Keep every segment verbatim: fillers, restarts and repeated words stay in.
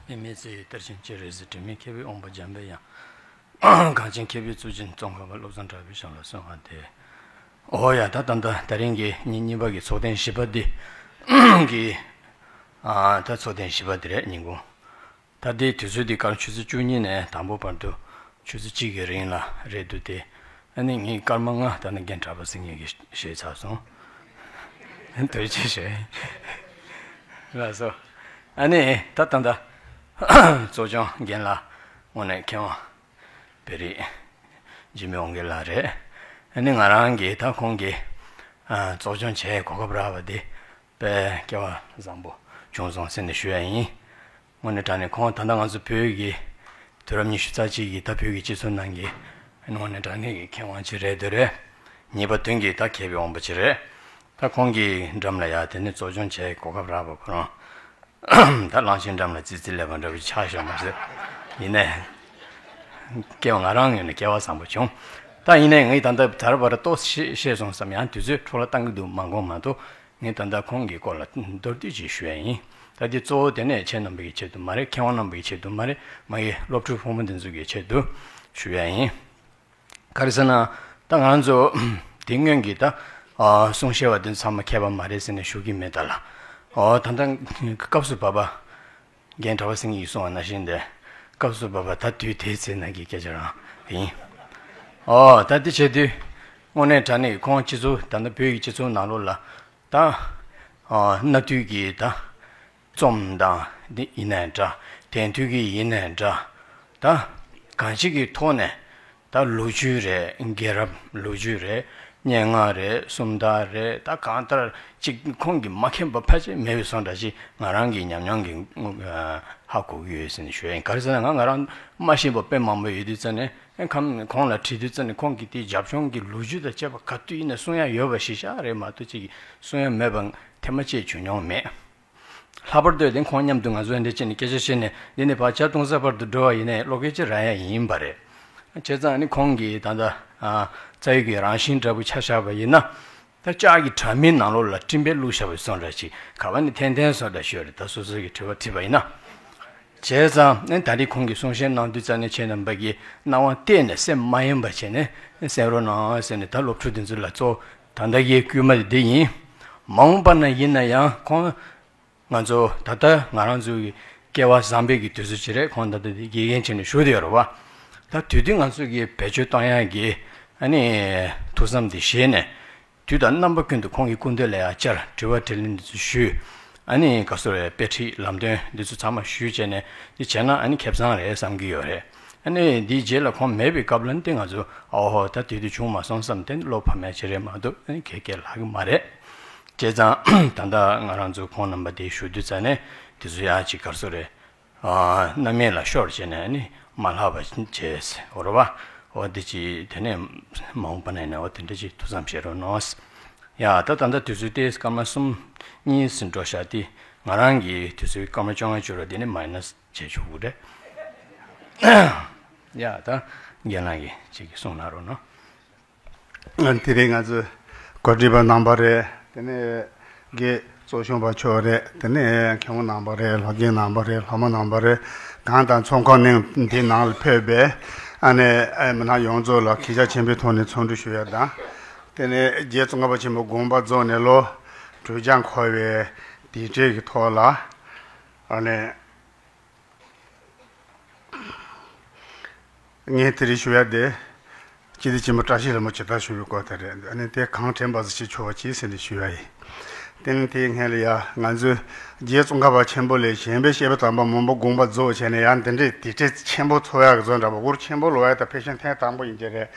དམིགས་མེད་ཚེ་ཡི་གཏེར་ཆེན་སྤྱན་རས་གཟིགས། དྲི་མེད་མཁས་པའི་དབང་པོ་འཇམ་པའི་དབྱངས། གངས་ཅན་མཁས་པའི་གཙུག་རྒྱན་ཙོང་ཁ་པ། བློ་བཟང་གྲགས་པའི་ཞབས་ལ་གསོལ་བ་འདེབས། ཨོ་ཡ། ད་ད་ད་ད་རིང་གི་ཉིན་གཉིས་པ་གི་ཚོགས་ཐེངས་བཞི་པ་འདི་གི། ཨ་ད་ཚོགས་ཐེངས་བཞི་པ་འདི་རེད། ཉིན་གུང་། ད་ལྟའི་དུས་ཚོད་འདི་སྐར་ཆུ་ཚོད་བཅུ་གཉིས་ནས་དང་པོ་བར་དུ་ཆུ་ཚོད་གཅིག་གི་རིང་ལ་རེད་འདུག་སྟེ། ཨ་ནི་ངས་སྐར་མ་ལྔ་ད་ནི་རྒན་གྲགས་པ་ཟེར་མཁན་གྱིས་བཤད་ཚར་སོང་། ཐུགས་རྗེ་ཆེ་ཞུ། ལགས་སོ། ཨ་ནི་ད་ད་ད་གཙོ་སྐྱོང་རྒན་ལགས་དངོས་གནས་མཁས་དབང་བེ་རི་འཇིགས་མེད་དབང་རྒྱལ་ལགས་རེད། ཨ་ནི་ང་རང་གིས་ད་ཁོང་གིས་ཨ་གཙོ་སྐྱོང་བྱེད་གོ་སྐབས་རག་པ་འདི་དཔེ་སྐལ་བ་བཟང་པོ་བྱུང་སོང་ཟེར་ནས་ཞུ་ཡ་ཡིན། དངོས་གནས་དྲང་གནས་ཁོང་ད་ལྟ་ང་ཚོ་བོད་ཀྱི་དུས་རབས་ཉི་ཤུ་རྩ་གཅིག་གི་ད་བོད་ཀྱི་སྤྱི་ཚོགས་ནང་གི་དངོས་གནས་དྲང་གནས་ཀྱི་མཁས་དབང་ཅིག་རེད་འདོད་རེད། ངེས་པ་དོན་གྱི་ད་མཁས་པའི་དབང་པོ་ཅིག་རེད། ད་ཁོང་གི་འགྲམ་ལ་ཡ་དེ་ནས་གཙོ་སྐྱོང་བྱས་གོ་སྐབས་རག་པ་ཁོ་རང་ད་གླང་ཆེན་འགྲམ་ལ་ཙི་ཙི་སླེབས་པ་འདྲ་བོ་ཆགས་ཤག་མ་ཟད། ཡིན་ནའི་སྐལ་བ་ང་རང་ངོས་ནས་སྐལ་བ་བཟང་པོ་བྱུང་། ད་ཡིན་ནའི་ངས་ད་ལྟ་ད་ར་བ་ར་ཏོག་ཙམ་བཤད་བཤད་སོང་བསམ་ཡང་དུས་ཚོད་འཕྲོ་བརླག་བཏང་གི་འདུག་མ་དགོངས་མ་གཏོགས། ངས་ད་ལྟ་ཁོང་གི་སྐོར་ལ་མདོར་བསྡུས་ཅིག་ཞུ་ཡ་ཡིན། ད་འདི་གཙོ་བོ་དེ་ནས་ཁྱེད་རྣམ་པ་གི་ཆེད་དུ་མ་རེད། མཁས་དབང་རྣམ་པ་གི་ཆེད་དུ་མ་རེད། མ་གི་སློབ་ཕྲུག་ཕོ་མོ་འདི་ཚོ་གི་ཆེད་དུ་ཞུ་ཡ་ཡིན། ག་རེ་ཟེར་ན། ད་ང་ཚོ་དེ་སྔོན་གྱི་ད་ཨ་གསུང་བཤད་པ་འདི་ཚང་མ་མཁས་པ་མ་རེད་ཟེར་ནས་ཞུ་གི་མེད་ད་ལ། ཨོ་ད་ལྟ་སྐབས་སུ་བབ་པ། རྒན་གྲྭ་པ་སེང་གེས་གསུངས་པ་ནང་བཞིན་དེ། སྐབས་སུ་བབ་པ་ད་དུས་དེའི་ཚེ་ན་གི་སྐད་ཆ་རང་ཡིན། ཨོ་ད་དེ་བྱེད་དུས། དངོས་གནས་དྲང་གནས་ཁོང་སྤྱི་ཚོགས་ད་ལྟ་བོད་ཀྱི་སྤྱི་ཚོགས་ནང་ལོགས་ལ། ད་ཨ་གནའ་དུས་ཀྱི་ད་རྩོམ་དང་འདི་ཡིན་ནའི་འདྲ། དེང་དུས་ཀྱི་ཡིན་ནའི་འདྲ། ད་གང་ཅི་གི་ཐོག་ནས་ད་ལོ་རྒྱུས་རེད། རྒྱལ་རབས་ལོ་རྒྱུས་རེད། སྙན་ངག་རེད། སུམ་རྟགས་རེད། ད་གང་ལྟར་ཅིག་ཁོང་གིས་མ་མཁྱེན་པ་ཕལ་ཆེར་མེད་པའི་བཟོ་འདྲ་ཅིག་ང་རང་གི་ཉམས་མྱོང་གིས་ཧ་གོ་གི་ཡོད་ཟེར་ནས་ཞུ་ཡ་ཡིན། ག་རེ་ཟེར་ན་ང་ང་རང་མ་ཤེས་པ་དཔེ་མང་པོ་ཡོད་དུས་ཙ་ནས། ཁམས་ཁོང་ལ་དྲིས་དུས་ཙ་ནས་ཁོང་གིས་དེའི་རྒྱབ་ལྗོངས་ཀྱི་ལོ་རྒྱུས་དང་བཅས་པ་ག་དུས་ཡིན་ན་གསུང་ཡ་ཡོད་པ་ཞིག་ཤག་རེད་མ་གཏོགས་ཅིག་གསུང་ཡ་མེད་པ་ཐེངས་མ་གཅིག་བྱུང་མྱོང་མེད། ལྷག་པར་དུ་དེ་ཁོང་མཉམ་དུ་ང་ཚོ་འདི་བྱས་ནས་སྐད་ཆ་བཤད་ནས་འདི་ནས་ཕར་ཇ་འཐུང་ས་བར་དུ་འགྲོ་བ་ཡིན་ནའི་བློ་སྐད་ཅིག་རག་ཡ་ཡིན་པ་རེད། བྱས་ཙང་ནི་ཁོང་གིས་ད་ལྟ་ཨ་རྩ་བའི་གི་རང་བཞིན་འདྲ་པོ་ཆ་བཞག་པ་ཡིན་ན། ད་ལྕགས་ཀྱི་དྲ་མིག་ནང་ལོགས་ལ་སྤྲིན་པས་བླུགས་བཞག་པའི་བཟོ་འདྲ་ཞིག་ག་བ་ནི་འཐེན་འཐེན་བཟོ་འདྲ་ཞིག་ཡོད་རེད། ད་སོ་སོ་གི་དྲི་བ་དྲིས་པ་ཡིན་ན། བྱས་ཙང་ནི་ད་རེས་ཁོང་གིས་གསུང་བཤད་གནང་དུས་ཙ་ནས་ཁྱེད་རྣམ་པ་གིས་སྣང་བ་གཏད་ནས་སེམས་མ་ཡེངས་པ་བྱས་ནས་གསན་རོགས་གནང་ཟེར་ནས། ད་སློབ་ཕྲུག་དེ་ཚོ་ལ་གཙོ་ད་ལྟ་གི་སྐུལ་མ་དེ་འདི་ཡིན། མ་འོངས་པ་ན་ཡིན་ན་ཡང་ཁོང་ང་ཚོ་ད་ལྟ་ང་རང་ཚོ་གི་སྐལ་བ་བཟང་པོའི་གི་དུས་ཚོད་ཅིག་རེད། ཁོང་ད་ལྟ་དེ་དགེ་རྒན་བྱས་ནས་བཞུགས་བསྡད་ཡོད་རེད་བ། ད་དུས་དུས་ང་ཚོ་གི་བེད་སྤྱོད་གཏོང་ཡག་གི་ཨ་ནི་ཐུགས་བསམ་དེ་བཞེས་ནས། དུས་དང་རྣམ་པ་ཀུན་ཏུ་ཁོང་གི་སྐུ་མདུན་ལ་ཡང་བཅར། དྲི་བ་དྲིས་ལན་འདི་ཚོ་ཞུས། ཨ་ནི་ག་སོ་རེ་དཔེ་ཁྲིད་ལམ་སྟོན་འདི་ཚོ་ཚང་མ་ཞུས་བྱས་ནས་འདི་བྱས་ན་ཨ་ནི་ཁེ་བཟང་རེད་བསམ་གྱི་ཡོད་རེད། ཨ་ནི་འདིའི་རྗེས་ལ་ཁོང་མེད་པའི་སྐབས་ལ་ནི་དེ་ང་ཚོ་ཨོ་ཧོ་ད་དེ་དུས་བྱུང་མ་སོང་བསམ་དེ་ནི་བློ་ཕམ་ཡ་ཅིག་རེད་མ་གཏོགས་ཨ་ནི་ག་གེ་ལྷག་གི་མ་རེད། བྱས་ཙང་ད་ལྟ་ང་རང་ཚོ་ཁོང་རྣམ་པ་དེ་ཞུ་དུས་ཙ་ནས་དེ་ཚོ་ཡང་ཅིག་ག་སོ་རེ། ཨ་རྣམ་མེད་ལ་ཤོར་བྱས་ནས་ནི་མ་ལྷག་པ་བྱས་འོ་རེད་བ། འོ་འདི་ཅི་དེ་ནས་མ་འོངས་པ་ན་ནི་འོ་དེ་འདྲ་ཅིག་ཐུགས་བསམ་བཞེས་རོགས་གནང་། ཡ་ད་ད་ལྟ་དུས་ཚོད་དེ་སྐར་མ་གསུམ་གཉིས་ཟིན་འགྲོ་ཤག་དེ་ང་རང་གི་དུས་ཚོད་སྐར་མ་བཅོ་ལྔ་བཅུ་ར་དེ་ནི་མའི་ནས་བྱས་ཆོག་གི་རེད། ཡ་ད་རྒན་ལགས་ཀྱིས་ཅིག་གསུང་གནང་རོགས་གནང་། དེ་རིང་ང་ཚོའི་གོ་སྒྲིག་པ་རྣམ་པ་རེད། དེ་ནས་དགེ་གཙོ་སྐྱོང་པ་མཆོག་རེད། དེ་ནས་མཁན་པོ་རྣམ་པ་རེད། སློབ་དགེ་རྣམ་པ་རེད། སློབ་མ་རྣམ་པ་རེད། གང་དང་ཚོགས་ཁང་ནང་འདི་ནང་ལ་ཕེབས་པའི་ཨ་ནེ་ཨེ་མི་སྣ་ཡོངས་རྫོགས་ལ་གུས་ཞབས་ཆེན་པོའི་ཐོག་ནས་འཚམས་འདྲི་ཞུ་ཡ་དང་། དེ་ནས་རྗེ་ཙོང་ཁ་པ་ཆེན་པོ་དགོངས་པ་རྫོགས་ནས་ལོ་དྲུག་བརྒྱ་འཁོར་བའི་དུས་དྲན་གྱི་ཐོག་ལ་ཨ་ནེ། ངས་དེ་རིང་ཞུ་ཡ་དེ། སྤྱི་བདེ་ཆེན་པོ་བཀྲ་ཤིས་ལྷ་མོ་ཇི་ལྟར་བཞུགས་པའི་སྐོར་དེ་རེད། ཨ་ནི་དེ་གང་དྲན་པ་ཟིག་ཅིག་ཆོག་པ་གྱིས་ཟེར་ནས་ཞུ་ཡ་ཡིན། དེ་ནི་དེའི་སྔོན་ལ་ཡ་ང་ཚོའི་རྗེ་ཙོང་ཁ་པ་ཆེན་པོ་ལས་གཞན་པའི་བཤད་པ་དམ་པ་མང་པོ་དགོངས་པ་རྫོགས་བྱས་ནས་ཡང་འདི་འདྲའི་དུས་དྲན་ཆེན་པོ་ཚོགས་ཡག་གི་བཟོ་འདྲ་པོ་འུར་ཆེན་པོ་ལོག་ཡ་ད་ཕལ་ཆེར་ཐེངས་དང་པོ་ཡིན་གྱི་རེད།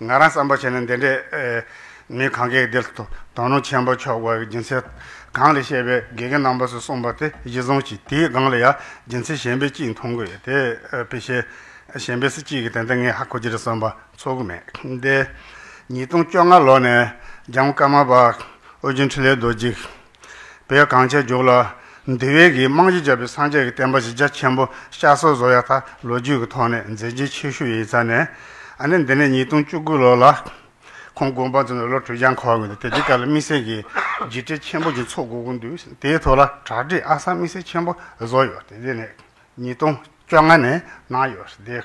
ང་རང་བསམ་པ་བྱས་ན་འདི་འདྲའི་ཨེ། མི་གང་གས་འདིར་དོ་དོ་སྣང་ཆེན་པོ་ཆོག་པའི་རྒྱུ་མཚན་གང་ལ་བཤད་པའི་དགེ་རྒན་རྣམ་པ་ཚོས་གསུངས་པ་དེ་གཞི་བཟུང་གྱིས་དེའི་སྒང་ལ་ཡང་རྒྱུ་མཚན་གཞན་པའི་གཅིག་མཐོང་གི་ཡོད་དེ། དཔེ་བཤད་གཞན་པའི་སྲིད་སྐྱིད་ཀྱི་དོན་དུ་ངས་ཧ་གོ་གི་རེད་བསམ་པ་ཚོར་གི་མེད་དེ། ཉིས་སྟོང་བཅོ་ལྔ་ལོ་ནས་རྒྱལ་དབང་ཀརྨ་པ་ཨོ་རྒྱན་འཕྲིན་ལས་རྡོ་རྗེ་བོད་གངས་ཅན་ལྗོངས་ལ་འདུལ་བའི་གི་རྨང་གཞི་བརྒྱབ་པའི་སངས་རྒྱས་ཀྱི་བསྟན་པ་ཞིག་རྒྱ་ཆེན་པོ་བསྐྱར་གསོ་བཟོ་ཡ་ད་ལོ་རྒྱུས་ཀྱི་ཐོག་ནས་མཛད་རྗེས་ཆེ་ཤོས་ཡིན་ས་ནས། ཨ་ནི་འདི་ནས་ཉིས་སྟོང་བཅུ་དགུ་ལོ་ལ། ཁོང་དགོངས་པ་རྫོགས་ནས་ལོ་དྲུག་བརྒྱ་འཁོར་བ་ཡིན། དེ་དེ་ག་ལ་དམིགས་བསལ་གྱི་རྒྱུགས་སྤྲོད་ཆེན་པོ་ཞིག་ཚོགས་དགོས་ཀྱི་འདུག་དེའི་ཐོག་ལ་གྲ་སྒྲིག་ཨ་ས་དམིགས་བསལ་ཆེན་པོ་བཟོ་ཡོད། དེ་དེ་ནས་ ཉིས་སྟོང་བཅོ་ལྔ་ནས་གནང་ཡོད་རེད།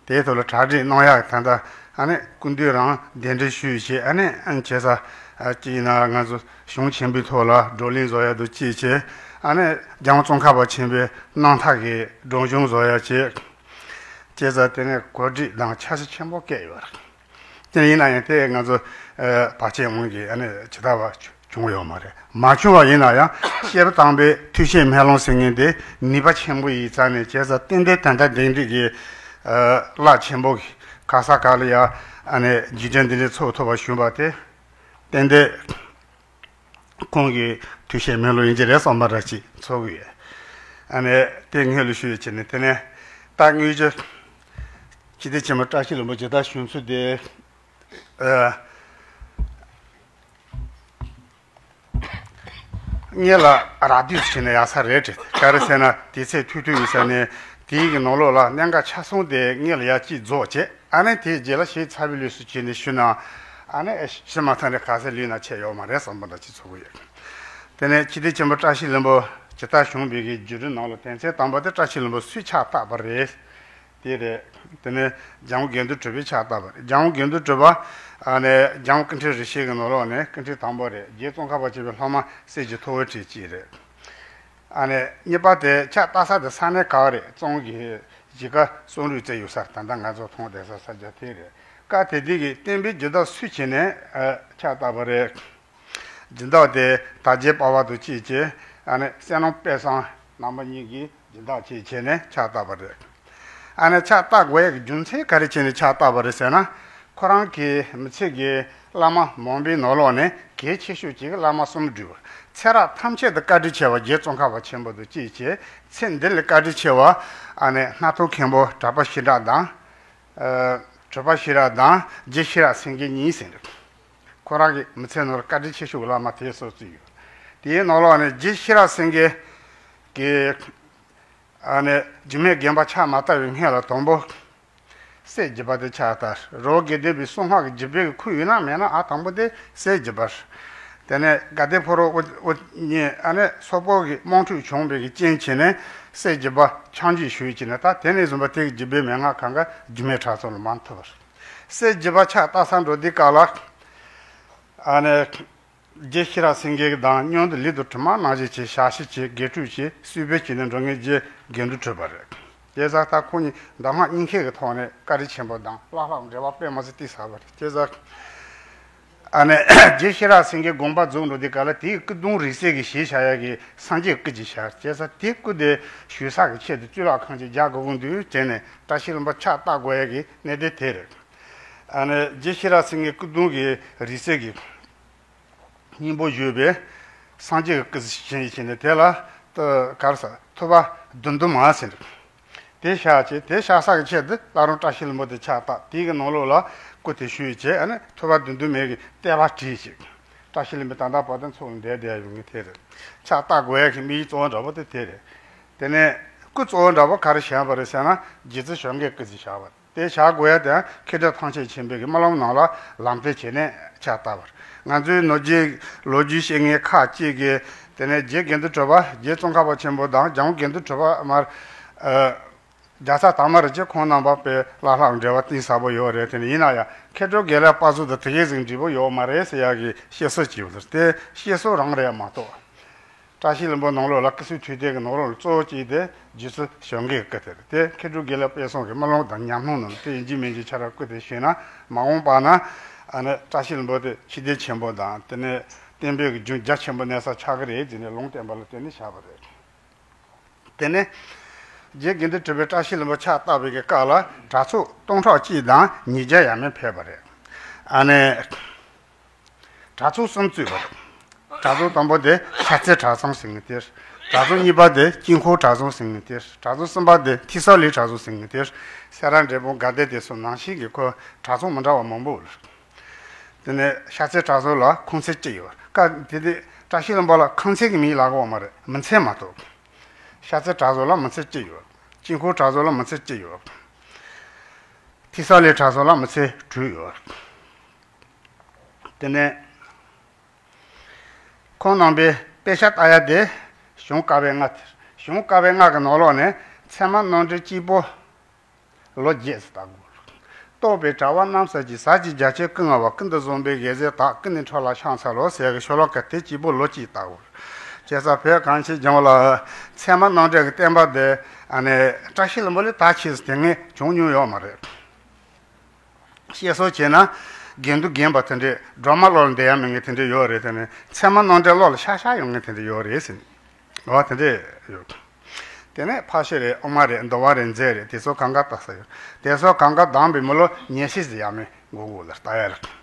དེའི་ཐོག་ལ་གྲ་སྒྲིག་གནང་ཡག་ད་ལྟ་ཨ་ནི་སྐུ་མདུན་རང་གདན་འདྲེན་ཞུས་བྱས། ཨ་ནི་ཨ་ནི་བྱས་ཙང་ཨ་ཅིག་ཡིན་ན་ང་ཚོ་གཞུང་ཆེན་པོའི་ཐོག་ལ་བགྲོ་གླེང་བཟོ་ཡག་དང་གཅིག་བྱས། ཨ་ནི་རྒྱལ་དབང་ཙོང་ཁ་པ་ཆེན་པོའི་རྣམ་ཐར་གྱི་སྒྲོམ་གཞུང་བཟོ་ཡག་བྱས། བྱས་ཙང་དེ་ནས་གོ་སྒྲིག་དང་འཆར་གཞི་ཆེན་པོ་བཀལ་ཡོད་རེད། དེ་ཡིན་ན་ཡང་དེ་ང་ཚོ་ཨ་བར་ཆད་འོང་གི་ཨ་ནི་ཇི་ལྟ་བ་བྱུང་ཡོད་མ་རེད། མ་བྱུང་བ་ཡིན་ན་ཡང་སྐྱེས་བུ་དམ་པའི་ཐུགས་བསྐྱེད་སྨོན་ལམ་ཟེར་མཁན་དེ་ནུས་པ་ཆེན་པོ་ཡིན་ཙང་ནས། བྱས་ཙང་ཏན་ཏན་ད་ལྟ་གདན་འདྲེན་གྱི་ཨ་རླབས་ཆེན་པོ་གི་ག་ས་ག་ལ་ཡང་ཨ་ནི་རྗེས་དྲན་འདི་འདྲའི་ཚོགས་ཐུབ་པ་བྱུང་བ་དེ་ཏན་ཏན། ཁོང་གི་ཐུགས་བསྐྱེད་སྨོན་ལམ་ཡིན་གྱི་རེད་བསམ་པ་འདྲ་ཅིག་ཚོར་གི་ཡོད། ཨ་ནི་དེ་སྔོན་ལ་ཞུ་ཡོད་ཅེ་ནས། དེ་ནས་ད་དངོས་ཆ་སྤྱི་འཐུས་ཆེན་མོ་བཀྲ་ཤིས་ལྷུན་པོ་ཇི་ལྟར་བྱུང་ཚུལ་དེ། ཨ་ངེད་ལ་རག་དུས་བྱས་ན་ཡག་ས་རེད་དྲན། ག་རེ་ཟེར་ན་དུས་ཚོད་ཐུང་ཐུང་ཡིན་ས་ནས་དེའི་གི་ནང་ལོགས་ལ་གནད་འགག་ཆ་ཚང་དེ་ངེད་ལ་ཡར་གཅིག་རྫོགས་བྱས། ཨ་ནི་དེའི་རྗེས་ལ་ཞིབ་ཚགས་པའི་ལུས་སུ་བྱས་ནས་ཞུ་ན། ཨ་ནི་ཨེ་ཤི་མ་ཐང་རེ་ག་ས་ལུས་ན་ཆད་ཡོད་མ་རེད་བསམ་པ་འདྲ་ཅིག་ཚོར་གི་ཡོད། དེ་ནས་སྤྱི་འཐུས་ཆེན་པོ་བཀྲ་ཤིས་ལྷུན་པོ་ཇི་ལྟར་བྱུང་བའི་གི་བརྒྱུད་རིམ་ནང་ལ་དོན་ཚན་དང་པོ་དེ་བཀྲ་ཤིས་ལྷུན་པོ་སུས་ཕྱག་བཏབ་པ་རེད། དེ་རེད། དེ་ནས་རྒྱལ་དབང་དགེ་འདུན་གྲུབ་པས་ཕྱག་བཏབ་པ་རེད། རྒྱལ་དབང་དགེ་འདུན་གྲུབ་པ་ཨ་ནི་རྒྱལ་དབང་ཀུན་ཁྲན་རིན་པོ་ཆེ་གི་ནང་ལོགས་ནས་ཀུན་ཁྲན་དང་པོ་རེད། རྗེ་ཙོང་ཁ་པ་ཆེན་པོའི་སློབ་མ་གསེར་གྱི་ཐུ་བོ་བྲིས་གཅིག་རེད། ཨ་ནི་གཉིས་པ་དེ་ཕྱག་བཏབ་ས་དེ་ས་གནས་ག་བ་རེད། གཙང་གི་གཞིས་ཀ་གཙང་རུ་རྩེ་ཡོད་སར་ད་ལྟ་ང་ཚོ་མཐོང་བསྡད་ས་ས་ཆ་དེ་རེད། སྐབས་དེ་དུས་ཀྱི་བསྟན་པའི་སྒྱུ་ཟླ་སུ་བྱས་ནས་ཨ་ཕྱག་བཏབ་པ་རེད། སྦྱིན་བདག་དེ་དར་རྒྱས་དཔའ་བ་དང་གཅིག་བྱས། ཨ་ནི་བསོད་ནམས་དཔལ་བཟང་རྣམ་པ་གཉིས་ཀྱིས་སྦྱིན་བདག་ཅིག་བྱས་ནས་ཕྱག་བཏབ་པ་རེད། ཨ་ནི་ཕྱག་བཏབ་དགོས་ཡག་གི་རྒྱུ་མཚན་ག་རེ་བྱས་ནས་ཕྱག་བཏབ་པ་རེད་ཟེར་ན། ཁོ་རང་གི་མི་ཚེ་གི་བླ་མ་མང་པོའི་ནང་ལོགས་ནས་གལ་ཆེ་ཤོས་ཅིག་བླ་མ་གསུམ་བསྒྲུབས། ཚེ་རབས་ཐམས་ཅད་དུ་བཀའ་དྲིན་ཆེ་བ་རྗེ་ཙོང་ཁ་པ་ཆེན་པོ་དང་གཅིག་བྱས། ཚེ་འདི་ལ་བཀའ་དྲིན་ཆེ་བ་ཨ་ནི་སྣར་ཐང་མཁན་པོ་གྲགས་པ་ཤེས་རབ་དང་། ཨ་གྲགས་པ་ཤེས་རབ་དང་རྗེ་ཤེས་རབ་སེང་གེ་གཉིས་ཟེར། ཁོ་རང་གི་མི་ཚེ་ནང་ལ་བཀའ་དྲིན་ཆེ་ཤོས་ཀྱི་བླ་མ་དེ་སོ་སོ་ཡོད། དེའི་ནང་ལོགས་ནས་རྗེ་ཤེས་རབ་སེང་གེ་གིས་ཨ་ནི་འཇིགས་མེད་དགོངས་པ་ཕྱག་མ་བཏབ་པའི་སྔོན་ལ་དང་པོ་གསེར་འགྱེད་པ་དེ་ཕྱག་བཏབ། རི་བོ་དགེ་ལྡན་པའི་གསང་སྔགས་ཀྱི་འཇུག་པའི་ཁུར་ཡོད་ན་མེད་ན་ཨ་དང་པོ་དེ་གསེར་འགྱེད་པ་རེད། དེ་ནས་དགའ་ལྡན་ཕོ་རབ་དབུ་དབུ་བརྙེས། ཨ་ནི་སོག་པོ་གི་དམག་འཁྲུག་བྱུང་བའི་གི་རྐྱེན་བྱས་ནས་གསེར་འགྱེད་པ་ཆག་འཇིག་ཞུས་བྱས་ནས། ད་དེ་ནས་བཟུང་པ་དེ་གི་འཇུག་པའི་མན་ངག་གང་ག་འཇིགས་མེད་གྲྭ་ཚང་ལ་མ་ཐུབ་པ་རེད། གསེར་འགྱེད་པ་ཕྱག་བཏབ་ས་འགྲོ་དུས་སྐབས་ལ་ཨ་ནི། རྗེ་ཤེས་རབ་སེང་གེ་དང་མཉམ་དུ་ལུས་དང་གྲིབ་མ་ནང་བཞིན་བྱས། ཞབས་ཕྱི་བྱས། དགེ་ཕྲུག་བྱས། གསོལ་སྤེལ་བྱས་ནས་འགྲོ་མཁན་རྗེ་དགེ་འདུན་གྲུབ་པ་རེད། དེ་ཙང་ད་ཁོང་གཉིས་གདམས་ངག་གཉིས་ཀའི་གི་ཐོག་ནས་བཀའ་དྲིན་ཆེན་པོ་དང་བླ་ལྷག་འབྲེལ་བ་དཔེ་མི་སྲིད་བརྟན་ས་བ་རེད། དེ་ཙང་ཨ་ནི་རྗེ་ཤེས་རབ་སེང་གེ་དགོངས་པ་རྫོགས་འགྲོ་དུས་སྐབས་ལ་དེའི་སྐུ་གདུང་རིང་བསྲེལ་གྱི་ཞེས་བྱ་ཡ་གི་སངས་རྒྱས་སྐུ་ཅིག་བཞག། དེ་ཙང་དེའི་སྐུ་དེ་ཞུ་ས་གི་ཆེད་དུ་གཙུག་ལག་ཁང་ཆེན་རྒྱ་གར་གུང་དུ་བྱས་ནས་བཀྲ་ཤིས་ལྷུན་པོ་ཕྱག་བཏབ་དགོས་ཡ་གི་གནད་དོན་དེ་རེད། ཨ་ནི་རྗེ་ཤེས་རབ་སེང་གེ་སྐུ་གདུང་གི་རིང་བསྲེལ་གྱི་སྙིང་པོ་བཞུགས་པའི་སངས་རྒྱས་ཀྱི་སྐུ་ཞིག་བྱས་ནས་དེ་ལ་ཏུ་གར་ས་ཐུབ་པ་བདུད་འདུལ་མ་ཟེར། དེ་བཞག་བྱས། དེ་བཞག་ས་གི་ཆེད་དུ་བླ་རུང་བཀྲ་ཤིས་ལྷུན་པོ་དེ་ཕྱག་བཏབ། དེའི་གི་ནང་ལོགས་ལ་སྐུ་དེ་ཞུས་བྱས། ཨ་ནི་ཐུབ་པ་བདུད་འདུལ་མའི་གི་བསྟོད་པ་བྲིས་ཤིག། བཀྲ་ཤིས་ལྷུན་པོ་ད་ལྟ་བར་དུ་ཚོགས་ལ་བསྡད་བསྡད་ཡོང་གི་དེ་རེད། ཕྱག་བཏབ་དགོས་ཡ་གི་དམིགས་ཡུལ་གཙོ་བོ་འདྲ་པོ་དེ་དེ་རེད། དེ་ནས་སྐུ་གཙོ་བོ་འདྲ་པོ་ག་རེ་བཞག་པ་རེད་ཟེར་ན། རྗེ་བཙུན་བྱོན་དགའི་སྐུ་ཅིག་བཞག་པ་རེད། དེ་བཞག་དགོས་ཡ་དེ་མཁས་གྲུབ་ཐམས་ཅད་མཁྱེན་པའི་གི་སྨོན་ལམ་ནང་ལ་ལམ་སྟོན་བྱས་ནས་ཕྱག་བཏབ་པ་རེད། ང་ཚོའི་ནོར་རྒྱུན་ལོ་རྒྱུས་བཤད་མཁན་ཁག་ཅིག་གིས་དེ་ནས་རྗེ་དགེ་འདུན་གྲུབ་པ། རྗེ་ཙོང་ཁ་པ་ཆེན་པོ་དང་རྒྱལ་དབང་དགེ་འདུན་གྲུབ་པ་མར་ཨ་རྒྱལ་ཚབ་དར་མ་རིན་ཆེན་ཁོང་རྣམ་པ་དཔེ་བླ་ལྷག་འབྲེལ་བ་གཏིང་ཟབ་པོ་ཡོད་རེད། དེ་ནས་ཡིན་ན་ཡང་མཁས་གྲུབ་དགེ་ལེགས་དཔལ་བཟང་དང་དེ་གའི་ཟིག་འབྲས་བུ་ཡོད་མ་རེད་ཟེར་ཡག་གི་བཤད་སྲོལ་ཅིག་ཡོད་རེད། དེ་བཤད་སྲོལ་རང་རེད་མ་གཏོགས། བཀྲ་ཤིས་ལྷུན་པོ་ནང་ལོགས་ལ་སྐུ་གསུང་ཐུགས་རྟེན་གྱི་ནང་ལོགས་ལ་གཙོ་བོ་གཅིག་དེ་རྗེ་བཙུན་བྱོན་དགའི་སྐུ་དེ་རེད། དེ་མཁས་གྲུབ་དགེ་ལེགས་དཔལ་བཟང་གི་སྨོན་ལམ་དང་ཉམས་སྣང་ནང་དེ་ཡིན་གཅིག་མིན་གཅིག་ཆ་ར་སྐུ་དེ་བཞེངས་ན་མ་འོངས་པ་ན་ཨ་ནི་བཀྲ་ཤིས་ལྷུན་པོ་དེ་ཆོས་སྡེ་ཆེན་པོ་དང་དེ་ནས་བསྟན་པའི་གི་རྒྱུན་རྒྱ་ཆེན་པོ་གནས་ས་ཆགས་ཀྱི་རེད་ཟེར་ནས་ལུང་བསྟན་པ་ལ་བརྟེན་ནས་བཞག་པ་རེད། དེ་ནས་རྗེ་དགེ་འདུན་གྲུབ་པས་བཀྲ་ཤིས་ལྷུན་པོ་ཕྱག་བཏབ་པའི་གི་སྐབས་ལ་གྲྭ་ཚོགས་སྟོང་ཕྲག་གཅིག་དང་ཉིས་བརྒྱ་ཡས་མས་ཕེབས་པ་རེད། ཨ་ནི། གྲྭ་ཚང་གསུམ་བཙུགས་པ་རེད། གྲྭ་ཚང་དང་པོ་དེ་ཤར་རྩེ་གྲྭ་ཚང་ཟེར་མཁན་དེ་རེད། གྲྭ་ཚང་གཉིས་པ་དེ་དཀྱིལ་འཁོར་གྲྭ་ཚང་ཟེར་མཁན་དེ་རེད། གྲྭ་ཚང་གསུམ་པ་དེ་ཐེག་གསར་གླིང་གྲྭ་ཚང་ཟེར་མཁན་དེ་རེད། སེ་ར་འབྲས་སྤུངས་དགའ་ལྡན་དེ་ཚོ་ནང་བཞིན་གྱི་ཁོ་གྲྭ་ཚང་མི་འདྲ་བ་མང་པོ་ཡོད་རེད། དེ་ནས་ཤར་རྩེ་གྲྭ་ཚང་ལ་ཁང་ཚན་གཅིག་ཡོད་རེད། སྐབས་དེ་དུས་བཀྲ་ཤིས་ལྷུན་པོ་ལ་ཁང་ཚན་གྱི་མིང་ལབ་ཀྱི་ཡོད་མ་རེད། མི་ཚན་མ་གཏོགས། ཤར་རྩེ་གྲྭ་ཚང་ལ་མི་ཚན་གཅིག་ཡོད། དཀྱིལ་འཁོར་གྲྭ་ཚང་ལ་མི་ཚན་གཅིག་ཡོད། ཐེག་གསར་གླིང་གྲྭ་ཚང་ལ་མི་ཚན་དྲུག་ཡོད། དེ་ནས་ཁོང་རྣམ་པའི་དཔེ་ཆ་ལྟ་ཡ་དེ་གཞུང་བཀའ་པོད་ལྔ་དེ། གཞུང་བཀའ་པོད་ལྔ་གི་ནང་ལོགས་ནས་ཚད་མ་རྣམ་འགྲེལ་གཅིག་པོ་ལོ་བརྒྱད་ཙམ་བལྟ་དགོས། རྟོགས་པའི་དྲ་བ་རྣམ་གསལ་གྱི། ཟབ་ཅིང་རྒྱ་ཆེར་བསྐུལ་བསྔགས་པ། ཀུན་ཏུ་བཟང་པོའི་དགེ་མཚན་དག། ཀུན་ནས་འཕྲོ་ལ་ཕྱག་འཚལ་ལོ་ཟེར་གི་ཤོ་ལོ་ཀ་དེ་གཅིག་པོ་ལོ་གཅིག་བལྟ་དགོས། བྱས་ཙང་བོད་གངས་ཅན་ལྗོངས་ལ་ཚད་མ་རྣམ་འགྲེལ་གྱི་བསྟན་པ་དེ་ཨ་ནི་བཀྲ་ཤིས་ལྷུན་པོ་ལས་ད་ཆེས་སུ་དེ་སྔ་བྱུང་མྱོང་ཡོད་མ་རེད། བཤད་སྲོལ་བྱས་ན་དགེ་འདུན་རྒན་པ་དེ་འདྲས་སྒྲོལ་མ་བློ་ལ་འདས་ཡ་མེད་མཁན་དེ་འདྲས་ཡོད་རེད། དེ་ནས་ཚད་མ་རྣམ་འགྲེལ་བློ་ལ་ཤར་ཤར་ཡོང་མཁན་དེ་འདྲས་ཡོད་རེད་ཟེར། འོ་དེ་འདྲས་ཡོད། དེ་ནས་ཕར་ཕྱིན་རེད། དབུ་མ་རེད། འདུལ་བ་རེད། མཛད་རེད། དེ་ཚོ་གང་ག་ལྟ་ས་ཡོད། དེ་ཚོ་གང་ག་བསྡམས་པའི་མི་ལོ་ཉི་ཤུ་ཙམ་ཡས་མས་འགོར་འགོར་ལ་ལྟ་ཡ་རེད།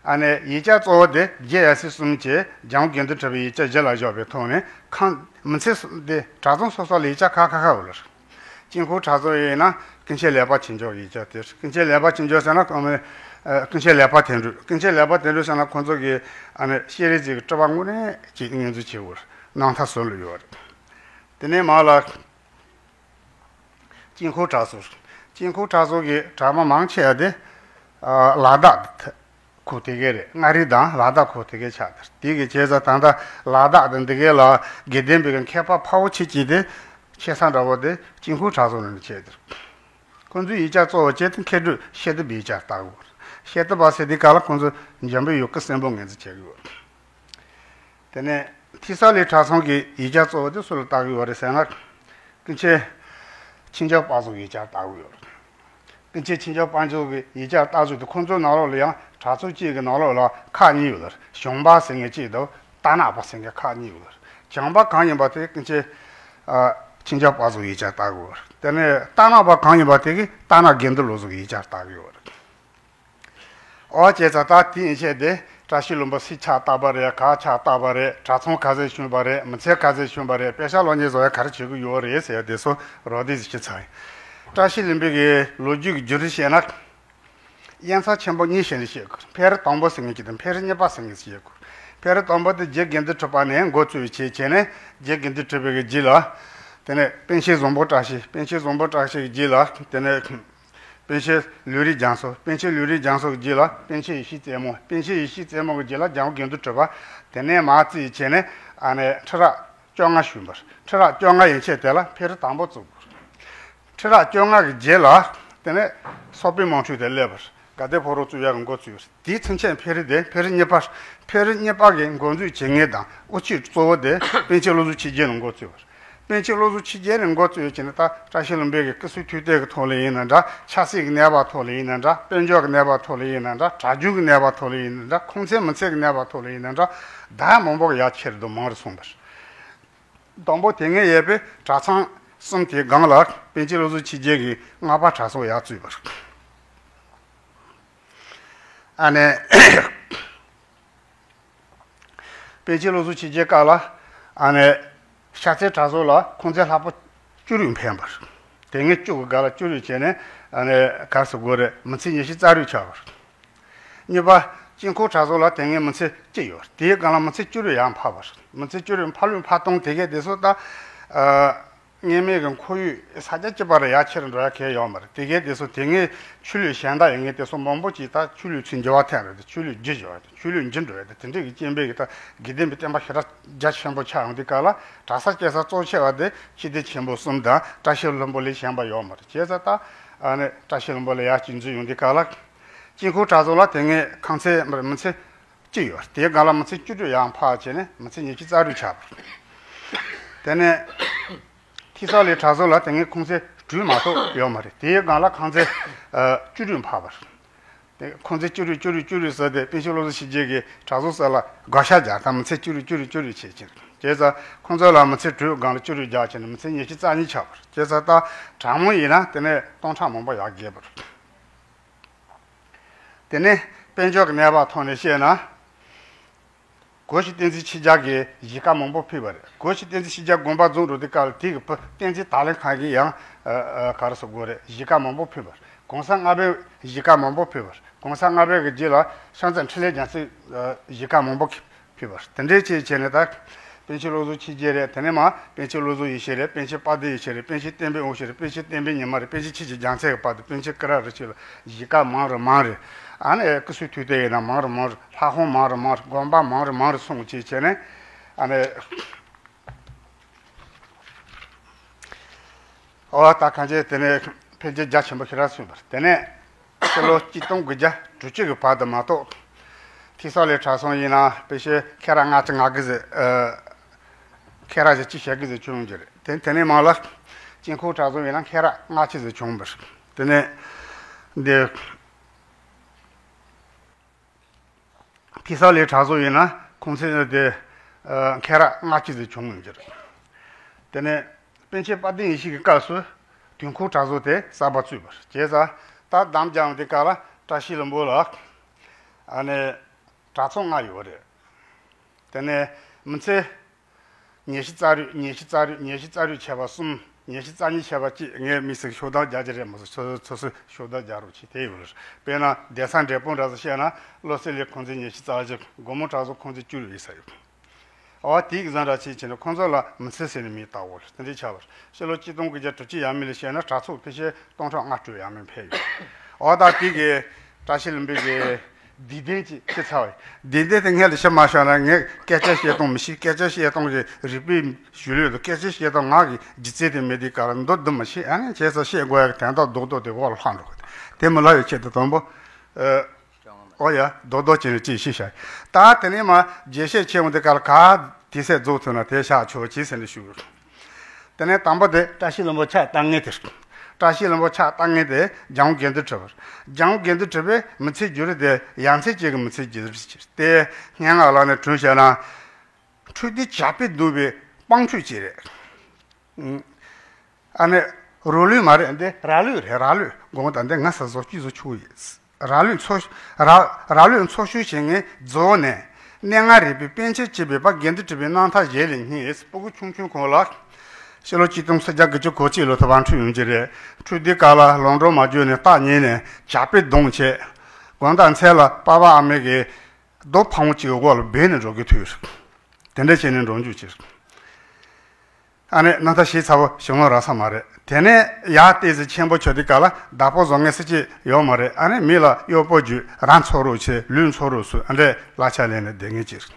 ཨ་ནི་ཡིག་ཆ་གཙོ་བོ་དེ་རྗེ་ཡབ་སྲས་གསུམ་གྱིས་འཇམ་དགུན་དུ་གྲུབ་པའི་ཡིག་ཆ་གཞི་ལ་བཞག་པའི་ཐོག་ནས་ཁང་མི་ཚེ་གསུམ་དེ་གྲྭ་ཚང་སོ་སོ་ལ་ཡིག་ཆ་ཁག་ཁག་ཁག་ཡོད་ལ། དཀྱིལ་འཁོར་གྲྭ་ཚང་ཡིན་ན་ཀུན་མཁྱེན་ལེགས་པར་ཕྱིན་ཆོག་ཡིག་ཆ་དེ། ཀུན་མཁྱེན་ལེགས་པར་ཕྱིན་ཆོག་ཟེར་ན་ཨ་ནི་ཀུན་མཁྱེན་ལེགས་པར་དོན་གྲུབ། ཀུན་མཁྱེན་ལེགས་པར་དོན་གྲུབ་ཟེར་ན་ཁོང་ཚོ་གི་ཨ་ནི་ཤེས་རིག་ཅིག་གི་སྤྲུལ་པ་དངོས་གནས་ཅིག་ངོས་འཛིན་བྱེད་དགོས་རྣམ་ཐར་ཟུར་ལ་ཡོད་རེད། དེ་ནས་མར་ལ་དཀྱིལ་འཁོར་གྲྭ་ཚང་། དཀྱིལ་འཁོར་གྲྭ་ཚང་གི་གྲྭ་པ་མང་ཆེ་བ་དེ་ཨ་ལ་དྭགས་ཁུལ་དེ་གའི་རེད། མངའ་རིས་དང་ལ་དྭགས་ཁུལ་དེ་གའི་ཆགས་དེར། དེ་གི་བྱས་ཙང་ད་ལྟ་ལ་དྭགས་དང་འདི་གའི་ལ་དགེ་ལྡན་པའི་མཁས་པ་འཕགས་པོ་ཆེ་གཅིག་དེ་ཆེ་ས་འདྲ་བོ་དེ་དཀྱིལ་འཁོར་གྲྭ་ཚང་ནང་ནས་བྱས་དེར། ཁོང་ཚོའི་ཡིག་ཆ་གཙོ་བོ་བྱས་ཏེ་མཁས་གྲུབ་ཤེས་ཐུབ་པའི་ཡིག་ཆ་ལྟ་དགོས། ཤེས་ཐུབ་པ་ཟེར་དུས་སྐབས་ལ་ཁོང་ཚོ་འཇམ་པའི་ཡུལ་གྱི་གསན་པོ་ངོས་འཛིན་བྱེད་དགོས། དེ་ནས་ཐེ་ས་ལའི་གྲྭ་ཚང་གི་ཡིག་ཆ་གཙོ་བོ་དེ་སུ་ལ་ལྟ་གི་ཡོད་རེད་ཟེར་ན། ཀུན་མཁྱེན་ཆོས་རྒྱལ་དཔལ་འབྱོར་ཡིག་ཆ་ལྟ་གི་ཡོད་རེད། ཀུན་མཁྱེན་ཆོས་རྒྱལ་དཔལ་འབྱོར་གྱི་ཡིག་ཆ་ལྟ་ཚུལ་དེ་ཁོང་ཚོའི་ནང་ལོགས་ལ་ཡང་གྲྭ་ཚང་གཅིག་གི་ནང་ལོགས་ལ་ཁག་གཉིས་ཡོད་རེད། བྱང་པ་ཟེར་མཁན་གཅིག་དང་རྟ་ནག་པ་ཟེར་མཁན་ཁག་གཉིས་ཡོད་རེད། བྱང་པ་གང་ཡིན་པ་དེ་ཀུན་མཁྱེན་ཨ་ཆོས་རྒྱལ་དཔལ་འབྱོར་ཡིག་ཆ་ལྟ་གི་ཡོད་རེད། དེ་ནས་རྟ་ནག་པ་གང་ཡིན་པ་དེ་གིས་རྟ་ནག་དགེ་འདུན་བློ་བཟང་གི་ཡིག་ཆ་ལྟ་གི་ཡོད་རེད། ཨོ་བྱས་ཙང་ད་དེ་ཡན་ཆད་དེ་བཀྲ་ཤིས་ལྷུན་པོ་སུས་ཕྱག་བཏབ་པ་རེད། ག་ཕྱག་བཏབ་པ་རེད། གྲྭ་ཚང་ག་ཚོད་བྱོན་པ་རེད། མི་ཚེ་ག་ཚོད་བྱོན་པ་རེད། དཔེ་ཆ་ཀློག་མཁན་ཚོ་ཡང་ག་རེ་བྱེད་ཀྱི་ཡོད་རེད་ཟེར་ཡ་དེ་ཚོ་རོབ་རྡེབ་ཅིག་བྱས་ཚར་ཡིན། བཀྲ་ཤིས་ལྷུན་པོ་གི་ལོ་རྒྱུས་ཀྱི་བརྒྱུད་རིམ་བཤད་ན། དབྱེ་མཚམས་ཆེན་པོ་གཉིས་བྱས་ནས་བཤད་དགོས། འཕེལ་རིམ་དང་པོ་ཟེར་མཁན་གཅིག་དང་འཕེལ་རིམ་གཉིས་པ་ཟེར་མཁན་ཅིག་བཤད་དགོས། འཕེལ་རིམ་དང་པོ་དེ་རྗེ་དགེ་འདུན་གྲུབ་པ་ནས་འགོ་བཙུགས་བྱས་བྱས་ནས་རྗེ་དགེ་འདུན་གྲུབ་པའི་གི་རྗེས་ལ། དེ་ནས་པཎ་ཆེན་བཟང་པོ་བཀྲ་ཤིས། པཎ་ཆེན་བཟང་པོ་བཀྲ་ཤིས་ཀྱི་རྗེས་ལ་དེ་ནས། པཎ་ཆེན་ལུས་རིགས་རྒྱ་མཚོ། པཎ་ཆེན་ལུས་རིགས་རྒྱ་མཚོ་གི་རྗེས་ལ་པཎ་ཆེན་ཡེ་ཤེས་རྩེ་མོ། པཎ་ཆེན་ཡེ་ཤེས་རྩེ་མོ་གི་རྗེས་ལ་འཇམ་དགུན་དུ་གྲུབ་པ། དེ་ནས་མར་རྩིས་བྱས་ནས་ཨ་ནི་ཁྲི་རབས་བཅོ་ལྔ་བྱོན་པ་རེད། ཁྲི་རབས་བཅོ་ལྔ་ཡན་ཆད་དེ་ལ་འཕེལ་རིམ་དང་པོ་བཙུགས་པ་རེད། ཁྲི་རབས་བཅོ་ལྔ་གི་རྗེས་ལ་དེ་ནས་སོག་པོའི་དམག་འཁྲུག་དེ་སླེབས་པ་རེད། དགའ་ལྡན་ཕོ་བྲང་བཙུགས་ཡག་གི་འགོ་བཙུགས་པ་རེད། དེའི་ཚུན་ཆད་འཕེལ་རིམ་དེ་འཕེལ་རིམ་གཉིས་པ། འཕེལ་རིམ་གཉིས་པ་གི་འགོ་འཛུགས་བྱེད་མཁན་དང་དབུ་ཁྱུད་གཙོ་བོ་དེ་པཎ་ཆེན་བློ་བཟང་ཆོས་རྒྱན་ནས་འགོ་བཙུགས་པ་རེད། པཎ་ཆེན་བློ་བཟང་ཆོས་རྒྱན་ནས་འགོ་བཙུགས་ཡོད་ཅེ་ན། ད་བཀྲ་ཤིས་ལྷུན་པོ་གི་སྐུ་གསུང་ཐུགས་གཏེར་གྱི་ཐོག་ལ་ཡིན་ན་འདྲ། ཆབ་སྲིད་ཀྱི་གནས་བབ་ཐོག་ལ་ཡིན་ན་འདྲ། དཔལ་འབྱོར་གྱི་གནས་བབ་ཐོག་ལ་ཡིན་ན་འདྲ། གྲྭ་རྒྱུན་གྱི་གནས་བབ་ཐོག་ལ་ཡིན་ན་འདྲ། ཁུངས་བཙན་མི་ཚད་ཀྱི་གནས་བབ་ཐོག་ལ་ཡིན་ན་འདྲ། ཟླ་མང་པོ་གི་ཡར་ཁྱེར་དུ་མང་རུ་སོང་བ་རེད། དང་པོ་དེ་སྔའི་ཡས་པའི་གྲྭ་ཚང་གསུམ་དེའི་སྒང་ལ་པཎ་ཆེན་བློ་བཟང་ཆོས་རྒྱན་གྱིས་སྔགས་པ་གྲྭ་ཚང་ཡར་བཙུགས་པ་རེད། ཨ་ནི། པཎ་ཆེན་བློ་བཟང་ཆོས་རྒྱན་སྐབས་ལ་ཨ་ནི་ཤར་རྩེ་གྲྭ་ཚང་ལ་ཁུངས་བཙན་ལྷག་པ་བཅུ་དྲུག་འཕེན་པ་རེད། དེ་སྔའི་བཅུ་གི་སྒང་ལ་བཅུ་དྲུག་བྱས་ནས་ཨ་ནི་ག་རེ་ཟེར་དགོས་རེད། མི་ཚེ་ཉི་ཤུ་རྩ་དྲུག་ཆགས་པ་རེད། གཉིས་པ། དཀྱིལ་འཁོར་གྲྭ་ཚང་ལ་དེ་སྔའི་མི་ཚེ་གཅིག་ཡོད་རེད། དེའི་སྒང་ལ་མི་ཚེ་བཅུ་དྲུག་ཡར་འཕར་བ་རེད། མི་ཚེ་བཅུ་དྲུག་འཕར་ལུགས་འཕར་སྟངས་དེ་གས་དེ་ཚོ་ད་ཨ། སྔོན་མའི་གི་ཁོར་ཡུག་ས་ཆ་གཅིག་པ་རུ་ཡར་ཁྱེར་འགྲོ་ཡ་གང་ཡང་ཡོད་མ་རེད། དེ་གས་དེ་ཚོ་དེ་སྔའི་ཆོས་ལུགས་གཞན་དག་ཡིན་མཁན་དེ་ཚོ་མང་པོ་ཅིག་ད་ཆོས་ལུགས་ཚུར་འགྱུར་བ་ཐེབས་རེད་དེ། ཆོས་ལུགས་འགྱུར་འགྲོ་ཡ་དེ། ཆོས་ལུགས་འགྱུར་འགྲོ་ཡ་དེ། དེ་འདྲའི་གི་རྐྱེན་པས་གི་ད་དགེ་ལྡན་པའི་བསྟན་པ་ཞེ་དྲག་རྒྱ་ཆེན་པོ་ཆགས་ཡོང་དུས་སྐབས་ལ་གྲྭ་ས་སྐྱེལ་ས་གཙོ་ཆེ་བ་དེ་ཆོས་སྡེ་ཆེན་པོ་གསུམ་དང་བཀྲ་ཤིས་ལྷུན་པོ་ལས་གཞན་པ་ཡོད་མ་རེད། བྱས་ཙང་ད་ཨ་ནི་བཀྲ་ཤིས་ལྷུན་པོ་ལས་ཡར་སྐྱེལ་འཛུགས་ཡོང་དུས་སྐབས་ལ། དཀྱིལ་འཁོར་གྲྭ་ཚང་ལ་དེ་སྔའི་ཁང་ཚན་མི་ཚེ་གཅིག་ཡོད། དེའི་སྒང་ལ་མི་ཚེ་བཅུ་དྲུག་ཡར་འཕར་བྱས་ནས་མི་ཚེ་ཉི་ཤུ་རྩ་དྲུག་ཆགས་པ་རེད། དེ་ནས་ཐེ་ས་ལའི་གྲྭ་ཚང་ལ་དེ་སྔའི་ཁང་ཚན་དྲུག་མ་གཏོགས་ཡོད་མ་རེད། དེའི་སྒང་ལ་ཁང་ཚན་ཨ་བཅུ་དྲུག་འཕར་བ་རེད། དེ་ཁང་ཚན་བཅུ་དྲུག་བཅུ་དྲུག་བཅུ་དྲུག་ཟེར་ཏེ་པཎ་ཆེན་བློ་བཟང་ཆོས་རྒྱན་གྱིས་གྲྭ་ཚང་ས་ལ་བགོ་བཤའ་རྒྱག་སྟངས་མི་ཚེ་བཅུ་དྲུག་བཅུ་དྲུག་བཅུ་དྲུག་བྱས་ཕྱིན། བྱས་ཙང་ཁང་ཚན་ལ་མི་ཚེ་དྲུག་སྒང་ལ་བཅུ་དྲུག་རྒྱག་བྱས་ནས་མི་ཚེ་ཉི་ཤུ་རྩ་གཉིས་ཆགས་པ་རེད། བྱས་ཙང་ད་གྲངས་མང་ཡིན་ན་དེ་ནས་སྟོང་ཕྲག་མང་པོ་ཡར་རྒྱས་པ་རེད། དེ་ནས་དཔལ་འབྱོར་གྱི་གནས་བབ་ཐོག་ནས་བཤད་ན། གོ་ཤྲི་བསྟན་འཛིན་ཆོས་རྒྱལ་གྱིས་གཞིས་ཀ་མང་པོ་ཕུལ་བ་རེད། གོ་ཤྲི་བསྟན་འཛིན་ཆོས་རྒྱལ་དགོངས་པ་རྫོགས་འགྲོ་དུས་སྐབས་ལ་དེ་གི་བུ་བསྟན་འཛིན་དར་ལེན་ཁང་གིས་ཡང་ཨ་ཨ་ག་རེ་ཟེར་དགོས་རེད། གཞིས་ཀ་མང་པོ་ཕུལ་བ་རེད། གོང་ས་ལྔ་པས་གཞིས་ཀ་མང་པོ་ཕུལ་བ་རེད། གོང་ས་ལྔ་པའི་གི་རྗེས་ལ་ཤཱནཛ་འཕྲིན་ལས་རྒྱལ་མཚན་གཞིས་ཀ་མང་པོ་ཕུལ་བ་རེད། དེ་འདྲའི་ཆེད་བྱས་ནས་ད། པཎ་ཆེན་བློ་བཟང་ཆོས་རྒྱན་རེད། དེ་ནས་མར་པཎ་ཆེན་བློ་བཟང་ཡེ་ཤེས་རེད། པཎ་ཆེན་དཔལ་ལྡན་ཡེ་ཤེས་རེད། པཎ་ཆེན་བསྟན་པའི་དབང་ཕྱུག་རེད། པཎ་ཆེན་བསྟན་པའི་ཉི་མ་རེད། པཎ་ཆེན་ཆོས་ཀྱི་རྒྱལ་མཚན་གྱི་བར་དུ་པཎ་ཆེན་ཀུ་ར་རུ་ཆོས་ལ་གཞིས་ཀ་མང་རུ་མང་རུ། ཨ་ནི་སྐུ་གསུང་ཐུགས་རྟེན་ཡིན་ན་མང་རུ་མང་རུ། ལྷ་ཁང་མང་རུ་མང་རུ། དགོན་པ་མང་རུ་མང་རུ་སོང་བྱས་བྱས་ནས་ཨ་ནི། ཨོ་ད་གང་ཅི་དེ་ནས་འཕེལ་རྒྱས་རྒྱ་ཆེན་པོ་ཞེ་དྲག་སོང་བ་རེད། དེ་ནས་ཕྱི་ལོ་གཅིག་སྟོང་དགུ་བརྒྱ་དྲུག་ཅུ་གི་བར་དུ་མ་གཏོགས། ཐེ་ས་ལའི་གྲྭ་ཚང་ཡིན་ན་ཕལ་ཆེར་ཁེ་ར་ལྔ་བཅུ་ང་དགུ་ཟིག་ཨ། ཁེ་ར་བཞི་བཅུ་ཞེ་དགུ་ཟིག་བྱུང་རྒྱུ་རེད། དེ་དེ་ནས་མར་ལ་དཀྱིལ་འཁོར་གྲྭ་ཚང་ཡིན་ན་ཁེ་ར་ལྔ་བཅུ་ཟིག་བྱུང་བ་རེད། དེ་ནས་འདི། ཐེ་ས་ལའི་གྲྭ་ཚང་ཡིན་ན་ཁོང་ཚོས་དེ་ཨ། ཁེ་ར་ལྔ་བཅུ་ཟིག་བྱུང་ཡོད་རྒྱུ་རེད། དེ་ནས་པཎ་ཆེན་དཔལ་ལྡན་ཡེ་ཤེས་ཀྱི་སྐབས་སུ་དུས་འཁོར་གྲྭ་ཚང་དེ་གསར་པ་བཙུགས་པ་རེད། བྱས་ཙང་ད་དམ་བཅའ་འདི་ག་ལ་བཀྲ་ཤིས་ལྷུན་པོ་ལ་ཨ་ནི་གྲྭ་ཚང་ལྔ་ཡོད་རེད། དེ་ནས་མི་ཚེ་ཉི་ཤུ་རྩ་དྲུག་ཉི་ཤུ་རྩ་དྲུག་ཉི་ཤུ་རྩ་དྲུག་ཆད་པ་གསུམ། ཉི་ཤུ་རྩ་གཉིས་ཆད་པ་གཅིག་ངས་དམིགས་བསལ་ཤོག་ལྡེབ་རྒྱག་རྒྱུ་རེད་མ་གཏོགས་སོ་སོ་སོ་སོས་ཤོག་ལྡེབ་རྒྱག་རོགས་བྱེད། དེ་ཡོད་རེད། དཔེར་ན་གདན་ས་འབྲས་སྤུངས་འདྲ་བོ་བཤད་ན་བློ་གསལ་གླིང་ཁོང་ཚོས་ཉི་ཤུ་རྩ་བཞི། སྒོ་མོ་གྲྭ་ཚང་ཁོང་ཚོས་བཅུ་དྲུག་ཡིན་ས་ཡོད། འོ་དེའི་གཟེངས་ར་ཆེ་ཆེ་ནས་ཁོང་ཚོ་ལ་མི་ཚེ་ཟེར་ནས་མིང་བཏགས་ཡོད་རེད། དེ་འདྲའི་ཆགས་པ་རེད། ཕྱི་ལོ་གཅིག་སྟོང་དགུ་བརྒྱ་དྲུག་ཅུ་ཡས་མས་ལ་བཤད་ན་གྲྭ་ཚང་ཕལ་ཆེར་སྟོང་ཕྲག་ལྔ་དྲུག་ཡས་མས་ཕེབས་ཡོད། འོ་ད་དེ་གི་བཀྲ་ཤིས་ལྷུན་པོ་གི་བསྡུས་དོན་ཅིག་ཅི་ཚར་བ་ཡིན། བསྡུས་དོན་དེ་སྔོན་ལ་ཞུ་མ་བྱུང་ན་ངས་སྐད་ཆ་བཤད་སྟངས་མི་ཤེས། སྐད་ཆ་བཤད་སྟངས་ཀྱི་རིག་པའི་གཞུང་ལུགས་དང་སྐད་ཆ་བཤད་སྟངས་ངག་གི་སྒྱུ་རྩལ་དེ་མེད་དུས་ག་ལ་མདོར་བསྡུ་མི་ཤེས། ཨ་ནི་བྱས་ཙང་བཤད་དགོས་ཡག་གི་དོན་དག་རྡོག་རྡོག་དེ་འོག་ལ་ལྷག་འགྲོ་གི། དེ་མི་ལབ་ཡག་ཆེད་དུ་དང་པོ། ཨོ་ཡ་རྡོག་རྡོག་ཅིག་ནས་ཅིག་ཤེས་བྱ། ད་དེ་ནས་མ་རྒྱས་བཤད་ཆེན་མོ་དེ་ག་ལ་ག་དེ་སེ་རྫོགས་ཐུབ་ན་དེ་བཞག་ཆོག་ཅིག་ཟེར་ནས་ཞུ། དེ་ནས་དང་པོ་དེ་བཀྲ་ཤིས་ལྷུན་པོ་ཕྱག་བཏབ་མཁན་དེ། བཀྲ་ཤིས་ལྷུན་པོ་ཕྱག་བཏབ་མཁན་དེ་འཇམ་དབྱངས་དགེ་འདུན་གྲུབ་པ་རེད། འཇམ་དབྱངས་དགེ་འདུན་གྲུབ་པའི་མི་ཚེའི་བརྒྱུད་རིམ་དེ་ཡ་མཚན་ཅན་གྱི་མི་ཚེའི་བརྒྱུད་རིམ་ཅིག་རེད། དེ་སྙན་ངག་ལམ་ནས་བྲིས་བྱས་ན། འཕྲུལ་དུས་བྱ་སྤེལ་བརྡུངས་པའི་དཔང་ཁྲུས་ཅིག་རེད། ཨ་ནི་རོ་ལུས་མ་རེད། འདི་ར་ལུས་རེད། ར་ལུས་དགོངས་དག་འདི་ང་ས་བཟོ་བཅུད་བཟོ་ཆུ་ཡིན། ར་ལུས་འཚོ། ར་ར་ལུས་འཚོ་བཞུད་བྱེད་མཁན་རྫོགས་ནས་གནས་ལྔ་རིག་པའི་པཎ་ཆེན་བྱེད་པའི་པ་དགེ་འདུན་གྲུབ་པའི་རྣམ་ཐར་ཞལ་ལས་རྙེད། སྤུ་གུ་ཆུང་ཆུང་ཁོང་ལ་ཕྱི་ལོ་གཅིག་སྟོང་ཁྲི་བརྒྱ་དགུ་བཅུ་གོ་གཅིག་ལོ་ཐོག་བར་འཁྲུངས་ཡོང་གི་རེད། འཁྲུངས་དུས་སྐབས་ལ་ལམ་འགྲོ་མ་བརྒྱུད་ནས་རྟ་ཉལ་ནས་བྱ་སྤེལ་བརྡུངས་བྱས། དགོང་དག་མཚན་ལ་པ་ཕ་ཨ་མའི་གི་རྡོ་ཕག་མོ་གཅིག་གི་འོག་ལ་སྦས་ནས་འགྲོ་གི་དུས་དེ་འདྲ་བྱས་ནས་འགྲོ་རྒྱུ་ཅིག་ཨ་ནི་རྣམ་ཐར་ཞིག་ཚ་བོ་ཞིག་ལོང་རག་ས་མ་རེད། དེ་ནས་ཡར་ཏོག་ཙམ་ཆེན་པོ་ཆགས་དུས་སྐབས་ལ་བདག་པོ་བཟོ་མཁན་སུ་གཅིག་ཡོད་མ་རེད། ཨ་ནི་མི་ལ་གཡོག་པོ་བརྒྱུད་ར་འཚོ་རོགས་བྱས་ལུད་འཚོ་རོགས་སུ་ཨ་འདྲས་གླ་ཆ་ལེན་ནས་བསྡད་མཁན་ཅིག་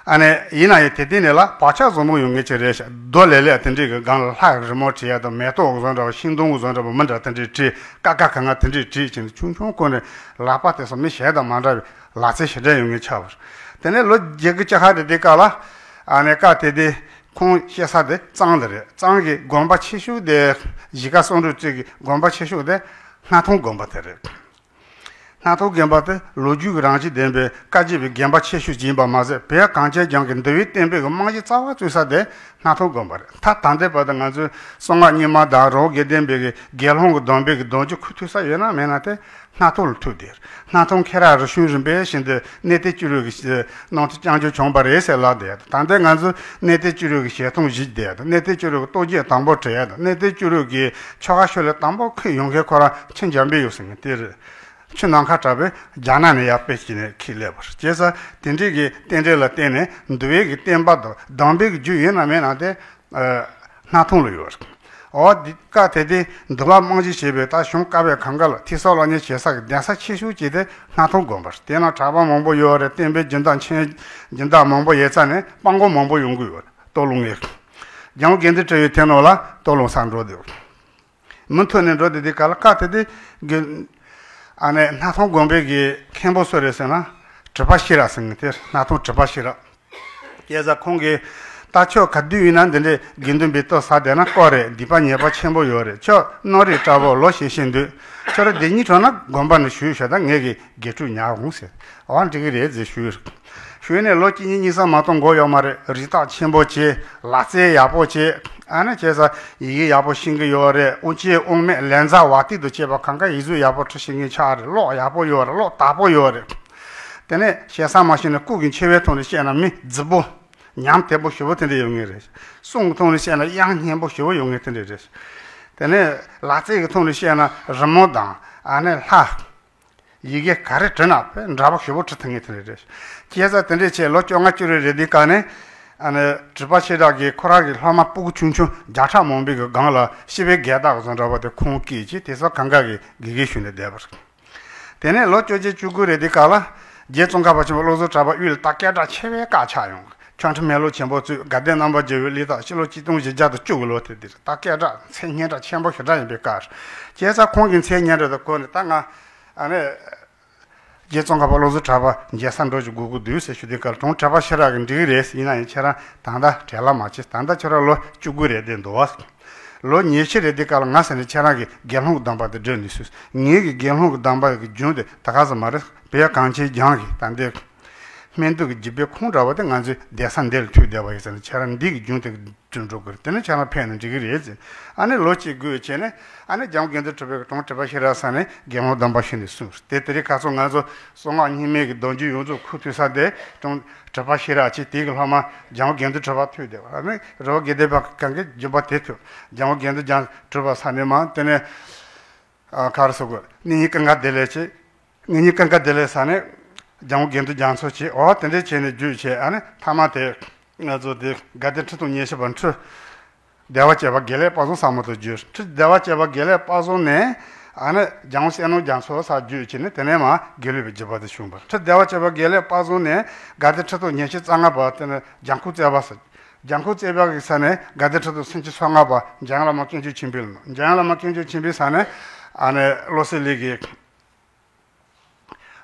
ཨ་ནི་ཡིན་ན་ཡང་དེ་དུས་ནས་ལ་བག་ཆགས་བཟང་པོ་ཡོད་མཁན་ཅིག་རེད་ཤག་རྡོ་ལེབ་ལེབ་དེ་འདྲས་ཀྱི་སྒང་ལ་ལྷ་རི་མོ་བྲིས་ཡ་དང་མེ་ཏོག་བཟོ་འདྲ་བ་ཤིང་སྡོང་བཟོ་འདྲ་བ་མི་འདྲ་དེ་འདྲས་བྲིས། ཀ་ཁ་ག་ང་དེ་འདྲས་བྲིས་བྱས་ནས་ཆུང་ཆུང་སྒང་ནས་ལག་པ་དེ་ཚོ་མི་གཞན་དང་མ་འདྲ་བའི་ལག་རྩལ་ཞེ་དྲག་ཡོད་མཁན་ཆགས་པ་རེད། དེ་ནས་ལོ་བརྒྱད་དགུ་བཅུ་ལྷག་རེད་དེ་སྐབས་ལ། ཨ་ནི་སྐབས་དེ་དུས་ཁོང་སྐྱེས་ས་དེ་གཙང་དེ་རེད། གཙང་གི་དགོན་པ་ཆེ་ཤོས་དེ་གཞིས་ཀ་བསམ་གྲུབ་རྩེ་གི་དགོན་པ་ཆེ་ཤོས་དེ་སྣར་ཐང་དགོན་པ་དེ་རེད། སྣར་ཐང་དགོན་པ་དེ་ལོ་རྒྱུས་ཀྱི་རང་བཞིན་ལྡན་པའི་བཀའ་བརྒྱུད་པའི་དགོན་པ་ཆེ་ཤོས་ཅིག་ཡིན་པ་མ་ཟད། བོད་གངས་ཅན་ལྗོངས་ཀྱི་འདུལ་བའི་བསྟན་པའི་གི་རྨང་གཞི་རྩ་བ་བཙུགས་ས་དེ་སྣར་ཐང་དགོན་པ་རེད། ད་ད་ལྟའི་བར་དུ་ང་ཚོས་གསང་སྔགས་རྙིང་མ་དང་རི་བོ་དགེ་ལྡན་པའི་གི་དགེ་སློང་གི་སྡོམ་པའི་གི་སྡོམ་རྒྱུན་འཁུར་ཐུབ་ས་ཡོད་ན་མེད་ན་དེ་སྣར་ཐང་ལ་ཐུག་བསྡད། སྣར་ཐང་ཁེ་ར་རི་ཤུན་རིམ་པས་བཞིན་དུ་གནས་བརྟན་བཅུ་དྲུག་གི་རྣམ་ཐར་རྐྱང་རྒྱུན་བྱུང་བ་རེད་ཟེར་ལབ་བསྡད། ད་ལྟའི་ང་ཚོས་གནས་བརྟན་བཅུ་དྲུག་གི་ཞལ་ཐང་བཞེས་བསྡད་དང་། གནས་བརྟན་བཅུ་དྲུག་གི་རྟོགས་བརྗོད་དང་པོ་བྲི་ཡ་དང་། གནས་བརྟན་བཅུ་དྲུག་གི་ཆོ་ག་ཤོ་ལོ་ཀ་དང་པོ་འཁོད་ཡོང་མཁན་ཁོ་རང་ཁྱི་འཇམ་པའི་ཡོད་ཟེར་མཁན་དེ་རེད། ཁྱི་ནམ་མཁའ་གྲགས་པས་རྒྱ་ནག་ནས་ཡར་དཔེ་བྱས་ནས་ཁྱེར་སླེབས་པ་རེད། བྱས་ཙང་དེ་འདྲའི་གི་རྟེན་འབྲེལ་ལ་བརྟེན་ནས་འདུལ་བའི་གི་བསྟན་པ་དང་སྡོམ་པའི་གི་རྒྱུན་ཡོད་ན་མེད་ན་དེ། ཨ། སྣར་ཐང་ལ་ཡོད་རེད། འོ་འདི་སྐབས་དེ་དུས་འདུལ་བ་རྨང་གཞི་བྱས་པའི་ད་གཞུང་བཀའ་པོད་གང་ག་ལ་ཐོས་བསམ་སློབ་གཉེར་བྱེད་ས་གི་གདན་ས་ཆེ་ཤོས་ཅིག་དེ་སྣར་ཐང་དགོན་པ་རེད། དེ་ན་གྲྭ་པ་མང་པོ་ཡོད་རེད། བསྟན་པའི་སྦྱིན་བདག་མཁན་སྦྱིན་བདག་མང་པོ་ཡོད་ཙང་ནས་སྤྲང་པོ་མང་པོ་ཡོང་གི་ཡོད་རེད། སྟོད་ལུང་ངེར། འཇམ་དབྱངས་དགེ་འདུན་གྲུབ་པའི་དེ་ནང་ལ་སྟོད་ལུང་སར་འགྲོ་བསྡད་ཡོད་རེད། མུ་མཐུད་ནས་འགྲོ་བསྡད་དུས་སྐབས་ལ་སྐབས་དེ་དུས་དགེ། ཨ་ནི་སྣར་ཐང་དགོན་པའི་གི་མཁན་པོ་སུ་རེད་ཟེར་ན། གྲུབ་པ་ཤེས་རབ་ཟེར་མཁན་དེ་སྣར་ཐང་གྲུབ་པ་ཤེས་རབ། བྱས་ཙང་ཁོང་གིས་ད་ཁྱོད་ག་དུས་ཡིན་ན་འདི་འདྲའི་དགེ་འདུན་པའི་ལྟོ་ཟ་བསྡད་ན་དཀའ་རེད། སྡིག་པ་ཉེས་པ་ཆེན་པོ་ཡོད་རེད། ཁྱོད་སྣ་རིགས་དྲག་པོ་ལོ་ཞེ་ཤེས་འདུག་ཁྱོད་རང་འདི་ཉིད་གྲོངས་ན་དགོན་པ་ནས་བཞུགས་ཤོག་ད་ངེད་ཀྱིས་དགེ་ཕྲུག་ཉར་འོང་ཟེར། འོ་འགྲིག་གི་རེད་ཟེར་ཞུས། ཞུས་ནས་ལོ་གཅིག་གཉིས་གཉིས་གསུམ་མ་གཏོགས་འགོར་ཡོད་མ་རེད། རིགས་བརྟག་ཆེན་པོ་བྱས། ལག་རྩལ་ཡག་པོ་བྱས། ཨ་ནི་བྱས་ཙང་ཡི་གེ་ཡག་པོ་ཤེས་ཀྱི་ཡོད་རེད། དབུ་ཅན་དབུ་མེད་ལན་ཚ་བ་ཏི་དང་བཅས་པ་གང་ག་ཡིག་གཟུགས་ཡག་པོ་འབྲི་ཤེས་མཁན་ཆགས་རེད། གློག་ཡག་པོ་ཡོད་རེད། གློག་དག་པོ་ཡོད་རེད། དེ་ནས་ཞེ་ས་མ་ཤེས་ན་སྐུ་གི་མཆེ་བའི་ཐོག་ནས་བཤད་ན་མི་རྫི་པོ། ཉམས་དལ་པོ་ཞེ་པོ་དེ་འདྲ་ཡོད་ངེས་རེད། གསུང་གི་ཐོག་ནས་བཤད་ན་དབྱངས་སྙན་པོ་ཞེ་པོ་ཡོད་ངེས་དེ་འདྲ་རེད། དེ་ནས་ལག་རྩལ་གྱི་ཐོག་ནས་བཤད་ན་རི་མོ་དང་ཨ་ནི་ལྷ། ཡི་གེ་ག་རེ་བྲིས་ན་དཔེ་འདྲ་པོ་ཞེ་པོ་བྲིས་ཐུབ་ངེས་དེ་འདྲ་རེད། བྱས་ཙང་དེ་འདྲ་བྱས་ལོ་བཅོ་ལྔ་བཅུ་དྲུག་རེད་དུས་སྐབས་ནས། ཨ་ནི་གྲུབ་པ་ཤེས་རབ་ཀྱིས་ཁོ་རང་གི་སློབ་མ་སྤུ་གུ་ཆུང་ཆུང་བརྒྱ་ཕྲག་མང་པོའི་གི་སྒང་ལ་སྤྱི་པའི་རྒྱལ་དར་བཟོ་འདྲ་པོ་དེ་ཁུངས་བསྐྱེལ་བྱས་དེ་ཚོ་གང་ག་གི་དགེ་རྒན་ཞུས་ནས་བསྡད་པ་རེད། དེ་ནས་ལོ་བཅོ་བརྒྱད་བཅུ་དགུ་རེད་དུས་སྐབས་ལ་རྗེ་ཙོང་ཁ་པ་ཆེན་པོ་བློ་བཟང་གྲགས་པ་དབུས་ལ་ད་སྐད་གྲགས་ཆེ་བའི་བཀའ་ཆགས་ཡོང་། ཆོས་ཁྲིམས་སྨན་སློབ་ཆེན་པོ་གཙོས་དགའ་ལྡན་རྣམ་པ་རྒྱལ་བའི་གླེགས་རྟགས་ཕྱི་ལོ་ཆིག་སྟོང་བཞི་བརྒྱ་དང་བཅུ་དགུ་ལོ་དེ་དེར་ད་སྐད་གྲགས་མཚན་སྙན་གྲགས་ཆེན་པོ་ཞེ་དྲག་ཡིན་པའི་སྐབས། བྱས་ཙང་ཁོང་གི་མཚན་སྙན་གྲགས་དེ་གོ་ནས་ད་ང་ཨ་ནི། རྗེ་ཙོང་ཁ་པ་བློ་བཟང་གྲགས་པ་མཇལ་ས་འགྲོ་ཅིག་དགོས་ཀྱི་འདུག་ཟེར་ཞུ་དུས་སྐབས་དྲུང་ཁྲི་པ་ཤེས་རབ་ཀྱིས་འགྲིག་གི་རེད། ཡིན་ན་ཡང་ཁྱེད་རང་ད་ལྟ་བྲེལ་བ་མ་བྱེད། ད་ལྟ་ཁྱོད་རང་ལོ་བཅུ་དགུ་རེད་བསྡད་འདུག་བ། ལོ་ཉི་ཤུ་རེད་དུས་སྐབས་ལ་ང་ཟེར་ནས་ཁྱེད་རང་གི་དགེ་སློང་གི་སྡོམ་པ་དེ་སྒྲུབ་ནས་སུས། ངེད་ཀྱི་དགེ་སློང་གི་སྡོམ་པ་གི་རྒྱུན་དེ་ད་ག་ཟེ་མ་རེད། བོད་གངས་ཅན་ལྗོངས་ཀྱི་ད་འདི་སྨན་དུག་གི་རྒྱུད་པའི་ཁུངས་འདྲ་བོ་དེ་ང་ཚོའི་གདན་ས་འདི་ལ་ཐུག་བསྡད་པ་ཡིན་ཟེར་ནས་ཁྱེད་རང་འདི་གི་རྒྱུན་དེ་དུ་འགྲོ་དགོས་རེད། དེ་ནས་ཁྱེད་རང་ཕེབས་ནས་འགྲིག་གི་རེད་ཟེར། ཨ་ནི་ལོ་གཅིག་སྒུག་བྱས་ནས་ཨ་ནི་འཇམ་དགེ་འདུན་གྲུབ་པའི་དྲུང་ཁྲི་པ་ཤེས་རབ་ས་ནས་དགེ་སློང་སྡོམ་པ་ཞུས་ནས་གསུངས། དེ་དེ་རིང་ཁ་སང་ང་ཚོ་གསང་སྔགས་རྙིང་མའི་གི་སྡོམ་རྒྱུན་ཡོངས་རྫོགས་ཁུག་ཐུག་ས་དེ་དྲུང་ཁྲི་པ་ཤེས་རབ་ཅིག་དེ་གི་སློབ་མ་འཇམ་དགེ་འདུན་གྲུབ་པ་ཐུག་བསྡད་པ། ཨ་ནི་རི་བོ་དགེ་ལྡན་པ་གང་གི་སྦྱིན་པ་དེ་ཐུག་འཇམ་དགེ་འདུན་འཇམ་གྲུབ་པ་ས་ནས་མ་དེ་ནས། ཨ། ག་རེ་ཟེར་དགོས། ནི་ཉིད་ཀུན་དགའ་བདེ་ལེགས་བྱས། ངེད་གཉིས་ཀུན་དགའ་བདེ་ལེགས་ས་ནས་འཇམ་དགེ་འདུན་རྒྱ་མཚོ་བྱས། འོ་དེ་འདྲས་བྱས་ནས་བརྒྱུད་བྱས། ཨ་ནི་མཐའ་མ་དེ་ང་ཚོ་དེ་དགའ་ལྡན་ཁྲི་སྟོང་ཉི་ཤུ་པ་ཁྲི་བདེ་བ་སྤྱོད་པ་དགེ་ལེགས་དཔལ་བཟང་ཟབ་མོ་དུ་བརྒྱུད། ཁྲི་བདེ་བ་སྤྱོད་པ་དགེ་ལེགས་དཔལ་བཟང་ནས་ཨ་ནི་འཇམ་དབྱངས་གསལ་སྣང་རྒྱ་མཚོ་ས་བརྒྱུད་བྱས་ནས་དེ་ནས་མ་དགེ་ལུགས་པའི་བརྒྱུད་པ་དེ་བྱུང་བ། ཁྲི་བདེ་བ་སྤྱོད་པ་དགེ་ལེགས་དཔལ་བཟང་ནས་དགའ་ལྡན་ཁྲི་སྟོང་ཉི་ཤུ་རྩ་ལྔ་པ་དེ་ནི་འཇམ་མགོན་རྩེ་པ་ཟེར། འཇམ་མགོན་རྩེ་པ་གི་ས་ནས་དགའ་ལྡན་ཁྲི་སྟོང་སུམ་ཅུ་སོ་ལྔ་པ་འཇམ་བླ་མ་དཀོན་མཆོག་ཆེན་པོའི་ལམ། འཇམ་བླ་མ་དཀོན་མཆོག་ཆེན་པོའི་ས་ནས་ཨ་ནི་བློ་གསལ་གླིང་གི་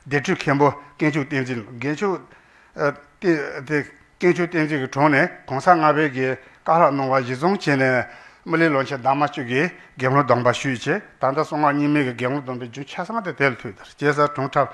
སྡེ་ཁྲི་མཁན་པོ་དཀོན་མཆོག་བསྟན་འཛིན། དཀོན་མཆོག་ཨ། དེ་དེ་དཀོན་མཆོག་བསྟན་འཛིན་གྱི་དྲུང་ནས་གོང་ས་ལྔ་པའི་གི་བཀའ་སློབ་གནང་བ་གཞིར་བཟུང་བྱས་ནས་སྨིན་གླིང་ལོ་མཆེད་ཟླ་མ་བཅུ་གི་དགེ་སློང་སྡོམ་པ་ཞུས་བྱས། ད་ལྟ་གསང་སྔགས་རྙིང་མའི་གི་དགེ་སློང་སྡོམ་པའི་རྒྱུན་ཆ་ཚང་དེ་དེ་ལ་ཐུག་དེར། བྱས་ཙང་དྲུང་ཁྲི་པ་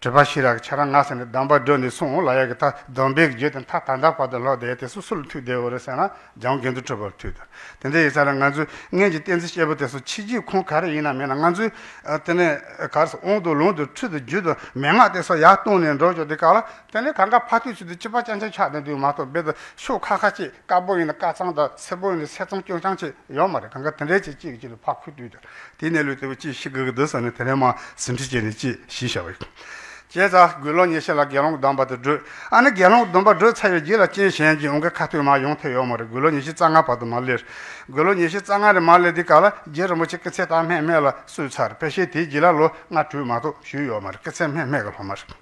ཁྲི་པ་ཤེས་རབ་ཀྱིས་ཁྱེད་རང་ང་ཟེར་ནས་སྡོམ་པ་སྒྲུབ་ནས་སོང་ལབ་ཡག་གི་ད་སྡོམ་པའི་རྒྱུན་དེ་མཐའ་ད་ལྟ་བར་དུ་ལྷོད་བསྡད་དེ་སུ་སུ་ལ་ཐུག་བསྡད་ཡོད་རེད་ཟེར་ན་འཇམ་དགེ་འདུན་གྲུབ་པར་ཐུག་དེར། དེ་འདྲ་ཡིན་ཙང་ང་ཚོས་སྔོན་གྱི་བསྟན་འཛིན་སྐྱེས་བུ་དེ་ཚོ་ཕྱི་རྒྱུད་ཁུངས་ག་རེ་ཡིན་ན་མིན་ན་ང་ཚོས་ཨ། དེ་ནས་ག་རེ་ཟེར་དབང་དང་ལུང་དང་ཁྲིད་དང་རྒྱུད་དང་མན་ངག་དེ་ཚོ་ཡར་བཏོན་ནས་འགྲོ་ཆོག་དེ་ག་ལ། དེ་ནས་གང་ག་ཕ་ཐུག་ཚུལ་དུ་སྐྱིད་པ་ཅན་ཅན་ཆགས་བསྡད་འདུག་མ་གཏོགས་རྦད་དེ་ཕྱོགས་ཁ་ཁ་ཅིག་དཀར་པོ་ཡིན་ན་དཀར་གཙང་དང་སེར་པོ་ཡིན་ན་སེར་གཙང་སྐྱོན་ཅན་ཅིག་ཡོད་མ་རེད། གང་ག་དེ་འདྲའི་ཅིག་གཅིག་གིས་གཅིག་ལ་ཕར་ཁུར་དུས་དེར། དེའི་གནས་ལུགས་དེ་བས་ཅིག་ཤེས་དགོས་ཀྱི་འདུག་ཟེར་ནས་དེ་རིང་མ་ཟིན་བྲིས་བྱས་ནས་ཅིག་ཞུས་བཞག་པ་ཡིན། བྱས་ཙང་དགུང་ལོ་ཉི་ཤུ་ལ་དགེ་སློང་གི་སྡོམ་པ་དེ་གྲོལ། ཨ་ནི་དགེ་སློང་གི་སྡོམ་པ་གྲོལ་ཚར་བའི་རྗེས་ལ་རྐྱེན་གཞན་གྱིས་འོང་གི་ཁ་ཐུག་མ་ཡོང་ཐུབ་ཡོད་མ་རེད། དགུང་ལོ་ཉི་ཤུ་རྩ་ལྔ་བར་དུ་མ་སླེབས། དགུང་ལོ་ཉི་ཤུ་རྩ་ལྔ་རེ་མ་སླེབས་དུས་སྐབས་ལ་རྗེ་རིན་པོ་ཆེ་སྐུ་ཚེ་ད་སྨད་སྨད་ལ་བསུས་ཚར། ཕལ་ཆེར་དེའི་རྗེས་ལ་ལོ་ལྔ་དྲུག་མ་གཏོགས་བཞུགས་ཡོད་མ་རེད། སྐུ་ཚེ་སྨད་སྨད་ཀྱི་སློབ་མ་རེད།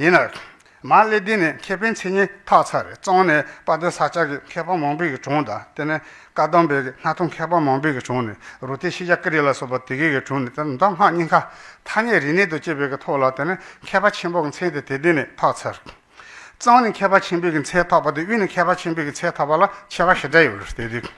ཡིན་ན། མར་སླེབས་དུས་ནས་མཁས་པའི་མཚན་ཉིད་ཐོབ་ཚར་རེད། གཙོ་བོ་ནས་དཔལ་ལྡན་ས་སྐྱ་གི་མཁས་པ་མང་པོའི་གི་དྲུང་དང་། དེ་ནས་བཀའ་གདམས་པའི་གི་སྣར་ཐང་མཁས་པ་མང་པོའི་གི་དྲུང་ནས། རུ་སྟོད་ཤེས་བྱ་ཀུ་རེ་ལ་སོགས་པ་དེ་གའི་གི་དྲུང་ནས། དེ་མདོ་སྔགས་རྙིང་ཁ་ཐ་སྙད་རིག་གནས་དང་བཅས་པའི་གི་ཐོག་ལ་དེ་ནས་མཁས་པ་ཆེན་པོ་གི་མཚན་དེ་དེ་དུས་ནས་ཐོབ་ཚར། གཙང་ནས་མཁས་པ་ཆེན་པོའི་གི་མཚན་ཐོབ་པ་དང་དབུས་ནས་མཁས་པ་ཆེན་པོའི་གི་མཚན་ཐོབ་པ་ལ་ཁྱད་པར་ཞེ་དྲག་ཡོད་རེད། དེ་དུས་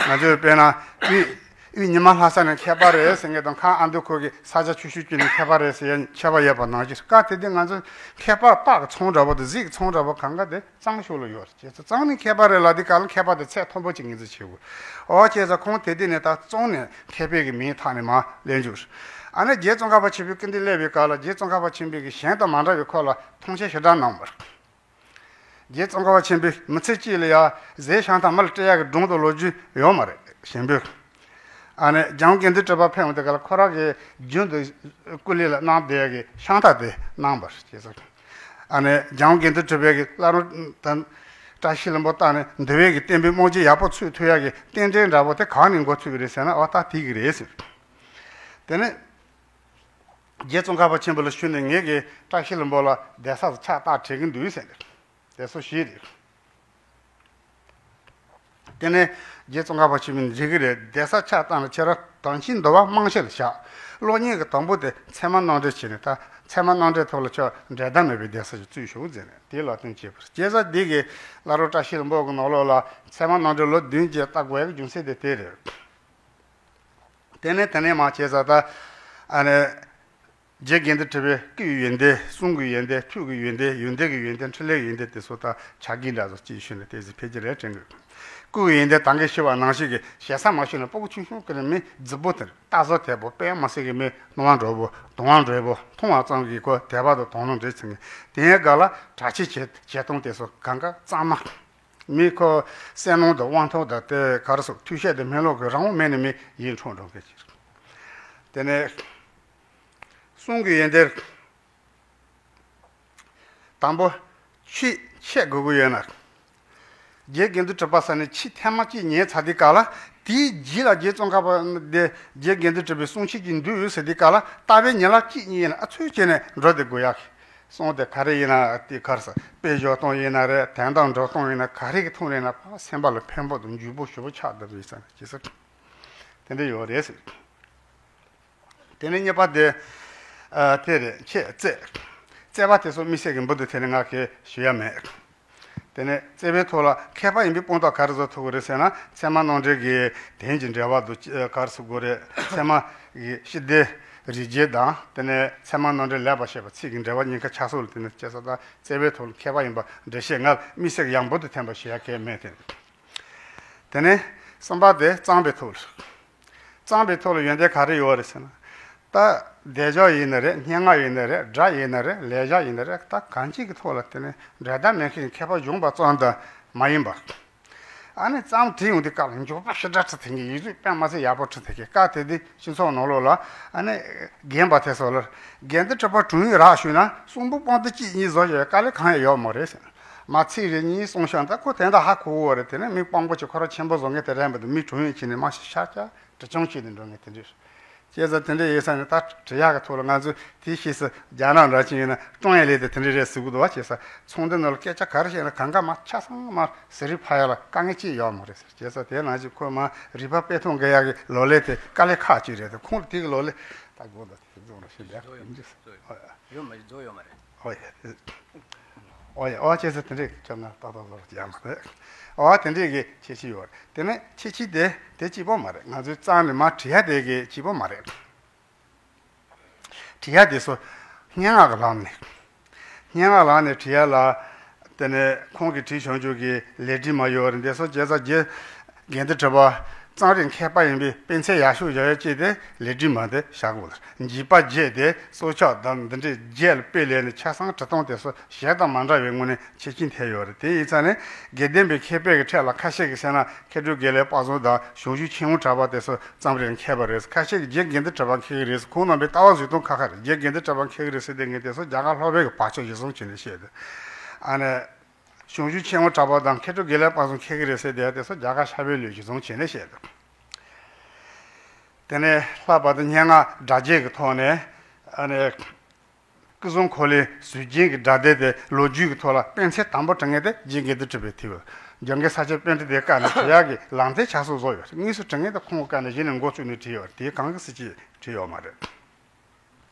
ང་ཚོས་དཔེར་ན་དབུས་དབུས་ཉི་མ་ལྷ་ས་ནས་མཁས་པ་རེད་ཟེར་མཁན་དང་ཁམས་ཨ་མདོ་ཁུལ་གྱི་ས་སྐྱ་ཆུ་ཤུར་དཀྱིལ་ནས་མཁས་པ་རེད་ཟེར་ཡ་ཁྱད་པར་ཡོད་པ་ནང་བཞིན། སྐབས་དེ་དུས་ང་ཚོས་མཁས་པ་རྟགས་ཀྱི་ཚོམས་འདྲ་པོ་དང་གཟིགས་ཀྱི་ཚོམས་འདྲ་པོ་གང་ག་དེ་གཙང་ཕྱོགས་ལ་ཡོད་རེད། བྱས་ཙང་གཙང་ནས་མཁས་པ་རེད་ལབ་དུས་སྐབས་ལ་མཁས་པ་དེ་ཚད་མཐོན་པོ་ཅིག་ངོས་འཛིན་བྱེད་དགོས། འོ་བྱས་ཙང་ཁོང་དེ་དུས་ནས་ད་གཙང་ནས་མཁས་པའི་གི་མིང་ཐོག་ནས་མར་སླེབས་འཇུག་ཨ་ནི་རྗེ་ཙོང་ཁ་པ་ཆེན་པོའི་སྐུ་མདུན་སླེབས་པའི་སྐབས་ལ་རྗེ་ཙོང་ཁ་པ་ཆེན་པོས་གི་གཞན་དང་མ་འདྲ་བའི་ཁོ་ལ་མཐོང་ཆེན་ཞེ་དྲག་གནང་བ་རེད། རྗེ་ཙོང་ཁ་པ་ཆེན་པོས་མི་ཚེ་གཅིག་ལ་ཡ་ཟས་ཤམ་ཐབས་མི་ལ་སྤྲད་ཡག་གི་སྒྲུང་དང་ལོ་རྒྱུས་ཡོད་མ་རེད། གཞན་པས། ཨ་ནི་འཇམ་དགེ་འདུན་གྲུབ་པ་ཕེབས་འོང་དེ་ག་ལ་ཁོ་རང་གི་རྒྱུན་དུ་སྐུ་ལུས་ལ་གནང་བསྡད་ཡག་གི་ཤམ་ཐབས་དེ་གནང་བ་རེད། ཅེས་སོ། ཨ་ནི་འཇམ་དགེ་འདུན་གྲུབ་པའི་གི་བླ་རུང་དང་བཀྲ་ཤིས་ལྷུན་པོ་བཏང་ནས་འདུལ་བའི་གི་བསྟན་པའི་རྨང་གཞི་ཡག་པོ་ཚུགས་ཐུབ་ཡག་གི་རྟེན་འབྲེལ་འདྲ་པོ་དེ་གང་ནས་འགོ་ཚུགས་ཀྱི་རེད་ཟེར་ན། འོ་ད་དེ་གི་རེད་ཟེར། དེ་ནས། རྗེ་ཙོང་ཁ་པ་ཆེན་པོ་ལ་ཞུས་ནས་ངེད་ཀྱིས་བཀྲ་ཤིས་ལྷུན་པོ་ལ་གདན་ས་སུ་ཕྱག་རྟགས་བྲིས་ཀྱི་འདུག་ཟེར་ནས། གདན་ས་བཞི་རེད། དེ་ནས་རྗེ་ཙོང་ཁ་པ་ཆེན་པོས་འགྲིག་གི་རེད། གདན་ས་ཕྱག་བཏང་ན་ཁྱེད་རང་དམ་ཆོས་འདུལ་བ་རྨང་གཞི་ལ་བཞག་སློབ་གཉེར་གྱི་དང་པོ་དེ་ཚད་མ་རྣམ་འགྲེལ་བྱས་ནས། ད་ཚད་མ་རྣམ་འགྲེལ་ཐོག་ལ་ཁྱོད་འགྲན་ཟླ་མེད་པའི་གདན་ས་ཞིག་བཙུགས་ཤོག་ཟེར་ནས་དེ་ལ་སྟོན་བྱས་པ་རེད། བྱས་ཙང་འདི་གི་བླ་རུང་བཀྲ་ཤིས་ལྷུན་པོ་གི་ནང་ལོགས་ལ་ཚད་མ་རྣམ་འགྲེལ་ལོ་བདུན་བརྒྱད་ལྟ་དགོས་ཡག་གི་རྒྱུ་མཚན་དེ་དེ་རེད། དེ་ནས་དེ་ནས་མར་བྱས་ཙང་ད་ཨ་ནི་རྗེ་དགེ་འདུན་གྲུབ་པའི་སྐུའི་ཡོན་ཏན། གསུང་གི་ཡོན་ཏན། ཐུགས་ཀྱི་ཡོན་ཏན། ཡོན་ཏན་གྱི་ཡོན་ཏན། འཕྲིན་ལས་ཀྱི་ཡོན་ཏན་དེ་ཚོ་ད་ཕྱག་རྒྱའི་འདྲ་བཟོ་ཅིག་ཞུས་ནས་དེ་ཚོ་ཕལ་ཆེར་རེད་དྲན་གི། སྐུ་གི་ཡོན་ཏན་ད་གིན་ཞུས་པ་ནང་བཞིན་གྱི་ཞེ་ས་མ་ཞུས་ན་སྤུ་གུ་ཆུང་ཆུང་ཀུན་ནས་མི་རྫིག་པོ་དེར་རྟ་བཟོ་དལ་པོ། དཔེ་མ་སྲིད་ཀྱི་མི་རྣོ་བ་འགྲོ་པོ་གདོང་བ་འགྲོ་པོ། མཐོང་བ་ཙམ་གྱིས་ཁོ་དད་པ་དང་དོ་སྣང་འདྲེས་ཚིག་ངེ་དེའི་སྒང་ལ་གྲྭ་ཆས་བྱེད་བྱེད་སྟངས་དེ་ཚོ་གང་ག་གཙང་མ། མི་ཁོ་སེམས་ནང་དུ་དབང་ཐང་དང་དེ་ག་རེ་ཟེར་ཐུགས་ཤེས་དེ་སྨོན་ལམ་གྱི་རང་དབང་མེད་ནས་མི་ཡིད་འཕྲོག་འགྲོ་མཁན་ཅིག་དེ་ནས་གསུང་གི་ཡོན་ཏན། དང་པོ་ཆོས་འཆད་དགོས་ཀྱི་ཡོད་ན། རྗེ་དགེ་འདུན་གྲུབ་པ་ས་ནས་ཆོས་ཐེངས་མ་གཅིག་ཉན་ཚར་དུས་སྐབས་ལ་དེའི་རྗེས་ལ་རྗེ་ཙོང་ཁ་པ་དེ་རྗེ་དགེ་འདུན་གྲུབ་པའི་གསུང་ཆོས་ཅིག་འདུག་ཡོད་ཟེར་དུས་སྐབས་ལ་རྟག་པའི་ཉིན་ལ་གཅིག་གཉིས་ཡིན་ན་ཨ་ཚུལ་བྱས་ནས་འགྲོ་བསྡད་དགོས་ཡག་གི། གསུང་དེ་ག་རེ་ཡིན་ན་དེ་གར་ས་དཔེ་བཞག་སྟངས་ཡིན་ན་རེད། དོན་དག་འགྲོ་སྟངས་ཡིན་ན་ག་རེ་གི་ཐོག་ནས་ན་ཕར་སེམས་པ་ལ་ཕན་པོ་དང་འཇུག་པོ་ཞེ་པོ་ཆགས་བསྡད་པ་ཡིན་ས་ནས་ཅི་ཟེར། དེ་འདྲ་ཡོད་རེད་ཟེར། དེ་ནས་གཉིས་པ་དེ། ཨ། དེ་རེད། ཁྱེད་བརྩེ། བརྩེ་བ་དེ་ཚོ་དམིགས་བསལ་གྱི་འབུར་དུ་ཐོན་ནས་ང་གིས་ཞུ་ཡ་མེད། དེ་ནས་བརྩེ་བའི་ཐོག་ལ་མཁས་པ་ཡིན་པའི་དཔང་རྟགས་ག་རེ་བཟོ་ཐུབ་ཀྱི་རེད་ཟེར་ན། ཚད་མ་རྣམ་འགྲེལ་གྱི་དོན་གྱི་འགྲེལ་པ་དང་ག་རེ་ཟེར་དགོས་རེད། ཚད་མ་གི་སྤྱི་དོན་རིགས་རྒྱུད་དང་། དེ་ནས་ཚད་མ་རྣམ་འགྲེལ་ལེགས་པར་བཤད་པ་ཚིག་གི་འགྲེལ་པ་གཉིས་ཀ་ཆ་ཚང་ལ་བརྟེན་ནས་བྱས་ཙང་། ད་བརྩེ་བའི་ཐོག་ལ་མཁས་པ་ཡིན་པ་འགྲེལ་བཤད་ང་དམིགས་བསལ་གྱི་ཡང་འབུར་དུ་ཐོན་པ་ཞུ་ཡ་གང་ཡང་མེད་དེ། དེ་ནས་གསུམ་པ་དེ་གཙང་པའི་ཐོག་ལ། གཙང་པའི་ཐོག་ལ་ཡོན་ཏན་ག་རེ་ཡོད་རེད་ཟེར་ན། ད་བདེ་འཇགས་ཡིན་ནི་རེད། སྙན་ངག་ཡིན་ནི་རེད། སྒྲ་ཡིན་ནི་རེད། ལེགས་སྦྱར་ཡིན་ནི་རེད། ད་གང་ཅིའི་ཐོག་ལ་དེ་ནི་འགྲན་ཟླ་མེད་མཁན་མཁས་པ་གཞོན་པ་ཙམ་དུ་མ་ཡིན་པ། ཨ་ནི་གཙང་བྲིས་ཡོང་དུས་སྐབས་ལ་མགྱོགས་པ་ཞེ་དྲག་བྲིས་ཐུབ་མཁན། ཡིག་གཟུགས་དཔེ་མ་ཚད་ཡག་པོ་བྲིས་ཐུབ་མཁན། སྐབས་དེ་དུས་སྤྱི་ཚོགས་ནང་ལོགས་ལ་ཨ་ནི་རྒན་པ་དེ་ཚོ་ལ་དགེ་འདུན་གྲུབ་པ་དྲུང་ཡིག་རག་ཞུས་ན་གསུང་འབུམ་པང་གདན་གཅིག་གཉིས་བཟོ་བྱས་དཀའ་ལས་གང་ཡང་ཡོད་མ་རེད་ཟེར། མ་ཚིག་རེ་གཉིས་གསུངས་ཤག་ད་ཁོ་དེ་འདྲ་ཧ་གོ་གི་ཡོད་རེད། དེ་ནས་མི་དཔང་པོ་ཅིག་ཁོ་རང་ཆེན་པོ་བཟོ་མཁན་དེ་རེད་པ། འདི་མི་དྲུང་ཡིག་བྱས་ནས་མ་ཤི་ཤ་ཤ་དྲི་བཅོམ་བྱས་ནས་འགྲོ་མཁན་དེ་འདྲ་རེད། བྱས་ཙང་དེ་འདྲ་ཡིན་ཙང་ནས་ད་འབྲི་ཡག་གི་ཐོག་ལ་ང་ཚོས་དེའི་ཕྱིས་སུ་རྒྱ་ནག་འདྲ་ཅིག་ཡིན་ན་ཀྲོང་ཡན་ལེགས་དེ་དེ་འདྲ་རེད་ཟེར་གི་འདུག་པ། བྱས་ཙང་ཚོང་འདུས་ནང་ལ་སྐད་ཆ་ག་རེ་བཤད་ན་གང་ག་མ་ཆ་ཚང་མ་ཟུར་རིག་ཕབ་ཡག་ལ་དཀའ་ངལ་ཅི་ཡོད་མ་རེད་ཟེར། བྱས་ཙང་དེ་ནང་བཞིན་ཁོས་མ་རིག་པ་སྤེལ་གཏོང་དགོས་ཡག་གི་ལོ་ལས་དེ་དཀའ་ལས་ཁག་ཅིག་རེད། དེ་ཁོང་ལ་དེ་གི་ལོ་ལས་ད་དགོངས་དག་དེ་རྫོགས་རོགས་ཞེས་བསྡད་ཡོད་མ་རེད། ཡོད་མ་རེད། རྫོགས་ཡོད་མ་རེད། ཨོ་ཡ། ཨོ་ཡ། ཨོ་བྱས་ཙང་དེ་འདྲས་ཁྱོད་ང་ཏག་ཏག་ལོར་ཡང་མ་རེད། ཨོ་དེ་འདྲས་ཀྱི་ཁྱད་ཆོས་ཡོད་རེད། དེ་ནས་ཁྱད་ཆོས་དེ་དེ་གཅིག་པོ་མ་རེད། ང་ཚོའི་གཙང་ནས་མར་བྲིས་ཡ་དེ་གི་གཅིག་པོ་མ་རེད། བྲིས་ཡ་དེ་ཚོ་སྙན་ངག་གི་ལམ་ནས། སྙན་ངག་ལམ་ནས་བྲིས་ཡ་ལ། དེ་ནས་ཁོང་གིས་བྲིས་བྱུང་ཆོག་གི་ལེགས་བྲིས་མ་ཡོད་རེད། འདི་ཚོ་བྱས་ཙང་རྗེ་དགེ་འདུན་གྲུབ་པ་གཙང་རིག་མཁས་པ་ཡིན་པའི་དཔེ་མཚོན་ཡག་ཤོས་བཞག་ཡ་ཅིག་དེ་ལེགས་བྲིས་མ་དེ་བཞག་དགོས། འཇིགས་པ་བརྒྱད་དེ་སྲོག་ཆགས་དང་འདི་འདྲའི་བརྒྱད་ལ་དཔེ་ལེན་ནས་ཆ་ཚང་བྲིས་སྟངས་དེ་ཚོ་གཞན་དང་མ་འདྲ་བའི་ངོས་ནས་ཁྱད་ཆོས་ཐེབས་ཡོད་རེད། དེ་ཡིན་ཙང་ནས་དགེ་ལྡན་པའི་མཁས་པའི་གི་ཁྲོད་ལ་ཁ་ཤས་ཀྱིས་ཟེར་ན། མཁས་གྲུབ་དགེ་ལེགས་དཔལ་བཟང་དང་ཞང་ཞུང་ཆེན་མོ་གྲགས་པ་དེ་ཚོ་གཙང་རིག་མཁས་པ་རེད། ཁ་ཤས་ཀྱིས་རྗེ་དགེ་འདུན་གྲུབ་པ་མཁས་ཀྱི་རེད། ཁོང་རྣམ་པའི་ལྟ་བ་བཟོ་སྟངས་ཁ་ཁ་རེད། རྗེ་དགེ་འདུན་གྲུབ་པ་མཁས་ཀྱི་རེད་ཟེར་དེ་ངས་དེ་ཚོ་རྒྱ་གར་ལྷོ་པའི་གི་བག་ཆགས་ཤིག་བཟུང་བྱས་ནས་བཤད་དེ། ཨ་ནི། ཞང་ཞུང་ཆེན་མོ་གྲགས་པ་དང་མཁས་གྲུབ་དགེ་ལེགས་དཔལ་བཟང་མཁས་ཀྱི་རེད་ཟེར་དེ་དེ་ཚོ་རྒྱ་གར་ཤར་པའི་ལུགས་ཤིག་བཟུང་བྱས་ནས་བཤད་དེ། དེ་ནས་ལྷག་པར་དུ་སྙན་ངག་སྒྲ་བརྒྱད་ཀྱི་ཐོག་ནས། ཨ་ནི། སྐུ་གསུམ་འཁོར་ལོའི་གཟུགས་ཅན་གྱི་སྒྲ་སྡེབ་དེ་ལོ་རྒྱུས་ཀྱི་ཐོག་ལ་དཔེ་མཚོན་དང་པོ་བྲི་མཁན་དེ་རྗེ་དགེ་འདུན་གྲུབ་པས་བྲིས་པ། འཇམ་མགོན་ས་སྐྱ་པཎྜི་ཏའི་བཀའ་ནས་བྲི་ཡག་གི་ལམ་སྟོན་ཆ་ཚང་བཟོ་ཡོད། དངོས་སུ་བྲི་མཁན་དེ་ཁོང་གི་བཀའ་ནས་གཞི་ནས་འགོ་བཙུགས་ནས་བྲིས་ཡོད། དེ་གང་གི་སྲིད་ཀྱིས་བྲིས་ཡོད་མ་རེད།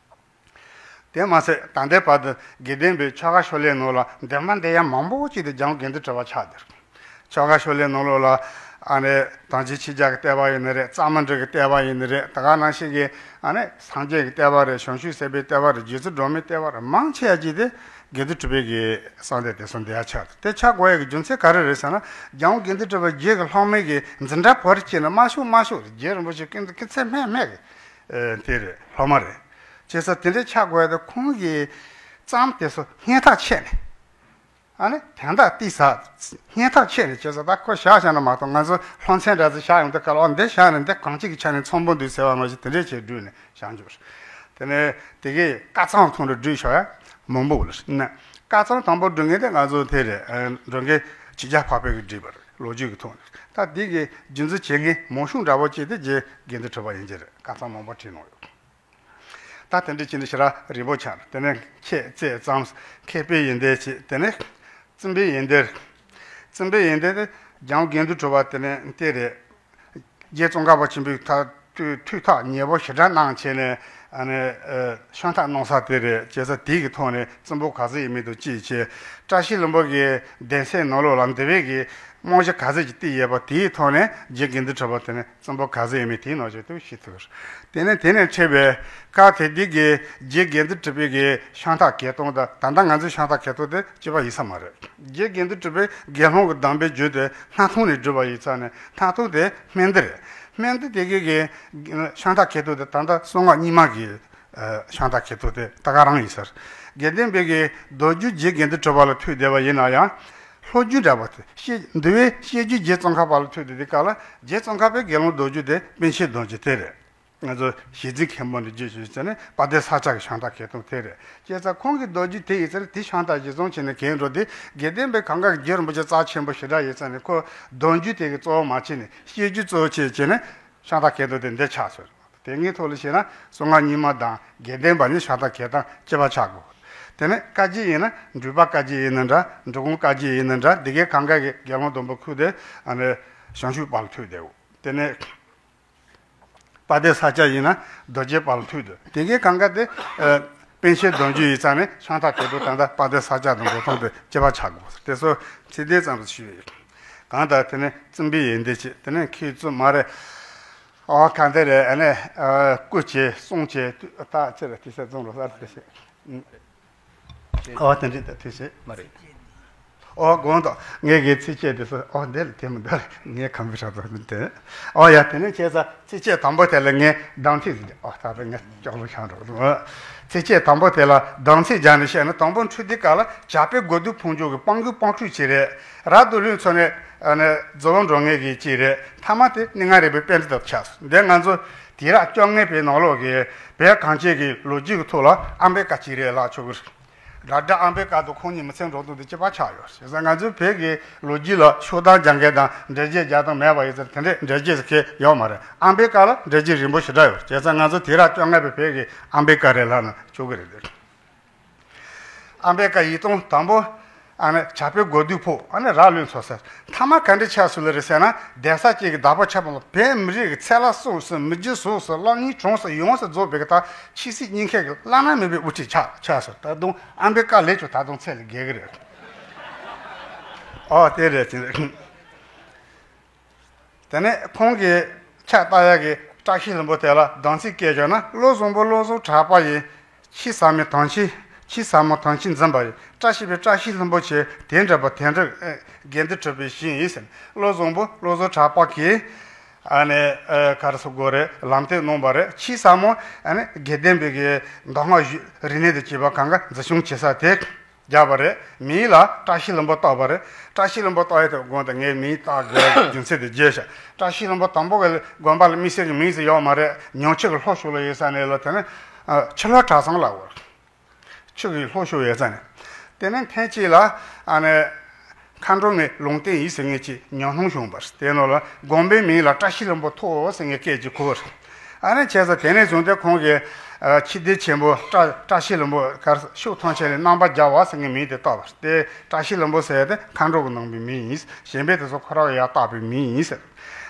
དེ་མ་ཟད་ད་ལྟའི་བར་དུ་དགེ་ལྡན་པའི་ཆོ་ག་ཤོ་ལོའི་ནང་ལ་འདོན་པ་འདོན་ཡ་མང་པོ་ཅིག་དེ་འཇམ་དགེ་འདུན་གྲུབ་པ་ཆགས་བསྡད། ཆོ་ག་ཤོ་ལོའི་ནང་ལོགས་ལ་ཨ་ནི་དྭངས་བཅུད་ཆོས་རྒྱལ་གྱི་བསྟོད་པ་ཡིན་ནི་རེད། གཙང་མ་འབྲི་གི་བསྟོད་པ་ཡིན་ནི་རེད། ད་ག་ནང་བཞིན་གྱི་ཨ་ནི་སངས་རྒྱས་ཀྱི་བསྟོད་པ་རེད། བྱང་ཆུབ་སེམས་དཔའི་བསྟོད་པ་རེད། རྗེ་བཙུན་སྒྲོལ་མའི་བསྟོད་པ་རེད། མང་ཆེ་བ་ཅིག་དེ་དགེ་འདུན་གྲུབ་པའི་གི་གསང་སྟེ་དེ་ཚོ་འདི་ཡ་ཆགས་འདུག་དེ་ཆགས་དགོས་ཡ་གི་རྒྱུ་མཚན་ག་རེ་རེད་ཟེར་ན། འཇམ་དགེ་འདུན་གྲུབ་པ་རྗེ་གི་སློབ་མའི་གི་འཛིན་གྲྭ་བར་བྱས་ན་མ་ཤོག་མ་ཤོག་རེད། རྗེ་རིན་པོ་ཆེ་ཀུན་ཏུ་སྐུ་ཚེ་སྨད་སྨད་གི་དེ་རེད། སློབ་མ་རེད། བྱས་ཙང་དེ་འདྲའི་ཆགས་དགོས་ཡ་དེ་ཁོང་གི་གཙང་དེ་ཚོ་སྙན་ཐག་ཆད་ནས། ཨ་ནི་དན་རྟགས་ཏི་ས་སྙན་ཐག་ཆད་ནས། བྱས་ཙང་ད་ཁོ་བཞག་བཞག་ན་མ་གཏོགས། ང་ཚོ་སློབ་ཚན་འདྲ་ཚོ་བཞག་ཡོང་དུས་སྐབས་ལ། ཨོ་འདི་བཞག་ནས་འདི་གང་ཅིའི་ཆ་ནས་ཚང་པོ་འདུག་ཟེར་བ་ནང་བཞིན་དེ་འདྲས་བྱས་བསྒྲུགས་ནས་བཞག་འཇུག་དེ་ནས་དེ་གའི་བཀའ་གཙང་ཐོག་ནས་བསྒྲུགས་བཞག་ཡ་མང་པོ་ལ་ནི། བཀའ་གཙང་དང་པོ་བསྒྲུགས་མཁན་དེ་ང་ཚོ་དེ་རེད། ཨ། འགྲོ་མགོན་ཆོས་རྒྱལ་འཕགས་པའི་གིས་བསྒྲིགས་པ་རེད། ལོ་རྒྱུས་ཀྱི་ཐོག་ནས། ད་དེ་གི་རྒྱུན་འཛིན་བྱེད་མཁན་མང་ཤོས་འདྲ་པོ་ཅིག་དེ་རྗེ་དགེ་འདུན་གྲུབ་པ་ཡིན་གྱི་རེད། བཀའ་གཙང་མང་པོ་བྲིས་གནང་ཡོད། ད་དེ་འདྲ་བྱས་ནས་ཞེ་དྲག་རིང་པོ་ཆགས། དེ་ནས་ཁྱེད་བརྩེ་གཙང་མཁས་པའི་ཡོན་ཏན་བྱས། དེ་ནས་བཙུན་པའི་ཡོན་ཏན། བཙུན་པའི་ཡོན་ཏན་དེ་འཇམ་དགེ་འདུན་གྲུབ་པ་དེ་ནས་དེ་རེད། རྗེ་ཙོང་ཁ་པ་ཆེན་པོས་ཐག་ཐུགས་ཐག་ཉེ་པོ་ཞེ་དྲག་གནང་བྱས་ནས། ཨ་ནི་ཨ་ཤམ་ཐབས་གནང་ས་དེ་རེད། བྱས་ཙང་དེ་གི་ཐོག་ནས་བཙུན་པོ་ག་ཚོད་ཡོད་མེད་དང་བཅས་བྱས། བཀྲ་ཤིས་ལྷུན་པོ་གི་གདན་སའི་ནང་ལོགས་ལ་འདུལ་བའི་གི་རྨང་གཞི་ག་ཚོད་ཅིག་བཏིང་ཡོད་པ་དེའི་ཐོག་ནས་རྗེ་དགེ་འདུན་གྲུབ་པ་དེ་ནས་བཙུན་པོ་ག་ཚོད་ཡོད་མེད་དེའི་ནང་བཞིན་དུ་ཤེས་ཐུབ། དེ་ནས་དེ་ནས་འཕྲད་པའི་སྐབས་དེ་དུས་ཀྱི་རྗེ་དགེ་འདུན་གྲུབ་པའི་གི་ཤམ་ཐབས་གྱེར་སྟངས་དང་ད་ལྟ་ང་ཚོའི་ཤམ་ཐབས་གྱེར་སྟངས་དེ་གཅིག་པ་ཡིན་ས་མ་རེད། རྗེ་དགེ་འདུན་གྲུབ་པའི་དགེ་སློང་གི་གདམས་པའི་རྒྱུན་དེ་སྣང་སྟོང་ནས་བསྒྲུབས་པ་ཡིན་ཙང་ནས། སྣང་སྟོང་དེ་སྨན་འདི་རེད། སྨན་འདི་དེ་གའི་གི་ཤམ་ཐབས་གྱེར་སྟངས་དེ་ད་ལྟ་གསང་སྔགས་རྙིང་མ་གི་ཤམ་ཐབས་གྱེར་སྟངས་དེ་ད་ག་རང་ཡིན་ས་རེད། དགེ་ལྡན་པའི་གི་མདོ་རྒྱུད་རྗེ་དགེ་འདུན་གྲུབ་པ་ལ་ཐུག་བསྡད་པ་ཡིན་ན་ཡང་། ལྷོ་རྒྱུད་འདྲ་པོ་དེ་བཤད་འདུལ་བའི་བཤད་རྒྱུད་རྗེ་ཙོང་ཁ་པ་ལ་ཐུག་བསྡད་དུས་སྐབས་ལ། རྗེ་ཙོང་ཁ་པའི་དགེ་སློང་མདོ་རྒྱུད་དེ་པཎ་ཆེན་རྡོ་རྗེ་དེ་རེད། ང་ཚོ་ཞེ་འཛིན་མཁན་པོ་འདི་རྗེས་ཞུས་ཟེར་ནས་དཔལ་ལྡན་ས་སྐྱ་གི་ཤམ་ཐབས་གྱེར་སྟངས་དེ་རེད། བྱས་ཙང་ཁོང་གི་མདོ་རྒྱུད་དེ་ཡིན་ཙང་དེ་ཤམ་ཐབས་གཞིར་བཟུང་བྱས་ནས་གྱེར་འགྲོ་དུས། དགེ་ལྡན་པའི་གང་ག་གི་རྗེ་རིན་པོ་ཆེ་རྩ་ཆེན་པོ་ཞེ་དྲག་ཡིན་ཙང་ནས། ཁོ་མདོ་རྒྱུད་དེ་གི་གཙོ་བོ་མ་བྱས་ནས་བཤད་རྒྱུད་གཙོ་བོ་བྱས་བྱས་ནས་ཤམ་ཐབས་གྱེར་སྟངས་དེ་འདི་ཆགས་སོང་། དེ་སྔའི་ཐོག་ལ་བྱས་ན་གསང་སྔགས་རྙིང་མ་དང་དགེ་ལྡན་པ་གཉིས་ཤམ་ཐབས་གྱེར་སྟངས་གཅིག་པ་ཆགས་དགོས། དེ་ནས་བཀའ་བརྒྱུད་ཡིན་ན་འབྲུག་པ་བཀའ་བརྒྱུད་ཡིན་ན་འདྲ། འབྲི་གུང་བཀའ་བརྒྱུད་ཡིན་ན་འདྲ། འདི་གའི་གང་ག་གི་དགེ་སློང་སྡོང་པོ་ཁུལ་དེ་ཨ་ནི་བྱང་ཆུབ་བར་ལ་ཐུག་བསྡད་ཡོད། དེ་ནས་དཔལ་ལྡན་ས་སྐྱ་ཡིན་ན་རྡོ་རྗེ་བར་ལ་ཐུག་འདུག་དེ་གའི་གང་ག་དེ་ཨ་པཎ་ཆེན་སྡོམ་རྒྱུན་ཡིན་ཙང་ནས་ཤང་ཐང་དེ་དུ་ད་ལྟ་དཔལ་ལྡན་ས་སྐྱ་དང་མགོ་ཐོམ་དེ་སྐྱེ་བ་ཆགས་དགོས། དེ་ཚོ་ཚིག་དེ་ཙམ་དུ་ཞུས་ཡོད། གང་ལྟར་དེ་ནས་བཙུན་པའི་ཡོན་ཏན་ཆེ། དེ་ནས་མཁས་བཙུན་མ་རེད། ཨོ་གང་དེ་རེད། ཨ་ནས་ཨ་སྐུ་བྱེད་གསུང་བྱེད་ད་ཅི་རེད། དེ་ཚོ་བཙུན་རོགས་ལ་དེ་བྱེད། ཨོ་དེ་འདྲ་ད་དེ་བྱེད་མ་རེད། ཨོ་དགོངས་དག་ངས་གི་ཚིགས་བཅད་དེ་ཚོ་ཨོ་འདི་ལ་དེ་མི་འདུག་ངས་གང་བི་ཧྲ་ཚོ་མི་དེ། ཨོ་ཡ་དེ་ནས་བྱས་ཙང་ཚིགས་བཅད་དང་པོ་དེ་ལ་ངས་གདམས་ཚིག་ཟིག་ཨོ་ད་ད་ངས་ཅོག་ལུ་ཤང་རོགས་ཚིགས་བཅད་དང་པོ་དེ་ལ་གདམས་ཚིག་སྦྱར་ནས་བཤད་ན། དང་པོ་འཕྲོས་དུས་སྐབས་ལ་བྱ་ཕོ་མགོ་བདུག་ཕུང་མཆོག་གི་སྤང་སྐུད་སྤང་ཁྲུས་བྱེད་རེད། རབ་ཏུ་ལུས་མཚོན་ནས་ཨ་ནི་རྫི་བོ་འགྲོ་ངེས་ཀྱི་ཅིག་རེད། ཐ་མ་དེ་གནས་ལྔ་རིག་པའི་པཎྜི་ཏ་ཆགས་སོང་། འདི་ང་ཚོ་དུས་རབས་བཅོ་ལྔ་པའི་ནང་ལོགས་ཀྱི་བོད་གངས་ཅན་གྱི་ལོ་རྒྱུས་ཀྱི་ཐོག་ལ་ཨམ་བེ་ཀ་ཅིག་རེད་ལབ་ཆོག་གི་རེད། དགྲ་དགྲ་ཨམ་བེ་ཀ་དང་ཁོང་གཉིས་མི་ཚེ་འགྲོ་སྟངས་དེ་གཅིག་པ་ཆགས་ཡོད། བྱས་ཙང་ང་ཚོའི་བོད་ཀྱི་ལོ་རྒྱུས་ལ་ཤོག་གདམས་རྒྱག་མཁན་དང་འགྲེལ་བརྗོད་རྒྱག་སྟངས་མེད་པ་ཡིན་ཙང་དེ་འདྲའི་འགྲེལ་བརྗོད་ཟེར་མཁན་ཡོད་མ་རེད། ཨམ་བེ་ཀ་ལ་འགྲེལ་བརྗོད་རིང་པོ་ཞེ་དྲག་ཡོད། བྱས་ཙང་ང་ཚོ་དུས་རབས་བཅོ་ལྔ་པའི་བོད་ཀྱི་ཨམ་བེ་ཀ་རེད་ལབ་ན་ཆོག་གི་རེད། ཨམ་བེ་ཀ་ཡིག་ཐོག་དང་པོ་ཨ་ནི་བྱ་ཕོ་མགོ་བདུག་ཕུང་ཨ་ནི་རབ་ལུས་མཚོན་ཟེར། ཐ་མ་ག་འདྲ་ཆགས་སོང་ལེ་རེད་ཟེར་ན། གདན་ས་གཅིག་གི་བདག་པོ་ཆགས་པ་ལ་བོད་མི་རིགས་ཀྱི་ཚེ་ལ་སྲོག་ཟེར། མི་རྒྱུ་ཟོག་ཟེར། གློག་བརྙན་གྲོང་ཟེར། ཡོངས་སུ་རྫོགས་པའི་གི་ད་ཆོས་སྲིད་གཉིས་ཀའི་གི་བླ་ན་མེད་པའི་དབུ་ཁྲིད་ཆགས་ཆགས་སོང་། ད་དུང་ཨམ་བེ་ཀ་ལས་ཀྱང་ད་དུང་ཚད་ལས་བརྒལ་གི་རེད། ཨོ་དེ་རེད་ཅིང་། དེ་ནས་ཁོང་གི་ཕྱག་བཏབ་ཡག་གི་བཀྲ་ཤིས་ལྷུན་པོ་དེ་ལ་གདམས་ཚིག་བཀལ་བྱུང་ན། བློ་བཟང་པོ་བློ་བཟང་གྲགས་པ་ཡིས། ཆོས་ཟབ་མོ་དམ་ཆོས། ཆོས་ཟབ་མོ་དམ་ཆོས་འཛིན་པ་ཡིས། བཀྲ་ཤིས་པའི་བཀྲ་ཤིས་ལྷུན་པོ་ཆེ། དེ་འདྲ་བ་དེ་འདྲ་ཨེ་དགེ་འདུན་གྲུབ་པའི་ཞིང་ཡིན་ཟེར། བློ་བཟང་པོ་བློ་བཟང་གྲགས་པ་གིས་ཨ་ནི་ཨེ་ག་རེ་ཟེར་དགོས་རེད། ལམ་སྟོན་གནང་བ་རེད། ཆོས་ཟབ་མོ་ཨ་ནི་དགེ་ལྡན་པའི་གི་མདོ་སྔགས་རིག་གནས་དང་བཅས་པ་གང་ག་འཛིན་སྐྱོང་བྱེད་ས་དེ། བརྒྱབ་པ་རེད། མིང་ལ་བཀྲ་ཤིས་ལྷུན་པོ་བཏགས་པ་རེད། བཀྲ་ཤིས་ལྷུན་པོ་བཏགས་ཡས་དེ་དགོངས་དག་ངས་མིང་བཏགས་དགོས་རྒྱུ་མཚན་དེ་བརྗོད་བྱ། བཀྲ་ཤིས་ལྷུན་པོ་དང་པོ་གི་དགོན་པ་ལ་དམིགས་བསལ་གྱི་མིང་ཟེར་ཡོད་མ་རེད། ཉང་ཆུ་གི་ལྷོ་ཕྱོགས་ལ་ཡོད་ས་ནས་ལ་དེ་ནས་ཆུ་ལྷོ་གྲྭ་ཚང་ལ་འོར། ཆུ་གི་ལྷོ་ཕྱོགས་ཡོད་ས་ནས། དེ་ནས་ཐེངས་གཅིག་ལ་ཨ་ནི་མཁའ་འགྲོ་མའི་ལུང་བསྟན་ཡིན་ཟེར་མཁན་གྱི་ཉམས་སྣང་བྱུང་བ་རེད། དེ་ནང་ལ་དགོན་པའི་མིང་ལ་བཀྲ་ཤིས་ལྷུན་པོ་ཐོགས་ཟེར་མཁན་སྐད་ཅིག་གོ་བ་རེད། ཨ་ནི་བྱས་ཙང་དེ་ནས་བཟུང་སྟེ་ཁོང་གིས་ཨ་ཆོས་སྡེ་ཆེན་པོ་བཀྲ་བཀྲ་ཤིས་ལྷུན་པོ་གར་ཕྱོགས་ཐམས་ཅད་ལ་རྣམ་པར་རྒྱལ་བ་ཟེར་མཁན་མིང་དེ་བཏགས་པ་རེད། དེ་བཀྲ་ཤིས་ལྷུན་པོ་ཟེར་ཡ་དེ་མཁའ་འགྲོ་གི་གནང་བའི་མིང་ཡིན། གཞན་པའི་དེ་ཚོ་ཁོ་རང་གིས་ཡར་བཏགས་པའི་མིང་ཡིན་ཟེར།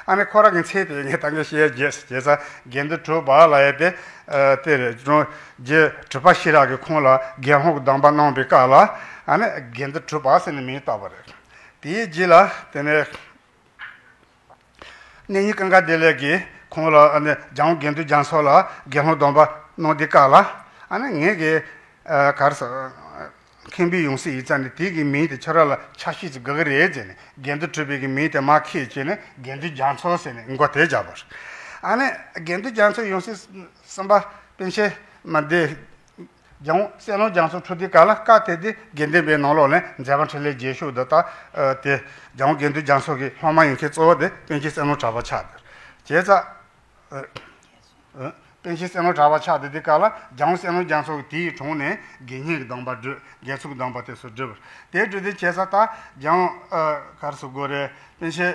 ཨ་ནི་ཁོ་རང་གི་མཚན་དེ་ངས་ད་གིན་བཤད་རྒྱུ་བྱས་ཙང་དགེ་འདུན་གྲུབ་པ་ལབ་ཡ་དེ་ཨ་དེ་རེད། རྗེ་གྲུབ་པ་ཤེས་རབ་ཀྱིས་ཁོང་ལ་དགེ་སློང་གི་སྡོམ་པ་གནང་བའི་སྐབས་ལ་ཨ་ནི་དགེ་འདུན་གྲུབ་པ་ཟེར་ནས་མིང་བཏགས་པ་རེད། དེའི་རྗེས་ལ་དེ་ནས་གནས་རྙིང་ཀུན་དགའ་བདེ་ལེགས་ཀྱིས་ཁོང་ལ་ཨ་ནི་རྒྱལ་དབང་དགེ་འདུན་རྒྱ་མཚོ་ལ་དགེ་སློང་སྡོམ་པ་གནང་དུས་སྐབས་ལ་ཨ་ནི་ངེད་ཀྱི་ཨ་ག་རེ་ཟེར། མཁན་པོའི་ཡང་སྲིད་ཡིན་ཙང་ནི་དེ་གི་མིང་དེ་ཁྱོད་རང་ལ་ཆ་ཤས་ཅིག་དགོས་ཀྱི་རེད་ཟེར་ནས་དགེ་འདུན་གྲུབ་པའི་གི་མིང་དེ་མར་ཁྱེར་བྱས་ནས་དགེ་འདུན་རྒྱ་མཚོ་ཟེར་ནས་མགོ་དེ་བརྒྱབ་པ་རེད། ཨ་ནི་དགེ་འདུན་རྒྱ་མཚོའི་ཡང་སྲིད་གསུམ་པ་པཎ་ཆེན་མ་དེ་རྒྱལ་དབང་བསོད་ནམས་རྒྱ་མཚོ་འཁྲུངས་དུས་སྐབས་ལ་སྐབས་དེ་དུས་དགེ་ལྡན་པའི་ནང་ལོགས་ནས་མཛད་པ་འཕྲིན་ལས་རྒྱས་ཤོས་འདི་དག་ཨ་དེ་རྒྱལ་དབང་དགེ་འདུན་རྒྱ་མཚོ་གི་སློབ་མ་ཡིན་མཁན་གཙོ་བོ་དེ་པཎ་ཆེན་བསོད་ནམས་གྲགས་པ་ཆགས་འདུག་བྱས་ཙང་། ཨ། ཨ། པཎ་ཆེན་བསོད་ནམས་གྲགས་པ་ཆགས་དེ་དུས་སྐབས་ལ་རྒྱལ་དབང་བསོད་ནམས་རྒྱ་མཚོ་གིས་དེའི་དྲུང་ནས་དགེ་བསྙེན་གྱི་སྡོམ་པ་སྒྲུབ། དགེ་ཚུལ་གྱི་སྡོམ་པ་དེ་ཚོ་སྒྲུབ། དེ་སྒྲུབ་དུས་བྱས་ཙང་ད་རྒྱལ་དབང་ཨ་ག་རེ་ཟེར་དགོས་རེད། པཎ་ཆེན་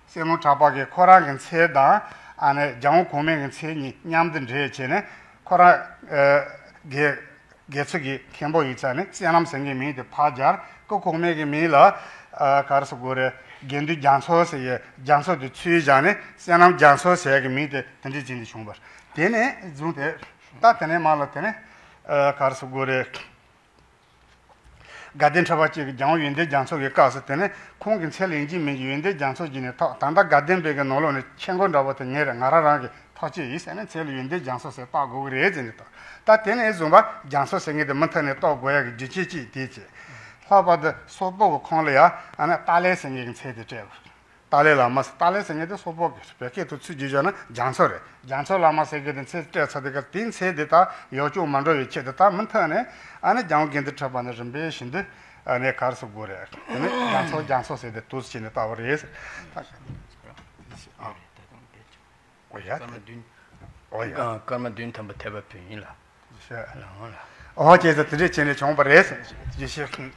བསོད་ནམས་གྲགས་པ་གིས་ཁོ་རང་གི་མཚན་དང་ཨ་ནི་རྒྱལ་དབང་གོང་མའི་གི་མཚན་གཉིས་མཉམ་དུ་འདྲེས་བྱས་ནས་ཁོ་རང་ཨ་དགེ་དགེ་ཚུལ་གྱི་མཁན་པོ་ཡིན་ཙང་ནི་བསོད་ནམས་ཟེར་མཁན་མིང་དེ་ཕར་སྦྱར། སྐུ་གོང་མའི་གི་མིང་ལ་ཨ་ག་རེ་ཟེར་དགོས་རེད། དགེ་འདུན་རྒྱ་མཚོ་ཟེར་ཡས་རྒྱ་མཚོ་དེ་ཚུར་བཞག་ནས་བསོད་ནམས་རྒྱ་མཚོ་ཟེར་ཡས་གི་མིང་དེ་དེ་འདྲས་བྱས་ནས་བྱུང་བ་རེད། དེ་ནས་བཟུང་སྟེ་ད་དེ་ནས་མར་ལ་དེ་ནས་ཨ་ག་རེ་ཟེར་དགོས་རེད། དགའ་ལྡན་ཁྲི་པ་གཅིག་གིས་རྒྱལ་དབང་ཡོན་ཏན་རྒྱ་མཚོ་གི་སྐབས་སུ་དེ་ནས་ཁོང་གི་མཚན་ལ་ཡིན་གཅིག་མིན་གཅིག་ཡོན་ཏན་རྒྱ་མཚོ་བྱས་ནས་ཐོགས། ད་ལྟ་དགའ་ལྡན་པའི་གི་ནང་ལོགས་ནས་ཆེ་མགོ་འདྲ་བོ་དེ་ངེད་རེད། ང་རང་རང་གི་ཐག་གཅོད་ཡིན་ཟེར་ནས་མཚན་ལ་ཡོན་ཏན་རྒྱ་མཚོ་ཟེར་བཏགས་དགོས་ཀྱི་རེད་ཟེར་ནས་བཏགས། ད་དེ་ནས་བཟུང་བ་རྒྱ་མཚོ་ཟེར་མཁན་དེ་མུ་མཐུད་ནས་བཏགས་དགོས་ཡག་གི་རྒྱུ་རྐྱེན་གཅིག་དེ་བྱས། ལྷག་པར་དུ་སོག་པོ་གི་ཁོངས་ལ་ཡ་ཨ་ནི་ཏཱ་ལའི་ཟེར་མཁན་གྱི་མཚན་དེ་སྤྲད་པ། ཏཱ་ལའི་བླ་མ་ཟེར། ཏཱ་ལའི་ཟེར་མཁན་དེ་སོག་པོ་གི་བོད་སྐད་དུ་ཚུར་བསྒྱུར་བྱས་ན་རྒྱ་མཚོ་རེད། རྒྱ་མཚོ་བླ་མ་ཟེར་མཁན་དེ་མཚན་སྤྲད་ཚར་དུས་སྐབས་དེའི་མཚན་དེ་ད་ཡག་བྱུང་མ་འགྲོ་བའི་ཆེད་དུ་ད་མུ་མཐུད་ནས་ཨ་ནི་རྒྱལ་དབང་དགེ་འདུན་གྲུབ་པ་ནས་རིམ་པས་བཞིན་དུ་ཨ་ནི་ག་རེ་ཟེར་དགོས་རེད། དེ་ནས་རྒྱ་མཚོ་རྒྱ་མཚོ་ཟེར་ཏེ་འདུག་སེ་བྱས་ནས་བཏགས་པ་རེད་ཟེར། ཨོ་ཡ། སྐར་མ་བདུན། ཨོ་ཡ། ཨ། སྐར་མ་བདུན་ཐམ་པ་ཐེག་པ་བོན་ཡིན་ལ། ཤ། ལགས་འོང་ལགས། ཨོ་བྱས་ཙང་དེ་འདྲས་བྱས་ནས་བྱུང་བ་རེད་ཟེར། ཡེ་ཤེས།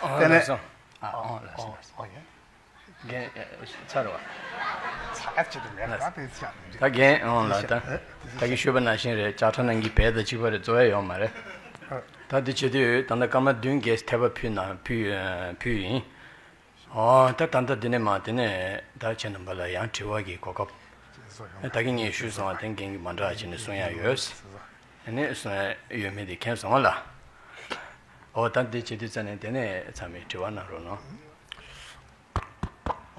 ཨོ་དེ་ནས། ལགས་སོ། ཨ། ཨོ་ལགས་སོ་ལགས་སོ། ཨོ་ཡ། རྒན། ཚར་བ། ཚར་ཅི་དུ་མེད་ལ་དེ་ཚར། ད་རྒན་འོང་ལ་ད། ད་གིན་ཞུས་པ་ནང་བཞིན་རེད། ལྕགས་ཁྲ་ནང་གི་བལ་དང་གཅིག་པ་རེད། རྫོགས་ཡ་ཡོད་མ་རེད། ད་འདི་བྱེད་དུས་ད་ལྟ་སྐར་མ་བདུན་བརྒྱད་འཐད་པ་ཕུལ་ན་ཕུལ་ཕུལ་ཡིན། ཨོ་ད་ད་ལྟ་འདི་ནས་མ་དེ་ནས་ད་ཁྱེད་རྣམ་པ་ལ་ཡང་དྲི་བ་གི་གོ་སྐབས། ད་གིན་ངས་ཞུས་སོང་བ་དེ་འགན་གྱི་མ་འདྲ་བ་བྱས་ནས་གསུང་ཡ་ཡོད། ཨ་ནི་གསུང་ཡ་ཡོད་མེད་དེ་མཁྱེན་སོང་བ་ལ། ཨོ་ད་འདི་བྱེད་དུས་ཙ་ནས་དེ་ནས་ཚང་མས་དྲི་བ་གནང་རོགས་གནང་།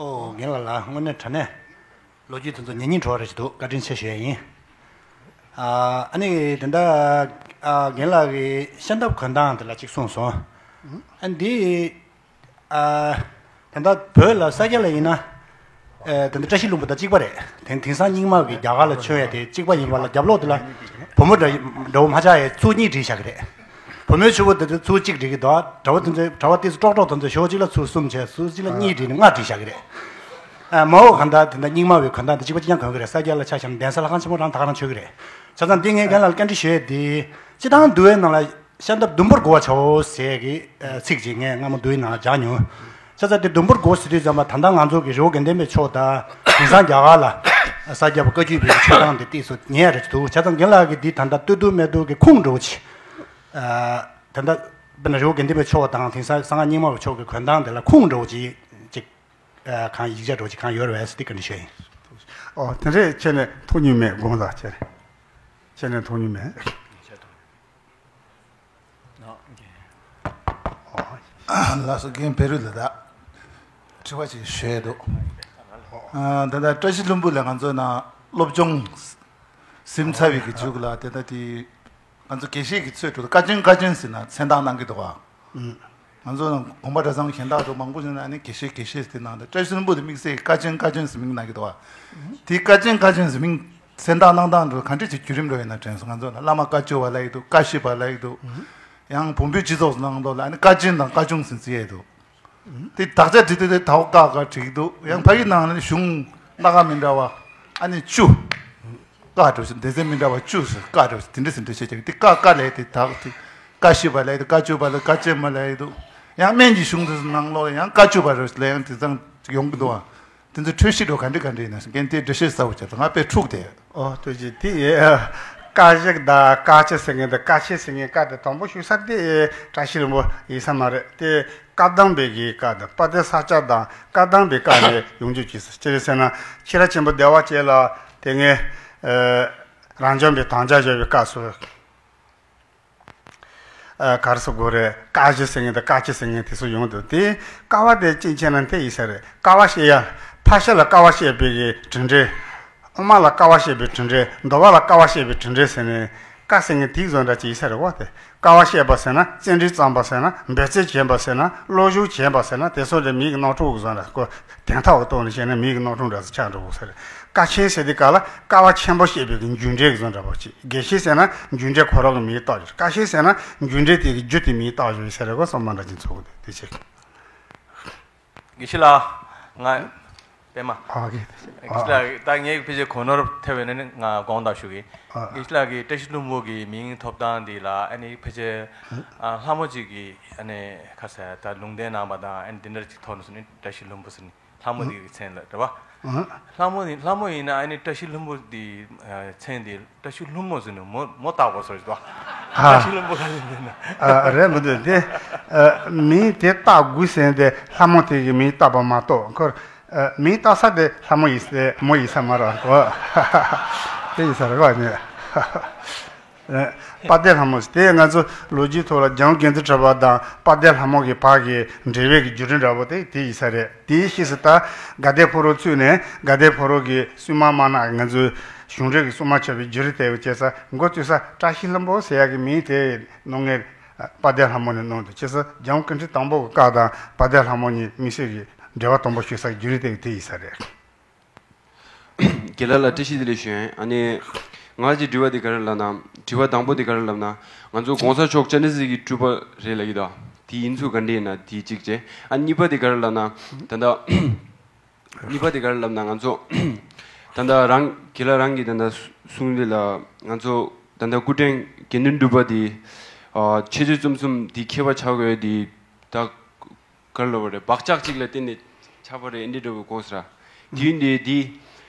ཨོ་རྒན་ལགས་ལ་དངོས་གནས་དྲང་གནས་ལོ་རྒྱུས་དེ་ཚོ་ཉན་སྙིང་བྲོ་བ་རེ་ཞིག་འདུག་བཀའ་དྲིན་ཆེ་ཞུ་ཡ་ཡིན། ཨ་ཨ་ནི་དེ་འདྲ་ཨ་རྒན་ལགས་ཀྱིས་ཤམ་ཐབས་གོན་སྟངས་དེ་ལ་གཅིག་གསུངས་སོང་། ཨ་འདི་ཨ་ད་ལྟ་བོད་ལ་ས་སྐྱ་ལ་ཡིན་ན་ཨ་ད་ལྟ་བཀྲ་ཤིས་ལྷུན་པོ་དང་གཅིག་པ་རེད། དེང་དེང་སང་རྙིང་མ་གི་རྒྱ་གར་ལ་མཆོད་ཡ་དེ་གཅིག་པ་ཡིན་པ་ལ་རྒྱབ་ལོགས་དེ་ལ་བུ་མོ་འདྲ་འདྲ་བོ་མ་ཆགས་ཡ་ཚུར་གཉིས་བསྒྲིགས་བཞག་གི་རེད། བུ་མོའི་ཕྱུ་པ་དེ་ཚོ་ཚུར་གཅིག་བསྒྲིགས་ཀྱི་འདུག་གྲྭ་པ་དེ་ཚོ་གྲྭ་པ་དེ་ཚོ་ཀྲོག་ཀྲོག་དེ་ཚོ་ཕྱོགས་གཅིག་ལ་ཚུར་གསུམ་བྱས་ཚུར་གཅིག་ལ་གཉིས་བསྒྲིགས་ནས་ལྔ་བསྒྲིགས་བཞག་གི་རེད། ཨ་མ་འོག་གང་ལྟར་དེ་འདྲ་རྙིང་མ་བའི་གོན་སྟངས་དེ་གཅིག་པ་གཅིག་རྐྱང་གོན་གི་རེད། ས་སྐྱ་ལ་ཆ་བཞག་ན་གདན་ས་ལྷ་ཁང་ཆེན་མོ་རང་ད་ག་རང་མཆོད་གི་རེད། བྱས་ཙང་འདི་ངས་རྒན་ལགས་ལ་བཀའ་འདྲི་ཞུ་ཡས་དེ་སྤྱི་བཏང་འདུལ་བའི་ནང་ལ་ཤམ་ཐབས་ཟླུམ་པོར་བགོ་བར་བྱའོ་ཟེར་གི་ཚིག་ཅིག་ངས་སྔ་མོ་འདུལ་བའི་ནང་ལ་སྦྱར་མྱོང་། བྱས་ཙང་དེ་ཟླུམ་པོར་བགོ་ཟེར་དུས་ཙམ་པ་ད་ལྟ་ང་ཚོ་གི་རི་བོ་དགེ་ལྡན་པའི་ཕྱོགས་དང་དེང་སང་རྒྱ་གར་ལ་ས་སྐྱ་པ་བཀའ་བརྒྱུད་པའི་ཆོས་སྟངས་དེ་ཏོག་ཙམ་ཉེ་རེད་འདུག་བྱས་ཙང་རྒན་ལགས་ཀྱིས་འདི་ད་ལྟ་སྟོད་ཐུང་སྨད་ཐུང་གི་ཁུངས་འདྲ་བོ་ཅིག་ད་ལྟ་དཔེར་ན་རི་བོ་དགེ་ལྡན་པའི་ཕྱོགས་དང་དེང་སང་གསང་སྔགས་རྙིང་མ་བའི་ཕྱོགས་ཀྱི་གོན་སྟངས་དེ་ལ་ཁུངས་འདྲ་བོ་ཅིག་ཅིག་གང་ཡིག་ཆ་འདྲ་བོ་ཅིག་གང་ཡོད་རེད་པས་ཟེར་དེ་བཀའ་འདྲི་ཞུ་ཡིན། ཨོ་དེ་འདྲས་ཁྱེད་ནས་མཐོང་མྱོང་མེད་དགོངས་དག་ཁྱེད་ཁྱེད་ནས་མཐོང་མྱོང་མེད། ལགས་སོ་རྒན་བེ་རུ་ལ་དྭགས་དྲི་བ་ཅིག་ཞུ་ཡས་འདུག་ད་ལྟ་བཀྲ་ཤིས་ལྷུན་པོ་ལ་ང་ཚོ་ནང་སློབ་སྦྱོང་ཟིན་ཚར་བའི་གི་མཇུག་ལ་དེ་ལྟ་དེ་ང་ཚོ་དགེ་བཤེས་ཀྱི་ཚོས་གྲུབ་བཀའ་ཆེན་བཀའ་ཆེན་ཟེར་ན་མཚན་རྟགས་གནང་གི་འདུག་ག་ང་ཚོ་ནང་དགོན་པ་གྲྭ་ཚང་གཞན་དག་ཚོ་མང་པོ་ཞིག་ནང་ནི་དགེ་བཤེས་དགེ་བཤེས་ཟེར་ནང་དུ་བཀྲ་ཤིས་ལྷུན་པོ་དེ་དམིགས་བསལ་བཀའ་ཆེན་བཀའ་ཆེན་ཟེར་མིང་གནང་གི་འདུག་ག་དེ་བཀའ་ཆེན་བཀའ་ཆེན་ཟེར་མིང་མཚན་རྟགས་གནང་སྟངས་འདྲ་ག་འདྲ་ཅིག་བརྒྱུད་རིམ་འདྲ་ཡོད་ན་དྲན་སོང་། ང་ཚོ་ལ་བླ་མ་བཀའ་བཅུ་པ་ལབ་ཡི་འདུག་བཀའ་བཞི་པ་ལབ་ཡི་འདུག་ཡང་བོན་པོའི་སྤྱི་ཚོགས་ནང་ལོགས་ལ་ཨ་ནི་བཀའ་ཆེན་དང་བཀའ་ཆུང་ཟེར་བརྩི་ཡི་འདུག་དེ་དག་ཆ་བྲིས་དུས་དེ་དའོ་ཀ་ཀ་བྲིས་ཀྱི་འདུག་ཡང་ཕ་ཡུལ་ནང་ལ་ནི་གཞུང་སྣ་ཁ་མི་འདྲ་བ་ཨ་ནི་བཅུ་ཀ་འདྲ་བོ་ཞིག་སྡེ་ཚན་མི་འདྲ་བ་བཅུ་ཟེར་ཀ་འདྲ་བོ་ཞིག་དེ་འདྲ་ཟེར་འདྲ་བཤད་ཀྱི་དེ་ཀ་ཀ་ལབ་དེ་དག་དེ་བཀའ་བཞི་པ་ལབ་དེ་བཀའ་བཅུ་པ་ལ་བཀའ་བཅུ་མ་ལབ་ཡི་འདུག་ཡང་སྨན་གྱི་གཞུང་དེ་ནང་ལོགས་ལ་ཡང་བཀའ་བཅུ་པ་རེ་ལ་ཡང་དེ་ཙང་ཡོང་གི་འདུག་ཨ། དེ་ཚོ་འཁྲུལ་གཞི་འགྲོ་ག་འདྲ་ག་འདྲ་ཡིན་ན་ཟེར་མཁན་དེ་འགྲེལ་བཤད་གསལ་པོ་བྱས་ཙང་ང་དཔེ་འཁྲུག་སྟེ། ཨོ་ལྟོས་ཀྱི་དེ་ཡི་བཀའ་བཞི་དང་བཀའ་བཅུ་ཟེར་མཁན་དང་བཀའ་ཆེན་ཟེར་མཁན་བཀའ་དེ་དང་པོ་ཞུ་ས་དེ་བཀྲ་ཤིས་ལྷུན་པོ་ཡིན་ས་མ་རེད་དེ། བཀའ་གདམས་པའི་གི་བཀའ་དང་དཔལ་ལྡན་ས་སྐྱ་དང་བཀའ་གདམས་པའི་བཀའ་ནས་ཡོང་རྒྱུ་བྱས་ཟེར་ཅི་རེད་ཟེར་ན་ཁྱེད་རང་ཆེན་པོ་བདེ་བ་ཅན་ལ་དེ་སྔའི་རང་བྱུང་པའི་དམ་བཅའ་བཞག་པའི་བཀའ་སོགས། ཨ་ག་རེ་ཟེར་དགོས་རེད། བཀའ་བཞི་ཟེར་མཁན་དང་བཀའ་བཅུ་ཟེར་མཁན་དེ་ཚོ་ཡོང་འདུག་དེ་བཀའ་བ་དེ་ཅི་བྱས་ན་དེ་ཡིན་ས་རེད། བཀའ་བ་བཤད་ཡ། ཕ་ཤ་ལ་བཀའ་བ་བཤད་པའི་གི་གྲུབ་འབྲས། ཨུ་མ་ལ་བཀའ་བ་བཤད་པའི་གྲུབ་འབྲས། འདོ་བ་ལ་བཀའ་བ་བཤད་པའི་གྲུབ་འབྲས་ཟེར་ནས་བཀའ་ཟེར་མཁན་དེ་བཟོ་འདྲ་ཅིག་ཡིན་ས་རེད་བ་དེ། བཀའ་བ་བཤད་པ་ཟེར་ན་བརྩོན་འགྲུས་བརྩམས་པ་ཟེར་ན་འབད་བརྩོན་བྱས་པ་ཟེར་ན་བློ་སྦྱོང་བྱས་པ་ཟེར་ན་དེ་ཚོ་དེ་མིའི་གི་རྣམ་འཕྲུལ་བཟོ་འདྲ་ཁོ་དེང་ཐག་གི་ཐོག་ནས་བཤད་ན་མིའི་གི་རྣམ་འཕྲུལ་འདྲ་ཟེར་ཆགས་འགྲོ་གི་ས་རེད། བཀའ་ཆེན་ཟེར་དུས་ག་ལ་བཀའ་བ་ཆེན་པོ་བཤད་པའི་གི་རྒྱུ་འབྲས་ཀྱི་བཟོ་འདྲ་པོ་ཅིག་དགེ་བཤེས་ཟེར་ན་རྒྱུ་འབྲས་ཁོ་རང་གི་མིང་བཏགས་ཡོད། བཀའ་ཆེན་ཟེར་ན་རྒྱུ་འབྲས་དེ་གི་རྒྱུ་དེ་མིང་བཏགས་ཡོད་ཟེར་རེད་གོ། བསམ་པ་འདྲ་ཅིག་ཚོགས་དེ་དེ་ཆེ། དགེ་བཤེས་ལགས་ང་པད་མ། ཨ་ཀེ། དགེ་བཤེས་ལགས་ད་ངས་ཕལ་ཆེར་གོ་ནོར་ཐེབས་ཡོད་ན་ནི་ང་དགོངས་དག་ཞུ་གི། ཨ། དགེ་བཤེས་ལགས་ཀྱིས་བཀྲ་ཤིས་ལྷུན་པོ་གི་མིང་ཐོབ་སྟངས་འདི་ལ་ཨ་ནི་ཕལ་ཆེར་ཨ་ལྷ་མོ་གཅིག་གིས་ཨ་ནི་ཁ་ཟེར་ད་ལུང་བསྟན་གནང་བ་དང་ཨ་ནི་འདི་འདྲ་ཅིག་ཐོག་ནས་སུ་ནི་བཀྲ་ཤིས་ལྷུན་པོ་ཟེར་ནི། ལྷ་མོ་དེ་གི་མཚན་ལ་རེད་བ། ལྷ་མོ་ནི་ལྷ་མོ་ཡིན་ན་ཨ་ནི་བཀྲ་ཤིས་ལྷུན་པོ་དེ་མཚན་དེ་བཀྲ་ཤིས་ལྷུན་མོ་ཟེར་ནས་མོ་མོ་བཏགས་པ་སོགས་རེད་བ། བཀྲ་ཤིས་ལྷུན་པོ་ག་ལ་ཡིན་ན། ཨ་རེད་མི་འདུག་དེ། མིང་དེ་བཏགས་དགོས་ཟེར་ཏེ་ལྷ་མོ་དེ་གི་མིང་བཏགས་པ་མ་གཏོགས་ཁོར་མིང་བཏགས་ས་དེ་ལྷ་མོ་ཡིན་ཟེར་མོ་ཡིན་ས་མ་རེད་གོ། དེ་ཡིན་ས་རེད་བ་ནི། དཔལ་ལྡན་ལྷ་མོ་དེ་ང་ཚོ་ལོ་རྒྱུས་ཐོག་ལ་འཇམ་དབྱངས་དགེ་འདུན་གྲགས་པ་དང་དཔལ་ལྡན་ལྷ་མོ་གི་བར་གྱི་འབྲེལ་བའི་གི་བརྒྱུད་རིམ་འདྲ་པོ་དེ་དེ་ཡིན་ས་རེད། དེའི་ཕྱིས་སུ་ད་དགའ་ལྡན་ཕོ་རོག་ཚུད་ནས་དགའ་ལྡན་ཕོ་རོག་གི་སྲུང་མ་དམར་ནག་ང་ཚོའི་གཞུང་འབྲེལ་གྱི་སྲུང་མ་ཆགས་པའི་བརྒྱུད་རིམ་དེ་བྱས་ས་འགོ་བཙུགས་ས་བཀྲ་ཤིས་ལྷུན་པོ་ཟེར་ཡག་གི་མིང་དེ་གནང་མཁན་དཔལ་ལྡན་ལྷ་མོ་ནས་གནང་འདུག་བྱས་ས་འཇམ་དབྱངས་སྐུ་ཕྲེང་དང་པོ་གི་སྐབས་དང་དཔལ་ལྡན་ལྷ་མོ་གཉིས་དམིགས་བསལ་གྱི་འབྲེལ་བ་དམ་པོ་ཞུ་ས་བརྒྱུད་རིམ་དེ་དེ་ཡིན་ས་རེད། རྒན་ལགས་ལ་བཀྲ་ཤིས་བདེ་ལེགས་ཞུ་ཡིན། ཨ་ནི། ང་ཚོའི་དྲི་བ་འདི་ག་རེ་ལབ་ན། དྲི་བ་དང་པོ་འདི་ག་རེ་ལབ་ན། ང་ཚོ་གོང་ས་མཆོག་སྤྱན་རས་གཟིགས་ཀྱི་སྤྲུལ་པ་རེད་ལབ་ཀྱི་འདུག་དེ་ཡིན་ཚུལ་ག་འདྲ་ཡིན་ན་དེ་གཅིག་བྱས། ཨ་གཉིས་པ་འདི་ག་རེ་ལབ་ན། ད་ལྟ། གཉིས་པ་འདི་ག་རེ་ལབ་ན་ང་ཚོ། ད་ལྟ་རང་རྒན་ལགས་རང་གིས་ད་ལྟ་གསུངས་འདི་ལ་ང་ཚོ་ད་ལྟ་སྐུ་ཕྲེང་དགེ་འདུན་གྲུབ་པ་འདི། ཨ་འཆད་རྩོད་རྩོམ་གསུམ་འདི་མཁས་པ་ཆགས་དགོས་འདི། ད། ག་རེ་ལབ་པ་རེད། བག་ཆགས་གཅིག་ལ་བརྟེན་ནས་ཆགས་པ་རེད་འདི་འདྲ་བོ་གོ་སོང་ར། དུས་འདི་འདི།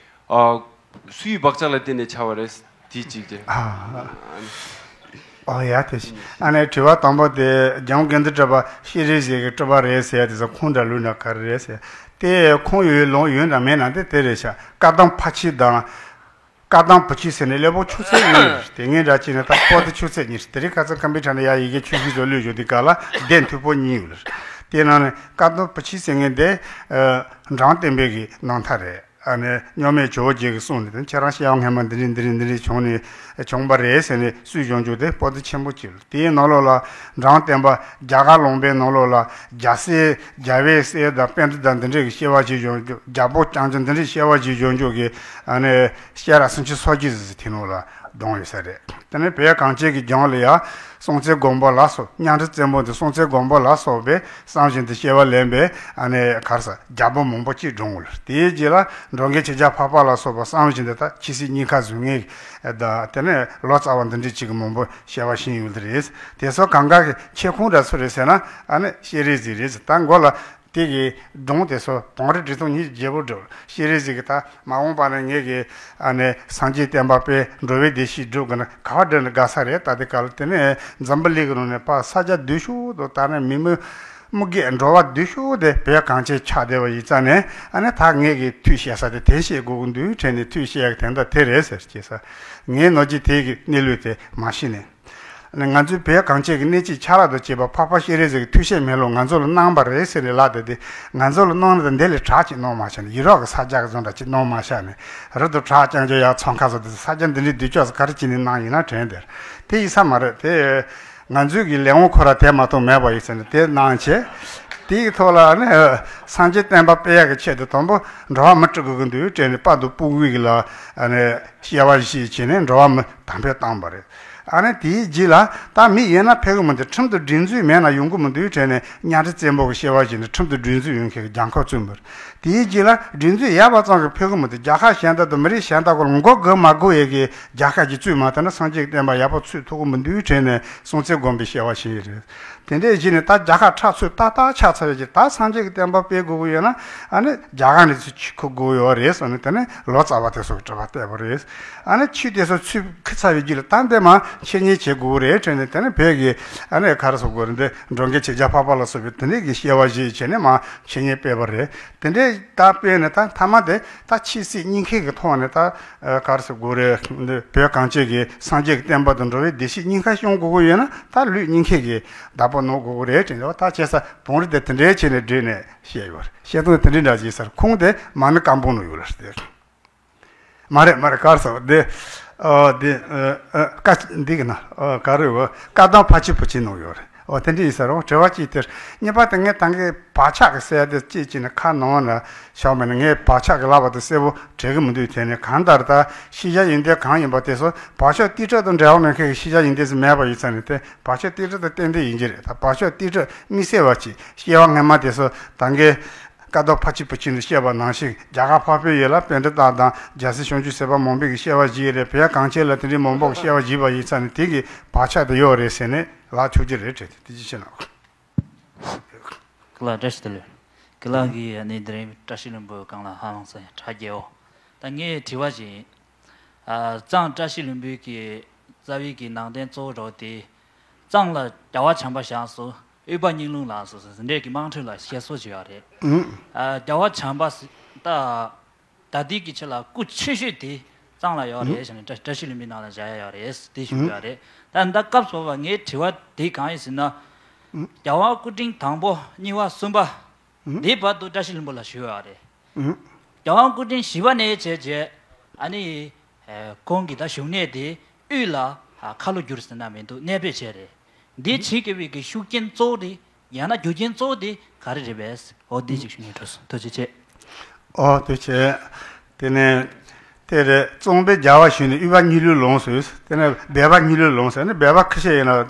ཨ། སུའི་བག་ཆགས་ལ་བརྟེན་ནས་ཆགས་པ་རེད། དེ་གཅིག་དེ། ཨ། ཨོ་ཡ་དེ་ཤི། ཨ་ནི་དྲི་བ་དང་པོ་དེ་རྒྱལ་དབང་དགེ་འདུན་གྲུབ་པ་ཤེས་རིག་ཟེར་གི་གྲུབ་པ་རེད་ཟེར་ཡ་དེ་ཚོ་ཁུངས་འདྲ་ལུགས་འདྲ་ག་རེ་རེད་ཟེར། དེ་ཁུངས་ཡོད་ལུང་ཡོད་འདྲ་མེད་ན་དེ་དེ་རེད་ཤག་བཀའ་གདམས་ཕ་ཕྱི་དང་། བཀའ་གདམས་བུ་ཕྱི་ཟེར་ནས་སླེ་པོ་ཆུ་ཚོད་གཉིས་རེད། དེ་ངས་འདྲ་བྱས་ནས་ད་པོ་ཏི་ཆུ་ཚོད་གཉིས་རེད། དེ་རིང་ཁ་སང་ཀམ་པུ་ཊར་ནས་ཡ་ཡི་གེ་ཆུ་ཤིག་ཚོ་བླུགས་བཞག་དེ་ག་ལ་ལྡན་མཐུག་པོ་གཉིས་ཡོད་རེད། དེ་ནང་ནས་བཀའ་གདམས་བུ་ཕྱི་ཟེར་མཁན་དེ་འབྲོམ་སྟོན་པའི་གི་རྣམ་ཐར་རེད། ཨ་ནི་གཉོར་མའི་ཇོ་བོ་རྗེ་གིས་གསུངས་ནས་དེ་ཁྱེད་རང་སྐྱེ་བ་སྔ་མ་འདི་འདྲ་འདི་འདྲ་འདི་འདྲ་བྱུང་ནས་བྱུང་བ་རེད་ཟེར་ནས་སུས་བྱུང་བྱུང་དེ་པོ་ཏི་ཆེན་པོ་གཅིག་ལ། དེའི་ནང་ལོགས་ལ་འབྲོམ་སྟོན་པ་རྒྱ་གར་ལུང་པའི་ནང་ལོགས་ལ་རྒྱལ་སྲས་རྒྱལ་བའི་སྲས་དང་པཎྜི་ཏ་འདི་འདྲས་ཀྱི་སྐྱེ་བ་ཞིག་བྱུང་རྒྱུ། རྒྱལ་པོ་རྐྱང་རྐྱང་འདི་འདྲས་སྐྱེ་བ་ཞིག་བྱུང་རྒྱུ་གི་ཨ་ནི་སྐྱེས་རབས་སུམ་ཅུ་སོ་གཅིག་ཟིག་དེ་ནང་ལ་བསྡོམས་ཡོད་ས་རེད། དེ་ནས་བོད་གངས་ཅན་གྱི་ལྗོངས་ལ་ཡང་སྲོང་བཙན་སྒམ་པོ་ལ་སོགས། གཉའ་ཁྲི་བཙན་པོ་འདི་སྲོང་བཙན་སྒམ་པོ་ལ་སོགས་པས་བསམ་བཞིན་དུ་སྐྱེ་བ་ལེན་པའི་ཨ་ནི་ག་རེ་ཟ་རྒྱལ་པོ་མང་པོ་ཅིག་བགྲངས་ཡོད་ལ། དེའི་རྗེས་ལ་འབྲོམ་སྟོན་ཆོས་རྒྱལ་འཕགས་པ་ལ་སོགས་པ་བསམ་བཞིན་དུ་ད་ཆོས་སྲིད་གཉིས་ཀ་བཟུང་མཁན་དང་། དེ་ནས་ལོ་ཙཱ་བ་འདི་འདྲས་ཅིག་གི་མང་པོ་སྐྱེ་བ་བཞེས་ཡོད་ལེ་རེད། དེ་ཚོ་གང་ག་གི་མཆེད་ཁུངས་འདྲ་སུ་རེད་ཟེར་ན་ཨ་ནི་ཤེས་རིག་ཟིག་རེད་ཟེར། ད་མགོ་ལ་དེ་གི་སྒྲུང་དེ་ཚོ་བོན་རི་འབྲི་སྟངས་གཉིས་བརྗེ་པོ་འགྲོ། ཤེས་རིག་ཟིག་གི་ད་མ་འོངས་པ་ན་ངེད་ཀྱི་ཨ་ནི་སངས་རྒྱས་བསྟན་པ་སྤེལ། འགྲོ་བའི་བདེ་སྐྱིད་སྒྲུབ་དགོས་ན་ག་བ་འགྲོ་ན་དགའ་ས་རེད། ད་དེ་ག་ལ་དེ་ནས་འཛམ་བུ་གླིང་གི་ནང་ནས་ཕར་ས་ཆ་བསྡུས་ཤོག་དང་། ད་ནས་མི་མི་མི་སྒེར་འགྲོ་བ་བསྡུས་ཤོག་དེ་བོད་གངས་ཅན་ཆགས་བསྡད་པ་ཡིན་ཙང་ནས། ཨ་ནི་ད་ངེད་ཀྱི་ཐུགས་བཤད་ས་དེ་དེ་བཤད་དགོས་ཀྱི་འདུག་དྲན་ནས་ཐུགས་བཤད་ཡག་དེ་འདྲ་དེ་རེད་ཟེར་བྱས་ས། ངས་ནོར་གྱི་དེ་གི་གནས་ལུགས་དེ་མ་ཤེས་ནས། ང་ཚོའི་བོད་གངས་ཅན་གྱི་གནས་སྐྱེས་ཆ་ལག་དང་བཅས་པ་འཕགས་པ་སྤྱན་རས་གཟིགས་ཀྱི་ཐུགས་བཞེད་མེ་ལོང་ང་ཚོ་ལ་གནང་བ་རེད་ཟེར་ནས་ལབ་བསྡད་དེ། ང་ཚོ་ལ་གནང་ནས་ད་འདི་ལས་དྲག་ཅིག་གནང་མ་བཞག་ནས། ཡུ་རོབ་ཀྱི་ས་རྒྱག་གི་བཟོ་འདྲ་ཅིག་གནང་མ་བཞག་ནས། རི་དང་བྲག་རྐྱང་རྐྱང་ཡར་ཚང་ཁ་བཟོ་དེ། ས་ཆ་འདི་འདྲའི་འདི་ཅོག་ཙེ་ག་རེ་བྱས་ནས་གནང་ཡིན་ན་དྲན་དེར། དེ་ཡིན་ས་མ་རེད་དེ། ང་ཚོའི་གི་ལས་དབང་ཁོ་ར་དེ་མ་གཏོགས་མེད་པ་ཡིན་ཟེར་ནས་དེ་གནང་བྱས། དེའི་ཐོག་ལ་ནི་སངས་རྒྱས་བསྟན་པ་སྤེལ་ཡག་གི་ཆེད་དུ་དང་པོ་འགྲོ་བ་མི་སྤྲུལ་སྐུ་གི་འདུལ་དྲན་ནས་དཔའ་བདུད་ཕུང་པོའི་གི་ལ་ནི་སྐྱེ་བ་བཞེས་བྱས་ནས་འགྲོ་བ་མི་དམ་འཕེལ་བཏང་བ་རེད། ཨ་ནི་དེའི་རྗེས་ལ་ད་མི་ཡིན་ན་ཕེབས་གི་མི་འདུག་ཁྲིམས་དང་སྒྲིག་འཛུགས་མེད་ན་ཡོང་གི་མི་འདུག་དྲན་ནས་གཉའ་ཁྲི་བཙན་པོ་གི་སྐྱེ་བ་བཞེས་ནས་ཁྲིམས་དང་སྒྲིག་འཛུགས་ཡོང་མཁན་གི་རྒྱལ་ཁབ་བཙུགས་པ་རེད། དེའི་རྗེས་ལ་སྒྲིག་འཛུགས་ཡོད་པ་ཙམ་གྱིས་ཕེབས་གི་མི་འདུག་རྒྱལ་ཁབ་གཞན་དག་དང་མི་རིགས་གཞན་དག་གོ་ལ་མགོ་སྒུར་མ་དགོས་ཡས་ཀྱི་རྒྱལ་ཁབ་ཅིག་བཙུགས་མ་ཐུབ་ན་སངས་རྒྱས་ཀྱི་བསྟན་པ་ཡག་པོ་ཚུགས་ཐུབ་གི་མི་འདུག་དྲན་ནས་སྲོང་བཙན་སྒམ་པོའི་སྐྱེ་བ་བཞེས་ཡོད་རེད། དེ་འདྲས་བྱས་ནས་ད་རྒྱལ་ཁབ་ཁྲག་ཚུད་ཏག་ཏག་ཆགས་ཚར་བའི་རྗེས། ད་སངས་རྒྱས་ཀྱི་བསྟན་པ་སྤེལ་དགོས་ཀྱི་ཡོད་ན་ཨ་ནི་རྒྱ་གར་ནས་ཚུར་ཆུ་ཁུར་དགོས་ཡོད་རེད་གསུངས་ནས། དེ་ནས་ལོ་ཙཱ་བ་དེ་ཚོ་གི་གྲྭ་པ་བསྟན་པ་རེད། ཨ་ནི་ཆོས་དེ་ཚོ་ཚུར་ཁུར་ཚར་བའི་རྗེས་ལ་ད་འདི་མ་འཆད་ཉན་བྱེད་དགོས་རེད་དྲན་ནས། དེ་ནས་བོད་ཀྱི་ཨ་ནི་ག་རེ་ཟེར་དགོས་རེད། འདི་འགྲོ་མགོན་ཆོས་རྒྱལ་འཕགས་པ་ལ་སོགས་པའི་དེ་འདྲས་ཀྱི་སྐྱེ་བ་བཞེས་བྱས་ནས་མ་འཆད་ཉན་སྤེལ་བ་རེད། དེ་འདྲས་ད་སྤེལ་ནས་ད་མཐའ་མ་དེ་ད་ཆོས་སྲིད་གཉིས་ཀའི་གི་ཐོག་ནས་ད་ག་རེ་ཟེར་དགོས་རེད། འདི་བོད་གངས་ཅན་གྱི་སངས་རྒྱས་ཀྱི་བསྟན་པ་དང་འགྲོ་བའི་བདེ་སྐྱིད་གཉིས་ཀ་སྐྱོང་དགོས་ཀྱི་ཡོད་ན་ད་ལུས་གཉིས་ཀའི་གི་བདག་པོ་གནང་དགོས་ཀྱི་རེད་དྲན་ནས། ད་བྱས་ཙང་བོན་རི་དེ་དེ་འདྲའི་ཆེད་ནས་བསྒྲིགས་ནས་བཤད་ཡོད་རེད། བཤད་སྟངས་དེ་འདྲའི་འདྲ་ཅིག་ཟེར། ཁུངས་དེ་མ་ཎི་བཀའ་འབུམ་ནང་ཡོད་རེད་དེ། མ་རེད་མ་རེད། ག་རེ་ཟེར་བ་དེ། ཨ་དེ་ཨ་ཨ་ཀ་འདི་གི་ན་ཨ་ག་རེ་བ་བཀའ་གདམས་ཕ་ཕྱི་བུ་ཕྱི་ནང་ཡོད་རེད། ཨོ་དེ་འདྲ་ཡིན་ས་རེད། དྲི་བ་གཅིག་དེར། གཉིས་པ་དེ་ངས་ད་གིན་བག་ཆགས་ཀྱི་ཟེར་ཡ་དེ་གཅིག་གཅིག་ནས་ཁ་ནང་ན་བཞག་མེད་ན། ངས་བག་ཆགས་ཀྱི་ལབ་པ་དེ་གསལ་པོ་དྲན་གི་མི་འདུག་དེ་ནས་གང་ལྟར་ད་ཤེས་བྱ་ཡོན་ཏན་གང་ཡིན་པ་དེ་ཚོ་བག་ཆགས་རྟིང་སྒྲིལ་དང་འབྲེལ་བ་མེད་མཁན་གྱི་ཤེས་བྱ་ཡོན་ཏན་ཟིག་མེད་པ་ཡིན་ཙང་ནས། དེ་བག་ཆགས་རྟིང་སྒྲིལ་དང་ཏན་ཏན་ཡིན་གྱི་རེད། ད་བག་ཆགས་རྟིང་སྒྲིལ་དམིགས་བསལ་བ་ཅིག་སྐྱེ་བ་སྔ་མ་དེ་ཚོ་ད་གིན་བཀའ་གདམས་ཕ་ཕྱི་བུ་ཕྱི་ནས་བཤད་པ་ནང་བཞིན། རྒྱ་གར་འཕགས་པའི་ཡུལ་ལ་པཎྜི་ཏ་དང་རྒྱལ་སྲས་བྱང་ཆུབ་སེམས་དཔའ་མང་པོས་ཀྱི་སྐྱེ་བ་བཞེས་རེད། བོད་གངས་ཅན་ལ་དེ་འདྲའི་མང་པོ་གི་སྐྱེ་བ་བཞེས་པ་ཡིན་ཙང་ནས་དེ་གི་བག་ཆགས་དེ་ཡོད་རེད་ཟེར་ནས་ལབ་ཆོག་གི་རེད་དྲན། དེ་ཅི་བྱེད་ན། ཀི་ལ་བཀྲ་ཤིས་བདེ་ལེགས། ཀི་ལ་གི་ཨ་ནི་དེ་རིང་བཀྲ་ཤིས་ལྷུན་པོའི་སྒང་ལ་ཧ་ལམ་ས་ཡ་དྲ་རྒྱའོ། ད་ངའི་དྲི་བ་ཞིག་ཨ་གཙང་བཀྲ་ཤིས་ལྷུན་པོའི་གི་རྩ་བའི་གི་ནང་དོན་གཙོ་བོ་རོ་དེ། གཙང་ལ་རྒྱལ་བ་བྱམས་པ་བཞག་སོ། དབུས་པ་སྙིང་ལུང་ལ་སོ་སོ་འདྲེས་ཀྱི་དམངས་ཁྲོད་ལ་བཤད་སྲོལ་ཞིག་ཡོད་རེད། ཨ་རྒྱལ་བ་བྱམས་པ་ད་ད་ལྟའི་གི་ཆེད་ལ་སྐུ་ཆེ་ཤོས་དེ་གཙང་ལ་ཡོད་རེད་ཟེར་ནས་བཀྲ་བཀྲ་ཤིས་ལྷུན་པོའི་ནང་ལ་བཞག་ཡ་ཡོད་རེད་དེ་ཞུ་གི་ཡོད་རེད། ད་ད་སྐབས་སུ་བབ་པ་ངའི་དྲི་བ་དེ་གང་ཡིན་ཟེར་ན། རྒྱལ་དབང་སྐུ་ཕྲེང་དང་པོ་གཉིས་པ་གསུམ་པ། འདིའི་བར་དུ་བཀྲ་ཤིས་ལྷུན་པོ་ལ་བཞུགས་ཡོད་རེད། རྒྱལ་དབང་སྐུ་ཕྲེང་བཞི་པ་ནས་བྱས་རྗེས་ཨ་ནི་ཁོང་གི་ད་བཞུགས་གནས་དེ་དབུས་ལ་ཁ་ལོ་བསྒྱུར་ཟེར་ན་མི་འདུག་གནས་སྤོས་བྱས་རེད། འདི་བྱེད་དགོས་པའི་གི་ཤུགས་རྐྱེན་གཙོ་བོ་དེ་ཡང་ན་རྒྱུ་རྐྱེན་གཙོ་བོ་དེ་ག་རེ་རེད་པས། འོ་འདི་ཅིག་ཞུ་སྙིང་འདོད་སོང་། ཐུགས་རྗེ་ཆེ། ཨོ་ཐུགས་རྗེ་ཆེ། དེ་ནས་དེ་རེད། གཙང་པའི་རྒྱལ་བ་བཞུགས་ནས་དབུས་པ་གཉིས་ལུས་ལོངས་སོ། དེ་ནས་སྦལ་པ་གཉིས་ལུས་ལོངས་སོ། ཨ་ནི་སྦལ་པ་ཁ་ཤས་ཡིན་ན་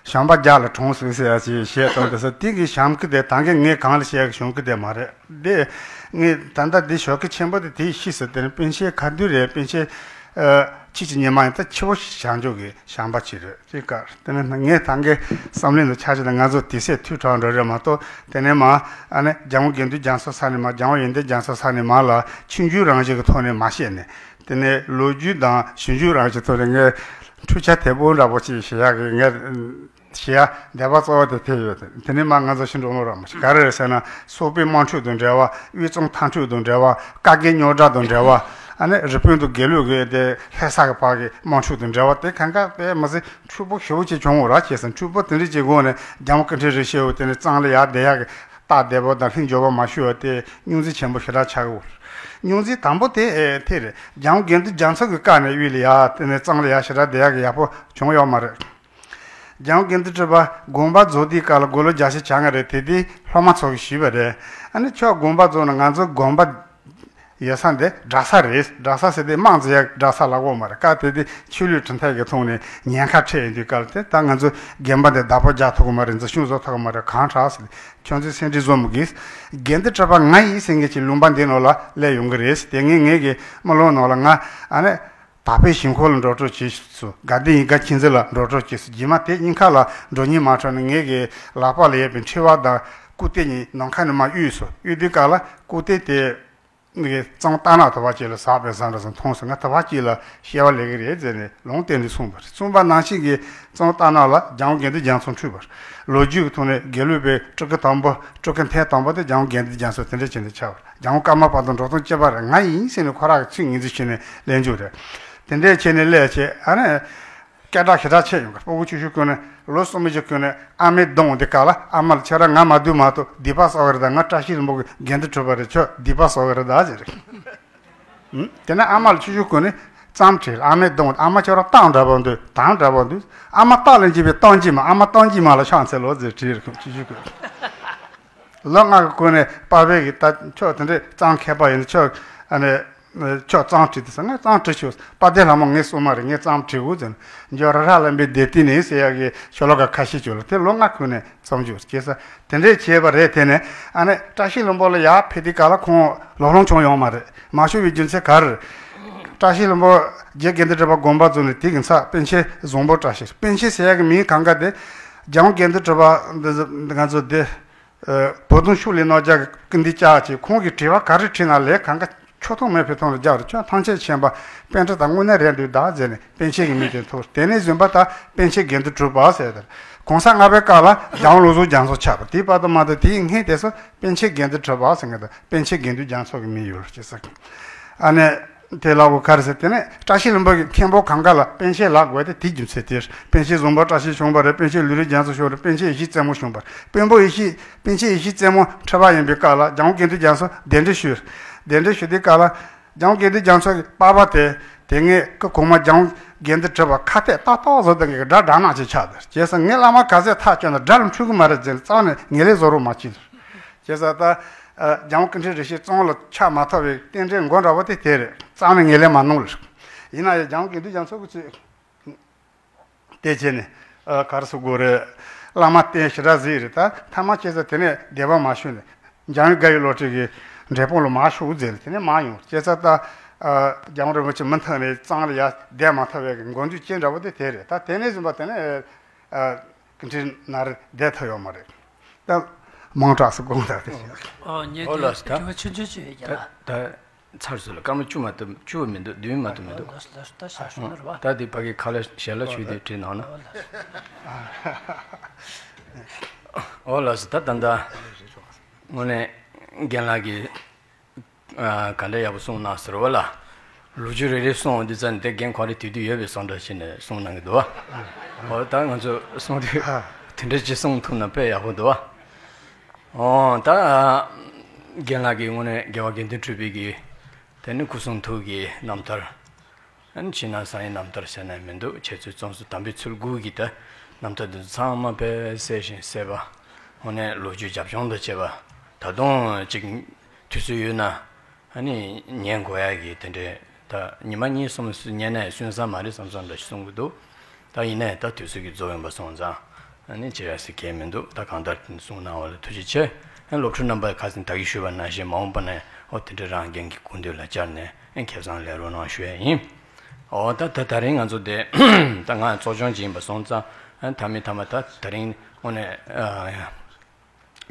བྱམས་པ་རྒྱ་ལ་གྲོངས་སོ་ཟེར་ཡ་ཅིག་བཤད་སྟངས་དེ་ཚོ། དེ་གི་བྱམས་སྐུ་དེ་ད་གིན་ངས་གང་ལ་བཤད་གི་བྱམས་སྐུ་དེ་མ་རེད། དེ་ངས་ད་ལྟ་འདི་ཞོགས་ཀས་ཆེན་པོ་དེ་དེའི་ཤེས་སོ། དེ་ནས་པཎ་ཆེན་ཁ་བསྡུས་རེད། པཎ་ཆེན་ཨ་ཁྱེད་ཀྱི་ཉི་མ་ཡིན་ད་ཆེ་བོ་ཞིག་བྱང་ཕྱོགས་ཀྱི་བྱམས་པ་ཅིག་རེད། དེ་གར་དེ་ནས་ངས་ད་གིན་བསམ་བློའི་ནང་ཆ་བཞག་ན་ང་ཚོ་དུས་ཚོད་འཐུས་དྲགས་འགྲོ་རེད་མ་གཏོགས། དེ་ནས་མ་ཨ་ནི་རྒྱལ་དབང་དགེ་འདུན་རྒྱ་མཚོ་ས་ནས་མ། རྒྱལ་དབང་ཡོན་ཏན་རྒྱ་མཚོ་ས་ནས་མ་ལ་ཆུང་ཆུང་རང་བཞིན་གྱི་ཐོག་ནས་མ་བཤད་ནས། དེ་ནས་ལོ་རྒྱུས་དང་ཞིབ་འཇུག་རང་བཞིན་ཐོག་ནས་ངས་ འཕྲུལ་ཆས་དེ་པོ་འདྲ་པོ་ཅིག་བྱེད་ཡག་གི་ངས་བྱེད་ཡག་འདོད་པ་གཙོ་བོ་དེ་དེ་ཡོད། དེ་ནས་མ་ང་ཚོ་ཤི་འགྲོ་ནོ་ར་མ་ཤི་ག་རེ་རེད་ཟེར་ན། སོག་པོའི་དམག་འཁྲུག་དང་འབྲེལ་བ། དབུས་གཙང་མཐའ་འཁྲུག་དང་འབྲེལ་བ། བཀའ་བརྒྱུད་རྙོག་དྲ་དང་འབྲེལ་བ། ཨ་ནི་རི་པིན་དང་དགེ་ལུགས་ཀྱི་དེ་ལྷ་ས་གི་བར་གྱི་དམག་འཁྲུག་དང་འབྲེལ་བ་དེ་གང་ག་དཔེ་མི་སྲིད་འཁྲུག་པོ་ཞེ་པོ་ཅིག་བྱུང་བ་ར། བྱས་ཙང་འཁྲུག་པོ་དེ་འདྲ་ཅིག་འོག་ནས་རྒྱལ་དབང་ཀུན་ཁྲན་རིན་པོ་ཆེ་བོ་དེ་ནས་གཙང་ལ་ཡར་བསྡད་ཡག་གི་སྟབས་བདེ་པོ་དང་ལྷིང་འཇགས་པོ་མ་ཞུ་བ་དེ་རྙོག་འཛིང་ཆེན་པོ་ཞེ་དྲག་ཆགས་ཡོད། རྙོག་འཛིང་དང་པོ་དེ་ཨེ་དེ་རེད། རྒྱལ་དབང་དགེ་འདུན་རྒྱ་མཚོ་གི་བཀའ་ནས་དབུས་ལ་ཡར་དེ་ནས་གཙང་ལ་ཡར་ཞེ་དྲག་བསྡད་ཡག་གི་ཡག་པོ་བྱུང་ཡོད་མ་རེད། རྒྱལ་དབང་དགེ་འདུན་གྲུབ་པ་དགོངས་པ་རྫོགས་དུས་སྐབས་ལ་དགུང་ལོ་བརྒྱད་ཅུ་གྱ་ལྔ་རེད། དེ་དུས་སློབ་མ་ཚོ་གིས་ཞུས་པ་རེད། ཨ་ནི་ཁྱོད་དགོངས་པ་རྫོགས་ན་ང་ཚོ་དགོན་པ་ཡོད་ས་འདི་གྲྭ་ས་རེད། གྲྭ་ས་ཟེར་དུས་དམངས་ཀྱི་གྲྭ་ས་ལབ་ཀྱི་ཡོད་མ་རེད། སྐབས་དེ་དུས་ཆོས་ལུགས་གྲུབ་མཐའ་གི་ཐོག་ནས་ཉེན་ཁ་འཕྲད་ཡོད་དུས་སྐབས་དེ་ད་ང་ཚོ་དགོན་པ་འདི་བདག་པོ་རྒྱག་ཐུབ་ཀྱི་མ་རེད། འཛིན་སྐྱོང་བཟོ་ཐུབ་ཀྱི་མ་རེད། གང་དྲག་ཟེར། ཁྱོད་ཚོས་སེམས་ཁྲལ་བཟོ་མི་དགོས། དགེ་འདུན་གྲུབ་པ་ང་ཡིན་ཟེར་མཁན་ཅིག་ལུང་པ་འདི་ནང་ལ་སླེབས་ཡོང་གི་རེད། དེ་སྔོན་ངེད་ཀྱི་དམུས་ལོང་ནང་ལ་ང་ཨ་ནི་དག་པའི་ཞིང་ཁམས་ལ་འགྲོ་གྲབས་བྱེད་སོང་། དགའ་ལྡན་ཡིད་དགའ་ཁྱིམ་མཚེས་ལ་འགྲོ་གྲབས་བྱེད་སོང་། རྗེས་མ་དེ་གཉིས་ཀ་ལ་འགྲོ་སྙིང་མ་བྲོ་ནས་ངེད་ཀྱི་ལག་པ་ལ་ཡོད་པའི་འཕྲེང་བ་དང་རྐུབ་སྟེགས་གཉིས་ནམ་མཁའ་ནས་མར་གཡུགས་སོང་། གཡུགས་དུས་སྐབས་ལ་རྐུབ་སྟེགས་དེ་གཙང་རྟ་ནག་དུ་བ་སྐྱིད་ལ་ཟགས་པའི་བཟའ་འདྲ་ཟིག་མཐོང་སོང་། ང་དུ་བ་སྐྱིད་ལ་སྐྱེ་བ་ལེན་གི་རེད་ཟེར་ནས་ལུང་བསྟན་ནས་གསུངས་པ་རེད། གསུངས་པ་ནང་བཞིན་གྱི་གཙང་རྟ་ནག་ལ་རྒྱལ་དབང་དགེ་འདུན་རྒྱ་མཚོ་འཁྲུངས་པ་རེད། ལོ་རྒྱུས་ཀྱི་ཐོག་ནས་དགེ་ལུགས་པའི་སྤྲུལ་སྐུ་དང་པོ་སྤྲུལ་སྐུ་མཐའ་དང་པོ་དེ་རྒྱལ་དབང་དགེ་འདུན་རྒྱ་མཚོ་དེ་འདྲ་བྱས་ནས་ཆགས་པ་རེད། རྒྱལ་དབང་ཀརྨ་པ་དང་འགྲོ་སྟངས་གཅིག་པ་རེད། ང་ཡིན་ཟེར་ནས་ཁོ་རང་གི་ཚིག་ངོས་འཛིན་བྱས་ནས་སླེབས་རྒྱུ་རེད། དེ་འདྲས་བྱས་ནས་སླེབས་བྱས་ཨ་ནི་སྐད་གྲགས་ཞེ་དྲག་ཆེ་ཡོང་གི། སྤུ་གུ་ཆུང་ཆུང་ཀུན་ནས་ལོ་གསུམ་པ་ཅིག་ཀུན་ནས་ཨ་མའི་གདོང་དེ་ག་ལ་ཨ་མ་ལ་ཁྱེད་རང་ང་མ་སྡུག་མ་གཏོགས་སྡིག་པ་གསོག་གི་རེད་ད། ང་བཀྲ་ཤིས་ལྷུན་པོ་གི་དགེ་འདུན་གྲུབ་པ་རེད། ཁྱོད་སྡིག་པ་གསོག་གི་རེད་ད་ཟེར། ཨུམ། དེ་ནས་ཨ་མ་ལ་ཆུང་ཆུང་ཀུན་ནས་རྩོམ་བྲིས། ཨ་མའི་གདོང་ཨ་མ་ཁྱོད་རང་སྟག་འདྲ་པོ་འདུག་དམ་འདྲ་པོ་འདུག་ཨ་མ་སྟག་ལ་འཇིགས་པའི་སྟག་འཇིགས་མ། ཨ་མ་སྟག་འཇིགས་མ་ལ་ཕྱག་འཚལ་ལོ་ཟེར་བྲིས་རེད། ཁོང་ཆུང་ཆུང་ཀུན། ལོ་ལྔ་གི་སྐོར་ནས་པ་ཕས་ཀྱིས་ད་ཁྱོད་དེ་འདྲའི་རྩོམ་མཁས་པ་ཡིན་ན་ཁྱོད་ཨ་ནི་ཁྱོད་རྩོམ་བྲིས་ཏེ་ཟེར། ངས་རྩོམ་བྲིས་ཆོག་པ་དེ་ལྷ་མོ་ངའི་སྲུང་མ་རེད། ངས་རྩོམ་བྲིས་དགོས་ཟེར། འཇོ་ར་ར་ལམ་པའི་སྡེ་བདུན་ནས་ཟེར་ཡག་གི་ཤོ་ལོ་ཀ་ཁ་ཤས་ཅིག་ཡོད་ལ་དེ་ལོ་ལྔ་ཁུལ་ནས་རྩོམ་རྒྱུ་སྐྱེས་ས་དེ་འདྲས་བྱས་པ་རེད། དེ་ནས་ཨ་ནི་བཀྲ་ཤིས་ལྷུན་པོ་ལ་ཡར་ཕེབས་དུས་སྐབས་ལ་ཁོང་ལོག་ལོང་བྱུང་ཡོང་མ་རེད། མ་བྱུང་བའི་རྒྱུ་མཚན་ག་རེ་རེད། བཀྲ་ཤིས་ལྷུན་པོ་རྗེ་དགེ་འདུན་གྲུབ་པ་དགོངས་པ་རྫོགས་ནས་དེ་གི་མཚམས་པཎ་ཆེན་བཟང་པོ་བཀྲ་ཤིས། པཎ་ཆེན་ཟེར་ཡག་གི་མིང་གང་ག་དེ་རྒྱལ་དབང་དགེ་འདུན་གྲུབ་པ་འདི་ང་ཚོ་འདི། ཨ། བོ་དུང་ཤུགས་ལས་རྣམ་རྒྱལ་གྱི་སྐུ་མདུན་བཅར་བྱས། ཁོང་གིས་དྲི་བ་ག་རེ་དྲིས་ན་ལན་གང་ག་ཆོག་ཐུན་མོང་མའི་ཐོག་ནས་རྒྱག་རེད། ཁྱོད་ཐམས་ཅད་མཁྱེན་པ་པཎྜི་ཏ་དངོས་གནས་རེད་འདུག་ད་ཟེར་ནས་པཎ་ཆེན་གྱི་མིང་དེ་ཐོགས། དེ་ནས་བཟུང་པ་ད་པཎ་ཆེན་དགེ་འདུན་གྲུབ་པ་ཟེར་ཏེ། གོང་ས་ལྔ་པའི་སྐབས་ལ་རྒྱལ་དབང་བློ་བཟང་རྒྱ་མཚོ་ཆགས་པ་དེའི་བར་དུ་མ་གཏོགས་དེའི་སྔོན་དེ་ཚོ་པཎ་ཆེན་དགེ་འདུན་གྲུབ་པ་ཟེར་མཁན་དང་པཎ་ཆེན་དགེ་འདུན་རྒྱ་མཚོ་གི་མིང་ཡོད་རེད་ཅེས་ཟེར། ཨ་ནི། དེ་ལ་འོ་ག་རེ་ཟེར། དེ་ནས་བཀྲ་ཤིས་ལྷུན་པོ་གི་མཁན་པོ་གང་ག་ལ་པཎ་ཆེན་ལབ་དགོས་དེ་དེའི་རྒྱུ་མཚན་དེ་རེད། པཎ་ཆེན་བཟང་པོ་བཀྲ་ཤིས་བྱུང་བ་རེད། པཎ་ཆེན་ལུས་རིགས་རྒྱ་མཚོ་བྱུང་བ་རེད། པཎ་ཆེན་ཡེ་ཤེས་རྩེ་མོ་བྱུང་བ་རེད། དཔོན་པོ་ཡེ་ཤེས་པཎ་ཆེན་ཡེ་ཤེས་རྩེ་མོ་ཁྲི་པ་ཡིན་པའི་སྐབས་ལ་རྒྱལ་དབང་དགེ་འདུན་རྒྱ་མཚོ་གདན་འདྲེན་ཞུས། གདན་འདྲེན་ཞུ་དུས་སྐབས་ལ་རྒྱལ་དབང་དགེ་འདུན་རྒྱ་མཚོ་གི་པ་ཕ་དེ་དེ་སྔའི་སྐུ་གོང་མ་རྒྱལ་དབང་དགེ་འདུན་གྲུབ་པ་ཁ་གཏད་ཏག་ཏག་བཟོ་སྟངས་ཀྱི་དགྲ་དགྲ་ནག་ཅིག་ཆགས་འདུག་བྱས་ཙང་ངའི་བླ་མ་ག་ཚད་ཐག་བཅད་ན་དགྲ་ལ་འཁྲུལ་གི་མ་རེད་ཟེར་ནས་རྩ་ནས་ངེས་ལེགས་བཟོ་རོགས་མ་བྱེད། བྱས་ཙང་ད། ཨ། རྒྱལ་དབང་ཀུན་ཁྲན་རིན་པོ་ཆེ་གཙང་ལ་ཆགས་མ་ཐུབ་པའི་རྟེན་འབྲེལ་མགོ་འདྲ་བོ་དེ་དེ་རེད། རྩ་ནས་ངེས་ལེགས་མ་གནང་ལ། ཡིན་ན་ཡང་རྒྱལ་དབང་དགེ་འདུན་རྒྱ་མཚོ་གི་ཚུལ་དེ་བྱས་ནས། ཨ། ག་རེ་ཟེར་དགོས་རེད། བླ་མ་བསྟེན་ཞེ་དྲག་གཟིགས་རེད། ད་ཐ་མ་བྱས་ཙང་དེ་ནས་སྡེ་པ་མ་ཞུགས་ནས་འཇང་དགའ་བའི་བློ་གྲོས་ཀྱི་འབྲས་སྤུངས་ལ་མ་ཞུགས་ཟེར་ནས་དེ་ནས་མ་ཡོང་། བྱས་ཙང་ད། ཨ། རྒྱལ་དབང་རིན་པོ་ཆེ་མུ་མཐུད་ནས་གཙང་ལ་ཡར་བསྡད་མ་ཐུབ་པའི་མགོ་མཇུག་ཅི་འདྲ་བོ་དེ་དེ་རེད། ད་དེ་ནས་བཟུང་པ་དེ་ནས། ཨ། ཀུན་ཁྲན་ནར་བསྡད་ཐུབ་ཡོད་མ་རེད། ད་མང་དྲགས་སུ་དགོངས་དག་དེ་བྱས། ཨོ་ཉེ་ཨོ་དུས་ལགས་སོ། ད་དྲི་བ་ཆུང་ཆུང་ཅིག་ཡོད་ཀྱང་། ད་ད་ཚར་སོང་ལ་སྐར་མ་བཅུ་མ་གཏོགས་བཅུ་མི་འདུག་བདུན་མ་གཏོགས་མི་འདུག་ཨོ་ལགས་སོ་ལགས་སོ། ད་ཞག་ཤོར་ནི་རེད་པ། ད་དེ་ཕ་གི་ཁ་ལ་ཞལ་ལ་ཆུ་དེ་བྲིས་གནང་ན། ཨོ་ལགས་སོ། ཨོ་ལགས་སོ། ད་ད་ད་དངོས་གནས་རྒན་ལགས་ཀྱིས། ཨ། ག་འདྲ་ཡག་པོ་གསུངས་གནང་ཟེར་བ་ལ། ལོ་རྒྱུས་རེ་རེ་གསུངས་འོང་དུས་ཙམ་དེ་རྒན་ཁོ་རེ་དུས་དུས་ཡོད་པའི་བཟོ་འདྲ་བྱས་ནས་གསུངས་གནང་གི་འདུག་བ། འོ་ད་ང་ཚོ་གསུང་དུས་དེ་འདྲ་ཅིག་གསུང་ཐུབ་ན་དཔེ་ཡག་པོ་འདུག་བ། འོ་ད་རྒན་ལགས་ཀྱིས་དངོས་གནས་རྒྱལ་བ་དགེ་འདུན་གྲུབ་པའི་གི་དེ་ནི་སྐུ་གསུང་ཐུགས་ཀྱི་རྣམ་ཐར། ཨ་ནི་ཕྱི་ནང་གསང་བའི་རྣམ་ཐར་ཟེར་ན་མི་འདུག་འཆད་རྩོད་རྩོམ་གསུམ་དམ་པའི་ཚུལ་དགུ་གི་ད་རྣམ་ཐར་འདི་ཚོ་ཚང་མ་དཔེ་གསལ་ཞིང་གསལ་བ། དངོས་གནས་ལོ་རྒྱུས་རྒྱབ་ལྗོངས་དང་བཅས་པ། ད་དུང་ཅིག་དུས་ཚོད་ཡོད་ན་ཨ་ནི་ཉན་དགོས་ཡ་གི་དེ་འདྲའི་ད་ཉི་མ་གཉིས་གསུམ་ཉན་ན་ཡང་སུན་ས་མ་རེད་བསམ་བསམ་འདྲ་ཞིག་གསུང་གི་འདུག་ད་ཡིན་ནའི་ད་དུས་ཚོད་ཀྱི་རྫོགས་ཡོང་པ་སོང་ཙང་ཨ་ནི་བྱེད་ཡ་ཟེར་གལ་མི་འདུག་ད་གང་ལྟར་གསུང་གནང་བ་ལ་ཐུགས་རྗེ་ཆེ། ཨ་ནི་སློབ་ཕྲུག་རྣམ་པ་ཁ་སང་ད་གིན་ཞུས་པ་ནང་བཞིན་མ་འོངས་པ་ན་ཨོ་དེ་འདྲའི་རང་རྒན་གྱི་སྐུ་མདུན་ལ་བཅར་ནས་ཨ་ནི་ཁེ་བཟང་ལེན་རོགས་གནང་ཞུ་ཡ་ཡིན། འོ་ད་ད་ད་རིང་ང་ཚོ་དེ་ད་ང་གཙོ་སྐྱོང་ཅིག་ཡིན་པ་སོང་ཙང་ཨ་ནི་ཐ་མི་ཐ་མ་ད་ད་རིང་དངོས་གནས་ཨ་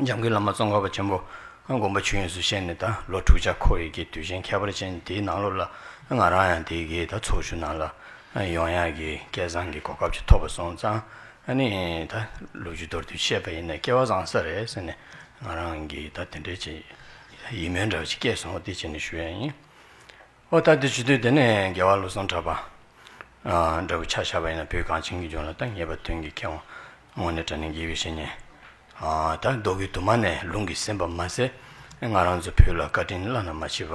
འཇམ་མགོན་བླ་མ་ཙོང་ཁ་པ་ཆེན་པོ་ཨ་དགོངས་པ་ཆོས་དབྱིངས་སུ་གཤེགས་ནས་ད་ལོ་དྲུག་བརྒྱ་འཁོར་བའི་གི་དུས་ཆེན་ཁྱད་པར་ཅན་དེའི་ནང་ལོགས་ལ་ང་རང་ཡང་དེའི་གི་ད་ཚོགས་ཞུགས་གནང་ལ་ ཡོང་ཡག་གི་སྐལ་བཟང་གི་གོ་སྐབས་ཅིག་ཐོབ་པ་སོང་ཙང་། ཨ་ནི་ད་ལོ་རྒྱུས་མདོར་བསྡུས་བཤད་པ་ཡིན་ན་སྐལ་བ་བཟང་ས་རེད་ཟེར་ནས་ང་རང་གིས་ད་དེ་འདྲའི་ཅིག་ཡིད་སྨོན་འདྲ་བ་ཅིག་སྐྱེས་སོང་བ་དེ་བྱས་ནས་ཞུ་ཡ་ཡིན། ཨོ་ད་དེ་བྱེད་དུས་དེ་ནས་རྒྱལ་བ་བློ་བཟང་གྲགས་པ་འདྲ་བོ་ཆ་བཞག་པ་ཡིན་ན་བོད་གངས་ཅན་གྱི་ལྗོངས་ལ་ད་ངེས་པ་དོན་གྱི་མཁས་དབང་དངོས་གནས་དྲང་གནས་དགེ་བའི་བཤེས་གཉེན། ད་མདོ་རྒྱུད་དུ་མ་ནས་ལུང་གིས་ཟིན་པ་མ་ཟད། ང་རང་ཚོ་བོད་ལ་བཀའ་དྲིན་བླ་ན་མ་མཆིས་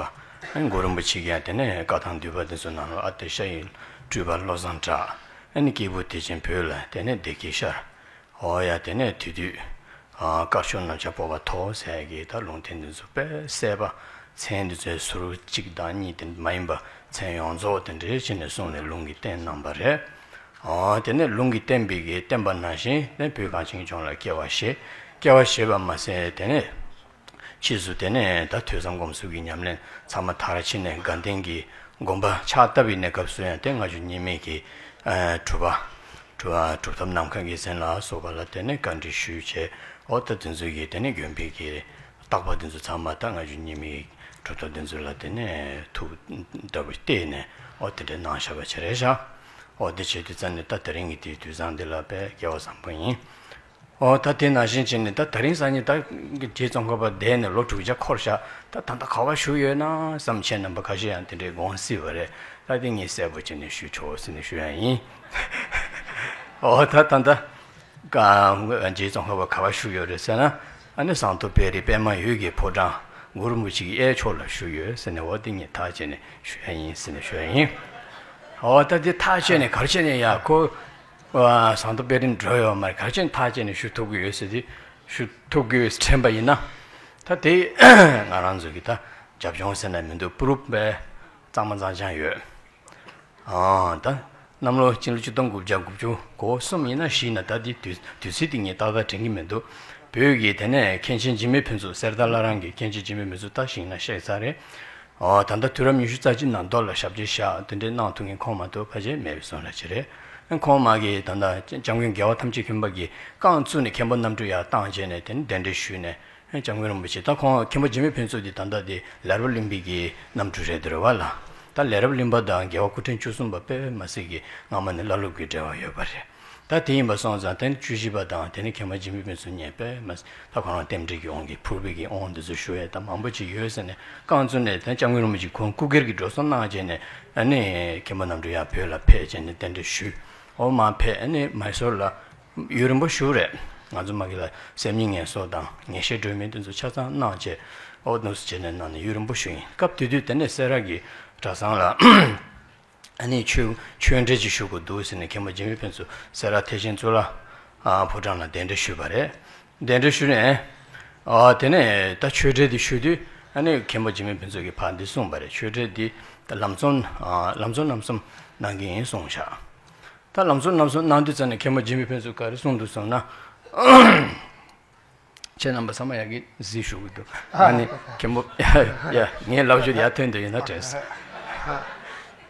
པ། གུ་རུ་རིན་པོ་ཆེ་གིས་ཡང་དེ་ནས་བཀའ་ཐང་བསྡུས་པ་དེ་ཚོ་ནང་ལ་ཨ་ཏི་ཤ་ཡི་སྤྲུལ་པ་བློ་བཟང་གྲགས། ཨ་ནི་སྐྱེས་བུ་དེ་བཞིན་བོད་ལ་དེ་ནས་བདེ་སྐྱིད་ཤར། འོ་ཡ་དེ་ནས་དེ་དུས། དཀར་ཕྱོགས་གནམ་ལྕགས་སྤོབས་པ་མཐོ་ཟེར་གི་ད་ལུང་བསྟན་དེ་ཚོ་དཔེ་གསལ་པ། མཚན་དེ་ཚོའི་ཟུར་གཅིག་དང་གཉིས་དེ་མ་ཡིན་པ་མཚན་ཡོངས་རྫོགས་དེ་འདྲའི་བྱས་ནས་གསུངས་ནས་ལུང་གིས་བསྟན་གནང་པ་རེད། ཨོ། དེ་ནས་ལུང་གིས་བསྟན་པའི་གི་བསྟན་པ་ནང་བཞིན་ནས་བོད་གངས་ཅན་ལྗོངས་ལ་སྐྱེ་བ་བཞེས། སྐྱེ་བ་བཞེས་པ་མ་ཟད་དེ་ནས་ཕྱིས་སུ་དེ་ནས་ད་ཐོས་བསམ་སྒོམ་གསུམ་གྱི་ཉམས་ལེན་ཚང་མ་མཐར་ཕྱིན་ནས་དགའ་ལྡན་གྱི་དགོན་པ་ཕྱག་བཏབ་པའི་གནས་སྐབས་སུ་ཡང་དེ་ལྔ་བཅུ་གཉིས་མའི་གི་གྲུབ་པ། གྲུབ་པ་གྲུབ་ཐོབ་ནམ་མཁའ་དགེ་མཚན་ལ་སོགས་པ་ལ་དེ་ནས་བཀའ་འདྲི་ཞུས་བྱས། ཨོ་ད་དེ་ཚོའི་གི་དེ་ནས་དགོན་པའི་གི་བརྟག་པ་དེ་ཚོ་ཚང་མ་ད་ལྔ་བཅུ་གཉིས་མའི་གྲུབ་ཐོབ་དེ་ཚོ་ལ་དེ་ནས་ཐུགས་ལྟ་བུ་བལྟས་ནས་ཨོ་དེ་འདྲའི་གནང་བཞག་པ་ཅིག་རེད་ཤག་ཨོ་དེ་བྱེད་དུས་ཙམ་ནས་ད་དེ་རིང་གི་དེའི་དུས་བཟང་འདི་ལ་དཔེ་སྐལ་བ་བཟང་པོ་ཡིན། ཨོ་ད་དེ་ནང་བཞིན་བྱས་ནས་ད་དེ་རིང་སང་ཉིན་ད་རྗེ་ཙོང་ཁ་པ་འདས་ནས་ལོ་དྲུག་བརྒྱ་འཁོར་ཤག་ད་ད་ལྟ་ག་པར་བཞུགས་ཡོད་ན་བསམ་ཁྱེད་རྣམ་པ་ཁ་ཤས་ཡང་དེ་འདྲའི་དགོངས་སྲིད་པ་རེད། ད་དེ་ངས་གསལ་པོ་བྱས་ནས་ཞུ་ཆོག་ཟེར་ནས་ཞུ་ཡ་ཡིན། ཨོ་ད་ད་ད། ཀ། རྗེ་ཙོང་ཁ་པ་ག་པར་བཞུགས་ཡོད་རེད་ཟེར་ན། ཨ་ནི་ཟངས་མདོག་དཔལ་རི་པདྨ་འོད་ཀྱི་ཕོ་བྲང་གུ་རུ་རིན་པོ་ཆེ་གི་གཡས་ཕྱོགས་ལ་བཞུགས་ཡོད་ཟེར་ནས། འོ་དེ་ངས་ཐག་བཅད་ནས་ཞུ་ཡ་ཡིན་ཟེར་ནས་ཞུ་ཡ་ཡིན། འོ་ད་དེ་ཐག་བཅད་ནས་ག་རེ་བྱས་ནས་ཡ་ཁོ། ཨ། ཟངས་མདོག་དཔལ་རི་འགྲོ་ཡོད་མ་རེད། ག་རེ་བྱས་ནས་ཐག་བཅད་ནས་ཞུ་ཐུབ་ཀྱི་ཡོད་ཟེར་དེ། ཞུ་ཐུབ་ཀྱི་ཡོད་ཟེར་དྲན་པ་ཡིན་ན། ད་དེ་ང་རང་ཚོ་གི་ད་རྒྱབ་ལྗོངས་ཟེར་ན་མི་འདུག་པུ་རུབ་པའི་གཙང་མ་གཙང་རྐྱང་ཡོད། ཨང་། ད་གནམ་ལོ་སྤྱི་ལོ་ཆིག་སྟོང་དགུ་བརྒྱ་དགུ་བཅུ་གོ་གསུམ་ཡིན་ན་བཞི་ཡིན་ན། ད་འདི་དུས་དུས་ཚིགས་འདི་ངས་ཏག་ཏག་དྲན་གྱི་མི་འདུག་བོད་ཀྱི་དེ་ནས་མཁན་ཆེན་འཇིགས་མེད་ཕུན་ཚོགས། གསེར་རྟ་བླ་རང་གི་མཁན་ཆེན་འཇིགས་མེད་ཕུན་ཚོགས་ད་ཞིག་ན་གཤེགས་ཚར་རེད། ཨོ་ད་ལྟ་དུས་རབས་ཉི་ཤུ་རྩ་གཅིག་ནང་ལྡོག་ལ་ཞབས་ཕྱི་བཞག་དེ་འདྲའི་གནང་ཐུབ་མཁན་ཁོང་མ་གཏོགས་ཕལ་ཆེར་མེད་པའི་བཟོ་འདྲ་ཅིག་རེད། ཁོང་མ་གིས་ད་ལྟ་སྐྱབས་མགོན་རྒྱལ་བ་ཐམས་ཅད་མཁྱེན་པ་གིས་རྐང་བཙུགས་ནས་མཁན་པོ་རྣམ་གྲོལ་ཡར་བཏང་བྱས་ནས་དེ་ནས་གདན་འདྲེན་ཞུས་ནས། སྐྱབས་མགོན་རིན་པོ་ཆེ། ད་ཁོང་མཁན་པོ་འཇིགས་མེད་ཕུན་ཚོགས་འདི་ད་ལྟ་དེ་ལས་རབ་གླིང་པའི་གི་རྣམ་སྤྲུལ་རེད་འདུག་རེད་བ་ལ། ད་ལས་རབ་གླིང་པ་དང་རྒྱལ་བ་སྐུ་ཕྲེང་བཅུ་གསུམ་པ་དཔེ་མ་སྲིད་ཀྱི་སྔ་མ་ནས་བླ་སློབ་ཀྱི་འབྲེལ་བ་ཡོད་པ་རེད། ད་དེ་ཡིན་པ་སོང་ཙང་དེ་ནི་བཅུ་བཞི་པ་དང་དེ་ནི་མཁན་པོ་འཇིགས་མེད་ཕུན་ཚོགས་གཉིས་དཔེ་མ་སྲིད། ད་ཁོ་རང་རྟེན་འབྲེལ་གྱི་དབང་གིས་ཕུར་པའི་གི་དབང་འདི་ཚོ་ཞུ་ཡས་ད་མང་པོ་ཅིག་ཡོད་ཟེར་ནས་རྐང་བཙུགས་ནས། ད་སྐྱབས་མགོན་རིན་པོ་ཆེ་ཁོང་སྐུ་སྒེར་གྱི་འགྲོ་སོང་གནང་བྱས་ནས། ཨ་ནི་མཁན་པོ་རྣམ་གྲོལ་ཡར་བོད་ལ་ཕེབས་བྱས་ནས་གདན་འདྲེན་ཞུས། འོ་མར་ཕེབས། ཨ་ནི་མའི་སོར་ལ། ཡུན་རིང་པོ་བཞུགས་རེད། ང་ཚོ་མ་གི་ལ་སེམས་ཉིད་ངལ་གསོ་དང་ངེས་ཤེས་སྒྲོན་མེ་དེ་ཚོ་ཆ་ཚང་གནང་བྱས། ཨོ་ནུས་བྱས་ནས་གནང་ནས་ཡུན་རིང་པོ་བཞུགས་ཡིན། སྐབས་དེ་དུས་དེ་ནས་སེ་ར་གི་གྲྭ་ཚང་ལ་ཨ་ནི་ཆོས་ཆོས་འབྲེལ་ཅིག་ཞུ་དགོས་འདུག་ཟེར་ནས་མཁན་པོ་འཇིགས་མེད་ཕུན་ཚོགས་སེ་ར་ཐེག་ཆེན་གཙུག་ལག་ཕོ་བྲང་ལ་གདན་འདྲེན་ཞུས་པ་རེད། གདན་འདྲེན་ཞུས་ནས། ཨ་དེ་ནས་ད་ཆོས་འབྲེལ་དེ་ཞུ་དུས་ཨ་ནི་མཁན་པོ་འཇིགས་མེད་ཕུན་ཚོགས་ཀྱིས་ཕར་འདི་གསུངས་པ་རེད། ཆོས་འབྲེལ་འདི་ད་ལམ་འཛོམས། ཨ་ལམ་འཛོམས་རྣམ་གསུམ་གནང་གི་ཡིན་གསུངས་ཤག་ད་ལམ་འཛོམས་རྣམ་གསུམ་གནང་དུས་ཙམ་ནས་མཁན་པོ་འཇིགས་མེད་ཕུན་ཚོགས་ག་རེ་གསུངས་འདུག་ཟེར་ན། ཁྱེད་རྣམ་པ་ཚང་མ་ཡག་གི་གཟིགས་བཞུགས་ཀྱི་འདུག་ཨ་ནི་མཁན་པོ། ཡ་ངའི་ལབ་རྒྱུ་ཡར་ཐོན་དུ་ཡིན་ན་དྲན་སོང་།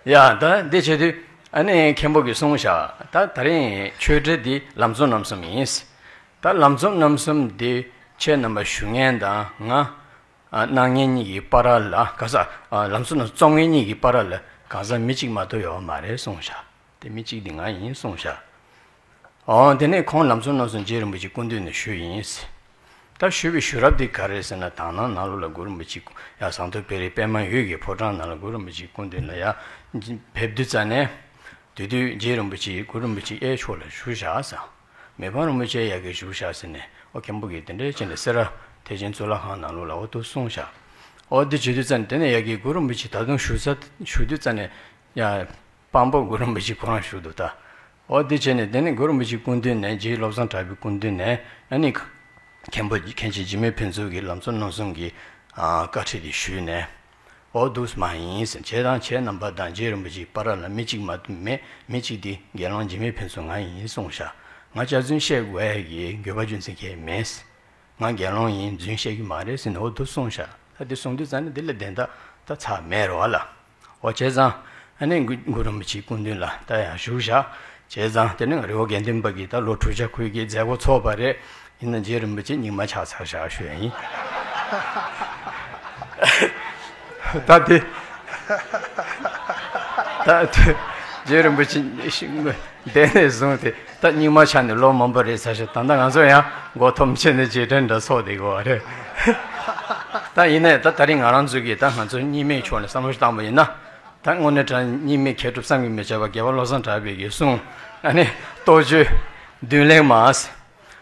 ཡ་ད་འདི་བྱེད་དུས་ཨ་ནི་མཁན་པོ་གིས་གསུངས་ཤག་ད་དེ་རིང་ཆོས་འབྲེལ་འདི་ལམ་འཛོམས་རྣམ་གསུམ་ཡིན། ད་ལམ་འཛོམས་རྣམ་གསུམ་འདི་ཁྱེད་རྣམ་པ་ཞུ་མཁན་དང་ང་། ཨ་གནང་མཁན་གཉིས་ཀྱི་བར་ལ་ག་ས། ཨ་ལམ་འཛོམས་རྣམ་གསུམ་རྩོམ་མཁན་གཉིས་ཀྱི་བར་ལ་གང་ཟག་མི་གཅིག་མ་གཏོགས་ཡོད་མ་རེད་གསུངས་ཤག་དེ་མི་གཅིག་དེ་ང་ཡིན་གསུངས་ཤག་འོ་དེ་ནས་ཁོང་ལམ་འཛོམས་རྣམ་གསུམ་རྗེ་རིན་པོ་ཆེའི་སྐུ་མདུན་ནས་ཞུས་ཡིན། ད་ཞུས་པའི་ཞུ་རབས་དེ་ག་རེ་ཟེར་ན། དག་སྣང་ནང་ལོགས་ལ་གུ་རུ་རིན་པོ་ཆེ་ཡ་ཟངས་མདོག་དཔལ་རི་པདྨ་འོད་ཀྱི་ཕོ་བྲང་ནང་ལ་གུ་རུ་རིན་པོ་ཆེའི་སྐུ་མདུན་ལ་ཡ་ཕེབས་དུས་ཙམ་ནས། དེ་དུས་རྗེ་རིན་པོ་ཆེ་གུ་རུ་རིན་པོ་ཆེ་གཡས་ཕྱོགས་ལ་བཞུགས་བཞག་ཟེར། མི་ཕམ་རིན་པོ་ཆེ་ཡ་གི་བཞུགས་བཞག་ཟེར་ནས། ཨོ་མཁན་པོ་གིས་དེ་འདྲའི་བྱས་ནས་སེ་ར་ཐེག་ཆེན་གཙུག་ལག་ཁང་ནང་ལོགས་ལ་འོ་དེ་གསུངས་བཞག་འོ་དེ་བྱེད་དུས་ཙམ་ནས་དེ་ནས་ཡ་གི་གུ་རུ་རིན་པོ་ཆེ་ད་དུང་བཞུགས་ས་བཞུགས་དུས་ཙམ་ནས་ཡ། དཔང་པོ་གུ་རུ་རིན་པོ་ཆེ་ཁོ་རང་བཞུགས་འདུག་ད། འོ་དེ་བྱས་ནས་དེ་ནས་གུ་རུ་རིན་པོ་ཆེའི་སྐུ་མདུན་ནས། རྗེ་བློ་བཟང་གྲགས་པའི་སྐུ་མདུན་ནས་ཨ་ནི། མཁན་པོ་མཁན་ཆེན་འཇིགས་མེད་ཕུན་ཚོགས་ཀྱིས་ལམ་འཛོམས་རྣམ་གསུམ་གྱི་ཨ་བཀའ་ཁྲིད་དེ་ཞུས་ནས། འོ་འདུག་སེ་མ་ཡིན་ཟེར། ཁྱེད་དང་ཁྱེད་རྣམ་པ་དང་རྗེ་རིན་པོ་ཆེའི་བར་ལ་མི་གཅིག་མ་གཏོགས་མེད། མི་གཅིག་དེ་དགེ་སློང་འཇིགས་མེད་ཕུན་ཚོགས་ང་ཡིན་གསུངས་ཤག་ང་སྐྱག་རྫུན་བཤད་དགོས་ཡ་གི་དགོས་པ་རྒྱུ་མཚན་གང་ཡང་མེད། ང་དགེ་སློང་ཡིན། རྫུན་བཤད་ཀྱི་མ་རེད་ཟེར་ནས་འོ་འདུག་གསུངས་ཤག་ད་དེ་གསུངས་དུས་ཙམ་ནས་དེ་ལས་བདེན་མཐའ་ད་ཚར་མེད་རེད་བ་ལ། འོ་བྱས་ཙང་ཨ་ནི་གུ་གུ་རུ་རིན་པོ་ཆེའི་སྐུ་མདུན་ལ་ད་ཡང་བཞུགས་བཞག་བྱས་ཙང་དེ་ནས་རི་བོ་དགེ་ལྡན་པ་གིས་ད་ལོ་དྲུག་བརྒྱ་ཁུལ་གྱི་མཛད་སྒོ་ཚོགས་པ་རེད། ཡིན་ན་རྗེ་རིན་པོ་ཆེ་རྙིང་མ་ཆགས་ཚར་བཞག་ཞུ་ཡ་ཡིན། ད་དེ་ད་དེ་ རྗེ་རིན་པོ་ཆེ་ཤིང་དེ་ནས་བཟུང་སྟེ་ད་རྙིང་མ་ཆགས་ནས་ལོ་མང་པོ་རེད་ཟེར་ཞིང་། ད་ལྟ་ང་ཚོ་ཡང་མགོ་འཐོམ་བྱས་ནས་རྗེས་དྲན་འདྲ་ཚོགས་བསྡད་དགོས་པ་རེད། ད་ཡིན་ནའི་ད་དེ་རིང་ང་རང་ཚོ་གིས་ད་ང་ཚོ་རྙིང་མའི་ཕྱོགས་ནས་བསམ་བློ་ཞིག་བཏང་པ་ཡིན་ན། ད་དངོས་གནས་དྲང་རྙིང་མའི་མཁས་གྲུབ་བསམ་གྱིས་མི་ཁྱབ་པ་རྒྱལ་བ་བློ་བཟང་གྲགས་པའི་གི་གསུང་། ཨ་ནི་རྟོགས་བརྗོད་མདུན་ལེགས་མ།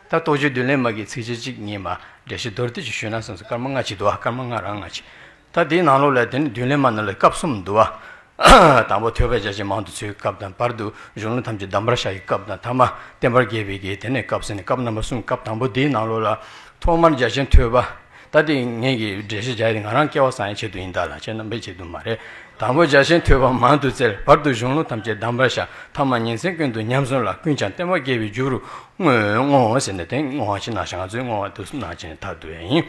ད་རྟོགས་བརྗོད་མདུན་ལེགས་མ་གི་ཚིགས་བཅད་གཅིག་གཉིས་མ་འགྲེལ་བཤད་མདོར་བསྡུས་ཅིག་ཞུས་ན་བསམ་སོང་། སྐར་མ་ལྔ་ཅིག་འདུག་ཨ། སྐར་མ་ལྔ་རང་ལྔ་ཅིག་ད་དེའི་ནང་ལོགས་ལ་དེ་ནི་མདུན་ལེགས་མ་ནང་ལ་སྐབས་གསུམ་འདུག་ཨ། དང་པོ་ཐོས་པ་རྒྱ་ཆེན་མང་དུ་ཚུལ་གྱི་སྐབས་དང་། བར་དུ་གཞུང་ལུགས་ཐམས་ཅད་གདམས་པར་ཤར་གྱི་སྐབས་དང་། ཐ་མ་བསྟན་པ་རྒྱས་པའི་གི་དེ་ནས་སྐབས་ཟེར་ནས་སྐབས་རྣམ་པ་གསུམ། སྐབས་དང་པོ་དེའི་ནང་ལོགས་ལ་ཐོག་མར་རྒྱ་ཆེན་ཐོས་པ། ད་དེ་ངས་ཀྱི་འགྲེལ་བཤད་རྒྱག་ཡ་དེ་ང་རང་སྐལ་བ་བཟང་ཡའི་ཆེད་དུ་ཡིན་ད་ལ། ཁྱེད་རྣམ་པའི་ཆེད་དུ་མ་རེད། དང་པོ་རྒྱ་ཆེན་ཐོས་པ་མང་དུ་བཙལ། བར་དུ་གཞུང་ལུགས་ཐམས་ཅད་གདམས་པར་ཤར། ཐ་མ་ཉིན་མཚན་ཀུན་ཏུ་ཉམས་སུ་བླང་། ཀུན་ཀྱང་བསྟན་པ་རྒྱས་པའི་རྒྱུ་རུ་བསྔོ་བ་ཟེར་ནས། དེ་བསྔོ་བ་ཅིག་གནང་ཤག་ང་ཚོས་བསྔོ་བ་དུ་གནང་བྱས་ནས་ད་འདུག་ཡ་ཡིན།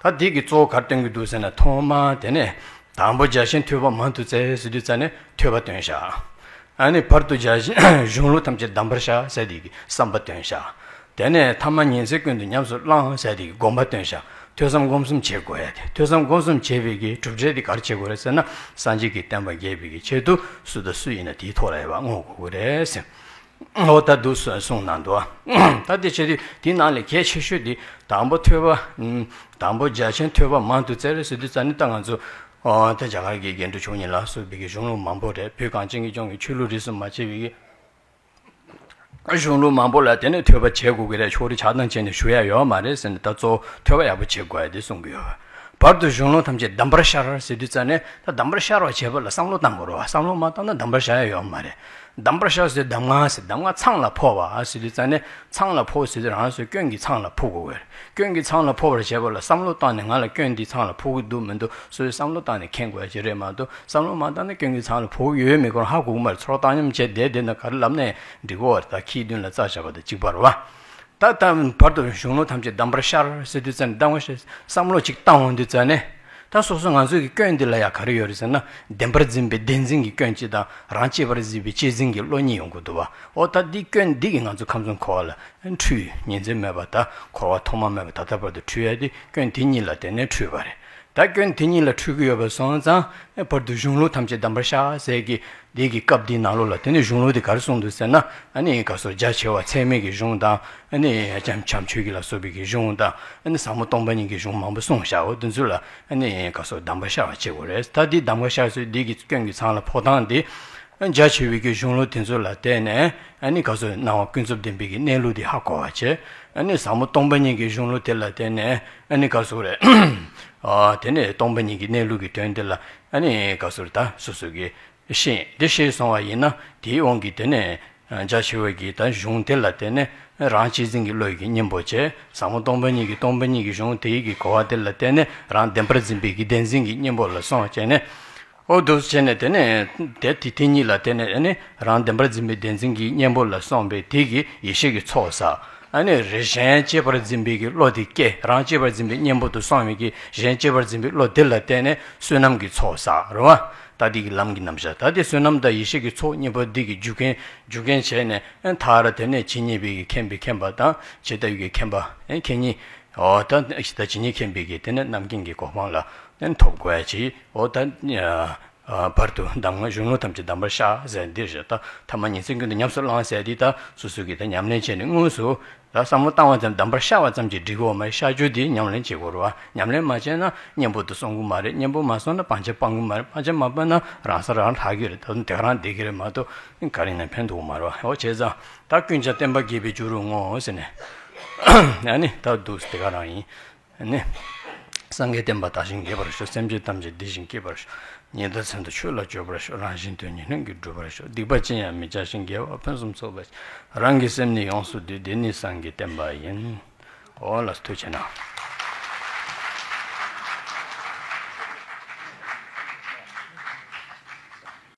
ད་འདི་གི་གཙོ་བོ་ག་རེ་སྟོན་གྱི་འདུག་ཟེར་ན། ཐོག་མར་དེ་ནས་དང་པོ་རྒྱ་ཆེན་ཐོས་པ་མང་དུ་བཙལ་ཟེར་དུས་ཙ་ནས་ཐོས་པ་སྟོན་ཤག་ཨ་ནི་བར་དུ་རྒྱ་ཆེན་གཞུང་ལུགས་ཐམས་ཅད་གདམས་པར་ཤར་ཟེར་དེ་གི་བསམ་པ་སྟོན་ཤག་དེ་ནས་ཐ་མ་ཉིན་མཚན་ཀུན་ཏུ་ཉམས་སུ་བླང་ཟེར་དེ་གི་སྒོམ་པ་སྟོན་ཤག་ཐོས་བསམ་སྒོམ་གསུམ་བྱེད་དགོས་ཡ་དེ། ཐོས་བསམ་སྒོམ་གསུམ་བྱེད་པའི་གི་གྲུབ་འབྲས་དེ་ག་རེ་བྱེད་དགོས་རེད་ཟེར་ན། སངས་རྒྱས་ཀྱི་བསྟན་པ་རྒྱས་པའི་གི་ཆེད་དུ་སུ་དང་སུ་ཡིན་ན་དེའི་ཐོག་ལ་ཡོད་པ་བསྔོ་དགོས་ཀྱི་རེད་ཟེར། འོ་ད་འདུག་སེ་གསུངས་གནང་འདུག་ད་དེ་བྱས་དུས་དེའི་ནང་ལས་གལ་ཆེ་ཤོས་དེ་དང་པོ་ཐོས་པ། ཨུམ། དང་པོ་རྒྱ་ཆེན་ཐོས་པ་མང་དུ་བཙལ་ཟེར་དུས་ཙ་ནས་ད་ང་ཚོ། ཨོ་ད་རྒྱ་གར་གྱི་རྒྱན་དྲུག་མཆོག་གཉིས་ལ་སོགས་པའི་གི་གཞུང་ལུགས་མང་པོ་རེད། བོད་གངས་ཅན་གྱི་ལྗོངས་ཀྱི་ཆོས་ལུགས་རིས་སུ་མ་ཆད་པའི་གི་གཞུང་ལུགས་མང་པོ་ལ་དེ་ནས་ཐོས་པ་བྱེད་དགོས་ཀྱི་རེད། ཕྱོགས་རིས་ཆགས་སྡང་བྱས་ནས་ཞུ་ཡ་ཡོད་མ་རེད་ཟེར་ནས། ད་གཙོ་བོ་ཐོས་པ་ཡག་པོ་བྱེད་དགོས་ཡ་དེ་གསུང་གི་ཡོད། བར་དུ་གཞུང་ལུགས་ཐམས་ཅད་གདམས་པར་ཤར་ཟེར་དུས་ཙ་ནས། ད་གདམས་པར་ཤར་བ་བྱེད་པ་ལ་བསམ་བློ་བཏང་དགོས་རེད་བ། བསམ་བློ་མ་བཏང་ན་གདམས་པར་ཤར་ཡ་ཡོད་མ་རེད། གདམས་པར་ཤར་ཟེར། གདམས་ངག་ཟེར། གདམས་ངག་ཚང་ལ་ཕོག་པ་ཟེར་དུས་ཙ་ནས། ཚང་ལ་ཕོག་ཟེར་དུས་རང་སོའི་སྐྱོན་གྱིས་ཚང་ལ་ཕོག་དགོས་པས། སྐྱོན་གྱིས་ཚང་ལ་ཕོག་པར་བྱེད་པ་ལ་བསམ་བློ་བཏང་ནས། ང་ལ་སྐྱོན་འདི་ཚང་ལ་ཕོག་གི་འདུག་མི་འདུག་སོ་སོས་བསམ་བློ་བཏང་ནས་མཁྱེན་དགོས་ཡ་ཅིག་རེད་མ་གཏོགས། བསམ་བློ་མ་བཏང་ན་སྐྱོན་གྱིས་ཚང་ལ་ཕོག་གི་ཡོད་མེད་ཁོ་རང་ཧ་གོ་གི་མ་རེད། ཚོར་བ་བཏང་སྙོམས་བྱས་བསྡད་བསྡད་ན་ག་རེ་ལབ་ནའི་འགྲིག་གི་རེད། ད་ཁྱིའི་མདུན་ལ་རྩྭ་བཞག་པ་དང་གཅིག་པ་རེད་བ། ད་ལྟ་བར་དུ་གཞུང་ལུགས་ཐམས་ཅད་གདམས་པར་ཤར་ཟེར་དུས་ཙ་ནས། གདམས་པར་ཤར། བསམ་བློ་ཅིག་བཏང་འོང་དུས་ཙ་ནས། ད་སོ་སོ་ང་ཚོའི་གི་སྐྱོན་འདི་ལ་ཡ་ག་རེ་ཡོད་རེད་ཟེར་ན། བདེན་པར་འཛིན་པའི་བདེན་འཛིན་གྱི་སྐྱོན་གཅིག་དང་། རང་གཅེས་པར་འཛིན་པའི་གཅེས་འཛིན་གྱི་བློ་གཉིས་ཡོང་གི་འདུག་བ། འོ་ད་འདི་སྐྱོན་འདི་གིས་ང་ཚོ་ཁམས་གསུམ་འཁོར་བ་ལ་འཁྲུལ། ཉིན་མཚན་མེད་པ། ད་འཁོར་བ་ཐོག་མ་མེད་པ་ད་ལྟ་བར་དུ་འཁྲུལ་ཡ་དེ་སྐྱོན་དེ་གཉིས་ལ་བརྟེན་ནས་འཁྲུལ་བ་རེད། ད་སྐྱོན་དེ་གཉིས་ལ་འཁྲུལ་གྱི་ཡོད་པ་སོང་ཙང་། བར་དུ་གཞུང་ལུགས་ཐམས་ཅད་གདམས་པར་ཤར་ཟེར་གི་འདི་གི་སྐབས་འདིའི་ནང་ལོགས་ལ་དེ་ནས་གཞུང་ལུགས་དེ་ག་རེ་གསུངས་འདུག་ཟེར་ན། ཨ་ནི་ག་སོ་རྒྱ་ཆེ་བ་ཚད་མའི་གི་གཞུང་དང་། ཨ་ནི་བྱམས་བྱམས་ཆོས་ཀྱི་ལ་སོགས་པའི་གི་གཞུང་དང་། ཨ་ནི་ཟབ་མོ་སྟོང་པ་ཉིད་ཀྱི་གཞུང་མང་པོ་གསུངས་བཞག་འོ་དེ་ཚོ་ལ། ཨ་ནི་ག་སོ་གདམས་པར་ཤར་བ་བྱེད་དགོས་རེད། ད་འདི་གདམས་པར་ཤར་ཚུལ་འདི་གི་སྐྱོན་གྱི་ཚང་ལ་ཕོག་སྟངས་འདི། རྒྱ་ཆེ་བའི་གི་གཞུང་ལུགས་དེ་ཚོ་ལ་བརྟེན་ནས། ཨ་ནི་ག་སོ་སྣང་བ་ཀུན་རྫོབ་བདེན་པའི་གི་གནས་ལུགས་དེ་ཧ་གོ་བ་བྱས། ཨ་ནི་ཟབ་མོ་སྟོང་པ་ཉིད་ཀྱི་གཞུང་ལུགས་དེ་ལ་བརྟེན་ནས། ཨ་ནི་ག་སོ་རེད། ཨ་དེ་ནས་སྟོང་པ་ཉིད་ཀྱི་གནས་ལུགས་ཀྱི་དོན་དེ་ལ། ཨ་ནི་ག་སོ་རེད། ད་སོ་སོ་གི་ཤེས། འདི་ཤེས་སོང་བ་ཡིན་ན། དེའི་དབང་གིས་དེ་ནས་རྒྱ་ཆེ་བའི་གི་ད་གཞུང་དེ་ལ་བརྟེན་ནས་རང་གཅེས་འཛིན་གྱི་བློ་ཡི་གི་གཉེན་པོ་བྱས། ཟབ་མོ་སྟོང་པ་ཉིད་ཀྱི་སྟོང་པ་ཉིད་ཀྱི་གཞུང་དེ་ཡི་གི་གོ་བ་དེ་ལ་བརྟེན་ནས་རང་བདེན་པར་འཛིན་པའི་གི་བདེན་འཛིན་གྱི་གཉེན་པོ་ལ་སོང་བྱས་ནས། འོ་འདུག་བྱས་ནས་དེ་ནས་དེ་དེ་དེ་གཉིས་ལ་བརྟེན་ནས། ཨ་ནི་རང་བདེན་པར་འཛིན་པའི་བདེན་འཛིན་གྱི་གཉེན་པོ་ལ་སོང་བས་དེ་གི་ཡེ་ཤེས་ཀྱི་ཚོགས་བསགས། ཨ་ནི་རེ་གཞན་གཅེས་པར་འཛིན་པའི་གི་བློ་དེ་སྐྱེ། རང་གཅེས་པར་འཛིན་པའི་གཉེན་པོ་དུ་སོང་བའི་གི་གཞན་གཅེས་པར་འཛིན་པའི་བློ་དེ་ལ་བརྟེན་ནས་བསོད་ནམས་ཀྱི་ཚོགས་བསགས་རེད་བ། ད་དེ་གི་ལམ་གྱི་རྣམ་གཞག་ད་དེ་བསོད་ནམས་དང་ཡེ་ཤེས་ཀྱི་ཚོགས་གཉིས་པོ་འདི་གི་རྒྱུ་རྐྱེན་རྒྱུ་རྐྱེན་བྱས་ནས། ཨ་མཐར་དེ་ནས་ཇི་སྙེད་པའི་གི་མཁྱེན་པའི་མཁྱེན་པ་དང་། ཇི་ལྟ་བའི་གི་མཁྱེན་པ། ཨ་མཁྱེན་གཉིས། འོ་ད་ཇི་ལྟ་ཇི་སྙེད་མཁྱེན་པའི་གི་དེ་ནས་རྣམ་མཁྱེན་གྱི་གོ་འཕང་ལ་ཨ་ཐོབ་དགོས་ཡ་ཅིག་འོ་ད། ཨ་བར་དུ་གདམས་ངག་གཞུང་ལུགས་ཐམས་ཅད་གདམས་པར་ཤར་ཟེར་འདི་རེད། ད་ཐ་མ་ཉིན་མཚན་ཀུན་ཏུ་ཉམས་སུ་བླང་ཟེར་འདི་ད་སོ་སོ་གིས་ད་ཉམས་ལེན་བྱས་ནས་དངོས་སུ་ད་བསམ་བློ་བཏང་བ་ཙམ་གདམས་པར་ཤར་བ་ཙམ་གྱིས་འགྲིག་གི་ཡོད་མ་རེད། ཤར་རྒྱུ་དེ་ཉམས་ལེན་བྱེད་དགོས་རེད་བ། ཉམས་ལེན་མ་བྱས་ན་གཉེན་པོ་དེ་སོང་གི་མ་རེད། གཉེན་པོ་མ་སོང་ན་སྤང་བྱ་སྤང་གི་མ་རེད། སྤང་བྱ་མ་སྤངས་ན་རང་ས་རང་ལྷག་གི་རེད། ད་དུང་དེ་ག་རང་བསྡད་ཀྱི་རེད་མ་གཏོགས་ག་རེ་ཡིན་ན་ཕན་ཐོགས་མ་རེད་བ། འོ་བྱས་ཙང་ད་ཀུན་ཀྱང་བསྟན་པ་རྒྱས་པའི་རྒྱུ་རུ་བསྔོ་ཟེར་ནས། ཨ་ནི་ད་འདུག་དེ་ག་རང་ཡིན། ནི། སངས་རྒྱས་བསྟན་པ་དར་ཞིང་རྒྱས་པར་ཤོག་སེམས་ཅན་ཐམས་ཅད་བདེ་ཞིང་སྐྱིད་པར་ཤོག་ཉི་ཟླ་མཚན་དུ་ཆོས་ལ་སྤྱོད་པར་ཤོག་རང་གཞན་དོན་གཉིས་ལྷུན་གྱིས་འགྲུབ་པར་ཤོག་སྡིག་པ་ཅི་ཡང་མི་བྱ་ཞིང་། དགེ་བ་ཕུན་སུམ་ཚོགས་པར་ཤོག་རང་གི་སེམས་ནི་ཡོངས་སུ་འདུལ། འདི་ནི་སངས་རྒྱས་བསྟན་པ་ཡིན། འོ་ལགས་སོ། ཐུགས་རྗེ་གནང་།